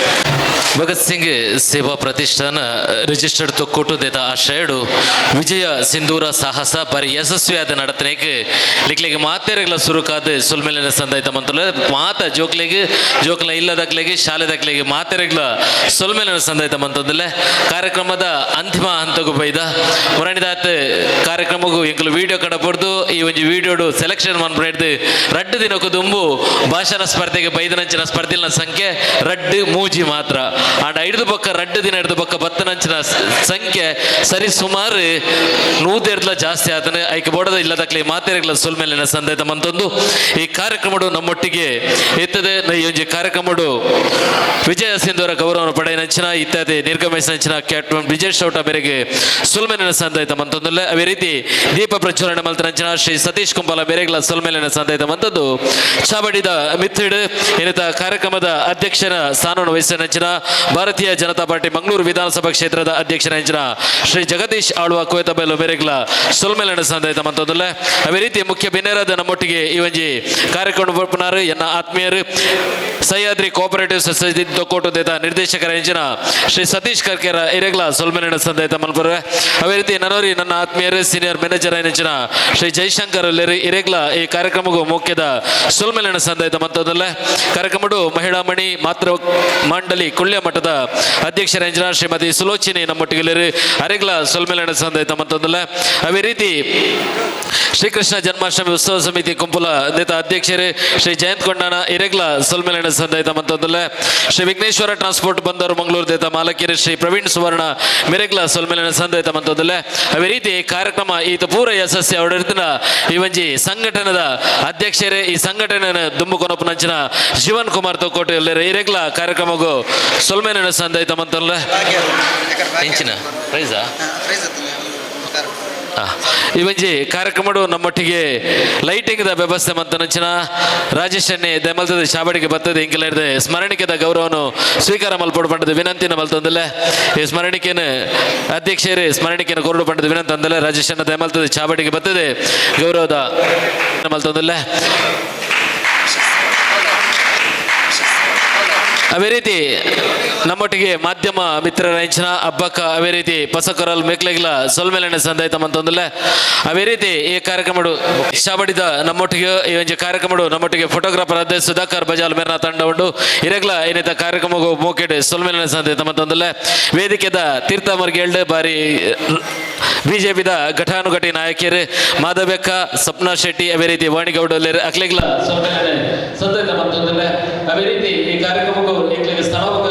ಭಗತ್ ಸಿಂಗ್ ಸೇವಾ ಪ್ರತಿಷ್ಠಾನ ರಿಜಿಸ್ಟರ್ಡ್ ತೊಕ್ಕೊಟ್ಟು ದೇತ ಆಶ್ರಯಡು ವಿಜಯ ಸಿಂಧೂರ ಸಾಹಸ ಬರಿ ಯಶಸ್ವಿಯಾದ ನಡತನೆಗೆ ಲಿಕ್ಲೆಗೆ ಮಾತೆರೆಗ್ಲ ಸುರುಕಾದ ಸೊಲ್ಮೆಲಿನ ಸಂದಾಯ್ತ ಮಂತುಲ. ಮಾತ ಜೋಕ್ಲೆಗ್, ಜೋಕ್ಲ ಇಲ್ಲದಕ್ಲೆಗೆ, ಶಾಲೆದಕ್ಲೆಗೆ ಮಾತೆರೆಗ್ಲ ಸೊಲ್ಮೆಲಿನ ಸಂದಾಯ್ತ ಮಂತಂದಲೆ. ಕಾರ್ಯಕ್ರಮದ ಅಂತಿಮ ಹಂತಗೂ ಬೈದ ಮುರಣಿದಾತ್ ಕಾರ್ಯಕ್ರಮಗೂ ಎಂಕುಲು ವಿಡಿಯೋ ಕಡ ಪಡ್ದು ಈ ಒಂಜಿ ವಿಡಿಯೋಡು ಸೆಲೆಕ್ಷನ್ ಮನ್ಪುನೆಡ್ದು ರಡ್ಡು ದಿನಕ್ಕೂ ದುಂಬು ಭಾಷಣ ಸ್ಪರ್ಧೆಗೆ ಬೈದನಂಚಿನ ಸ್ಪರ್ಧೆನ ಸಂಖ್ಯೆ ರಡ್ಡು ಮೂಜಿ ಮಾತ್ರ. ಆಂಡ ಐದು ಬೊಕ್ಕ ರಡ್ಡು ದಿನ ಹಿಡ್ದು ಬೊಕ್ಕ ಬತ್ತನಂಚಿನ ಸಂಖ್ಯೆ ಸರಿ ಸುಮಾರು ನೂದೆರ್ಲ ಜಾಸ್ತಿ ಆತನ. ಐಕೆ ಬೋಡದ ಇಲ್ಲದಕ್ಲೆ ಮಾತೆರೆಗ್ಲ ಸೊಲ್ಮೆಲಿನ ಸಂದೇತ ಮಂತೊಂದು ಈ ಕಾರ್ಯಕ್ರಮಡು ನಮ್ಮೊಟ್ಟಿಗೆ ಇತ್ತದೆ. ಈ ಒಂಜಿ ಕಾರ್ಯಕ್ರಮಡು ವಿಜಯ ಸಿಂಧೂರ ಗೌರವವನ್ನು ಪಡೆಯನಂಚಿನ ಇತ್ಯಾದಿ ನಿರ್ಗಮಿಸಿನಂಚಿನ ಕ್ಯಾಪ್ಟನ್ ವಿಜಯ್ ಚೌಟ ಮೇರೆಗೆ ಸೊಲ್ಮೆಲಿನ ಸಂದಾಯ್ತ ಮಂತೊಂದುಲ್ಲ. ಅದೇ ರೀತಿ ದೀಪ ಪ್ರಜ್ವಲನೆ ಮಲ್ತನಂಚಿನ ಶ್ರೀ ಸತೀಶ್ ಕುಂಬಾಲ ಮೇರೆಗ್ಲ ಸೊಲ್ಮೆಲಿನ ಸಂದಾಯ್ತ ಮಂತದ್ದು. ಚಾವಡಿದ ಮಿಥಿಡ್ ಏನಿತ ಕಾರ್ಯಕ್ರಮದ ಅಧ್ಯಕ್ಷರ ಸ್ಥಾನವನ್ನು ವಹಿಸಿದ ಭಾರತೀಯ ಜನತಾ ಪಾರ್ಟಿ ಮಂಗಳೂರು ವಿಧಾನಸಭಾ ಕ್ಷೇತ್ರದ ಅಧ್ಯಕ್ಷರ ಶ್ರೀ ಜಗದೀಶ್ ಆಳ್ವ ಕೋಯತಬೈಲು ಮೇರೆಗ್ಲ ಸೊಲ್ಮೆಲಿನ ಸಂದಾಯ್ತ ಮಂತೊಂದುಲ್ಲ. ಅದೇ ರೀತಿ ಮುಖ್ಯ ಬಿನ್ನೇರಾದ ನಮ್ಮೊಟ್ಟಿಗೆ ಈ ಒಂಜಿ ಕಾರ್ಯಕ್ರಮ ಬರ್ಪುನಾರು ಎನ್ನ ಆತ್ಮೀಯರು ಸಹ್ಯಾದ್ರಿ ಕೋಆಪರೇಟಿವ್ ಸೊಸೈಟಿ ತೊಕ್ಕೋಟು ನಿರ್ದೇಶಕರ ಎಂಜಿನ ಶ್ರೀ ಸತೀಶ್ ಕರ್ಕೆರ ಇರೆಗ್ಲ ಸೊಲ್ಮೆಲಿನ ಸಂದಾಯ್ತ ಮಲ್ಪುವೆ. ಅದೇ ರೀತಿ ನನೋರಿ ನನ್ನ ಆತ್ಮೀಯರು ಸೀನಿಯರ್ ಮ್ಯಾನೇಜರ್ ಎಂಜಿನ ಶ್ರೀ ಜೈಶಂಕರ್ ಇರೆಗ್ಲ ಈ ಕಾರ್ಯಕ್ರಮಕ್ಕೂ ಮುಖ್ಯದ ಸೊಲ್ಮೆಲಿನ ಸಂದಾಯ್ತ ಮಂತೊಂದುಲ್ಲ. ಕಾರ್ಯಕ್ರಮಡು ಮಹಿಳಾ ಮಣಿ ಮಾತೃ ಮಂಡಳಿ ಕುಳ್ಯ ಮಠದ ಅಧ್ಯಕ್ಷರ ಎಂಜಿನ ಶ್ರೀಮತಿ ಸುಲೋಚಿನಿ ನಮ್ಮೊಟ್ಟಿಗೆ ಅರೆಗ್ಲ ಸೊಲ್ಮೆಲಿನ ಸಂದಾಯ್ತ ಮಂತೊಂದುಲ್ಲ. ಅದೇ ರೀತಿ ಶ್ರೀಕೃಷ್ಣ ಜನ್ಮಾಷ್ಟಮಿ ಉತ್ಸವ ಸಮಿತಿ ಕುಂಪುಲ ನೇತ ಅಧ್ಯಕ್ಷರೇ ಶ್ರೀ ಜಯಂತ್ ಕೊಂಡಾಣ ಇರೆಗ್ಲ ಸೊಲ್ಮೆಲಿನ ಸಂದಾಯ್ತ ಮಂತೊಂದುಲ್ಲ. ಶ್ರೀ ವಿಘ್ನೇಶ್ವರ ಟ್ರಾನ್ಸ್ಪೋರ್ಟ್ ಬಂದರು ಮಂಗಳೂರು ದೇತ ಮಾಲಕಿಯರು ಶ್ರೀ ಪ್ರವೀಣ್ ಸುವರ್ಣ ಮೆರೆಗ್ಲ ಸೊಲ್ಮೆಲಿನ ಸಂದಾಯ್ತ ಮಂತೊಂದುಲ್ಲ. ಅದೇ ರೀತಿ ಕಾರ್ಯಕ್ರಮ ಈತ ಪೂರ ಯಶಸ್ವಿ ಅವಡಿರ್ತಿನ ಈ ಒಂಜಿ ಸಂಘಟನೆದ ಅಧ್ಯಕ್ಷರೇ ಈ ಸಂಘಟನೆ ದುಂಬು ಕೊನಪುನಂಚಿನ ಜೀವನ್ ಕುಮಾರ್ ತೊಕ್ಕೋಟು ಎಲ್ಲರ ಇರೆಗ್ಲ ಕಾರ್ಯಕ್ರಮಗೂ ಸೊಲ್ಮೆಲಿನ ಸಂದಾಯ್ತ ಮಂತೊಂದುಲ್ಲ. ಎಂಚಿನ ಪ್ರೈಸಾ? ಈ ಒಂಜಿ ಕಾರ್ಯಕ್ರಮಡು ನಮ್ಮೊಟ್ಟಿಗೆ ಲೈಟಿಂಗ್ the ವ್ಯವಸ್ಥೆ ಮಂತನಂಚಿನ ರಾಜೇಶ್ ಅಣ್ಣೆ ದೆಮಲ್ತದ ಶಾಬಡಿಗೆ ಬರ್ತದೆ ಇಂಕಲ ಸ್ಮರಣಿಕೆದ ಗೌರವನು ಸ್ವೀಕಾರ ಮಲ್ಪೊಡು ಪಂಡದ ವಿನಂತಿನ ಮಲ್ತೊಂದಲ್ಲ. ಈ ಸ್ಮರಣಿಕೆನ ಅಧ್ಯಕ್ಷರೇ ಸ್ಮರಣಿಕೆನ ಕೊರಡು ಪಂಡದ ವಿನಂತಿ ಅಂದಲ್ಲ. ರಾಜೇಶ್ ಅಣ್ಣ ದೆಮಲ್ತದ ಚಾಬಡಿಗೆ ಬರ್ತದೆ ಗೌರವದ ಮಲ್ತೊಂದಲ್ಲ. ಅದೇ ರೀತಿ ನಮ್ಮೊಟ್ಟಿಗೆ ಮಾಧ್ಯಮ ಮಿತ್ರರ ಹೆಂಚಿನ ಹಬ್ಬಕ್ಕ ಅದೇ ರೀತಿ ಪಸಕರಲ್ ಮೇಕ್ಲೆಗ್ಲ ಸೊಲ್ಮೆಲೆಣ್ಣೆ ಸಂದಾಯ್ತ ಮಂತೊಂದಲ್ಲ. ಅದೇ ರೀತಿ ಈ ಕಾರ್ಯಕ್ರಮಡು ಶಾಬಡಿದ ನಮ್ಮೊಟ್ಟಿಗೆ ಈ ಒಂಜಿ ಕಾರ್ಯಕ್ರಮಡು ನಮ್ಮೊಟ್ಟಿಗೆ ಫೋಟೋಗ್ರಾಫರ್ ಅದೇ ಸುಧಾಕರ್ ಬಜಾಲ್ ಮೇರ್ನ ತಂಡ ಉಂಡು ಇರಗ್ಲ ಏನಿತ ಕಾರ್ಯಕ್ರಮಗೂ ಮೋಕೆಡ್ ಸೊಲ್ಮೆಲೆಣ್ಣೆ ಸಂದಾಯ್ತ ಮಂತೊಂದಲ್ಲ. ವೇದಿಕೆದ ತೀರ್ಥ ಮರ್ಗೇಳ್ಡು ಬಾರಿ ಬಿಜೆಪಿದ ಘಟಾನುಘಟಿ ನಾಯಕಿಯರು ಮಾಧವ್ಯಕ್ಕ ಸಪ್ನಾ ಶೆಟ್ಟಿ ಅದೇ ರೀತಿ ವಾಣಿಗೌಡ ಅಕ್ಲೆಗ್ಲ ಸೊಲ್ಮೆಲೆಣ್ಣೆ ಸಂದಾಯ್ತ ಮಂತೊಂದಲ್ಲ. ಅದೇ ರೀತಿ ಈ ಕಾರ್ಯಕ್ರಮಕ್ಕೂ ಎಂಕ್ಲೆಗ್ ಸ್ಥಳಾವಕಾಶ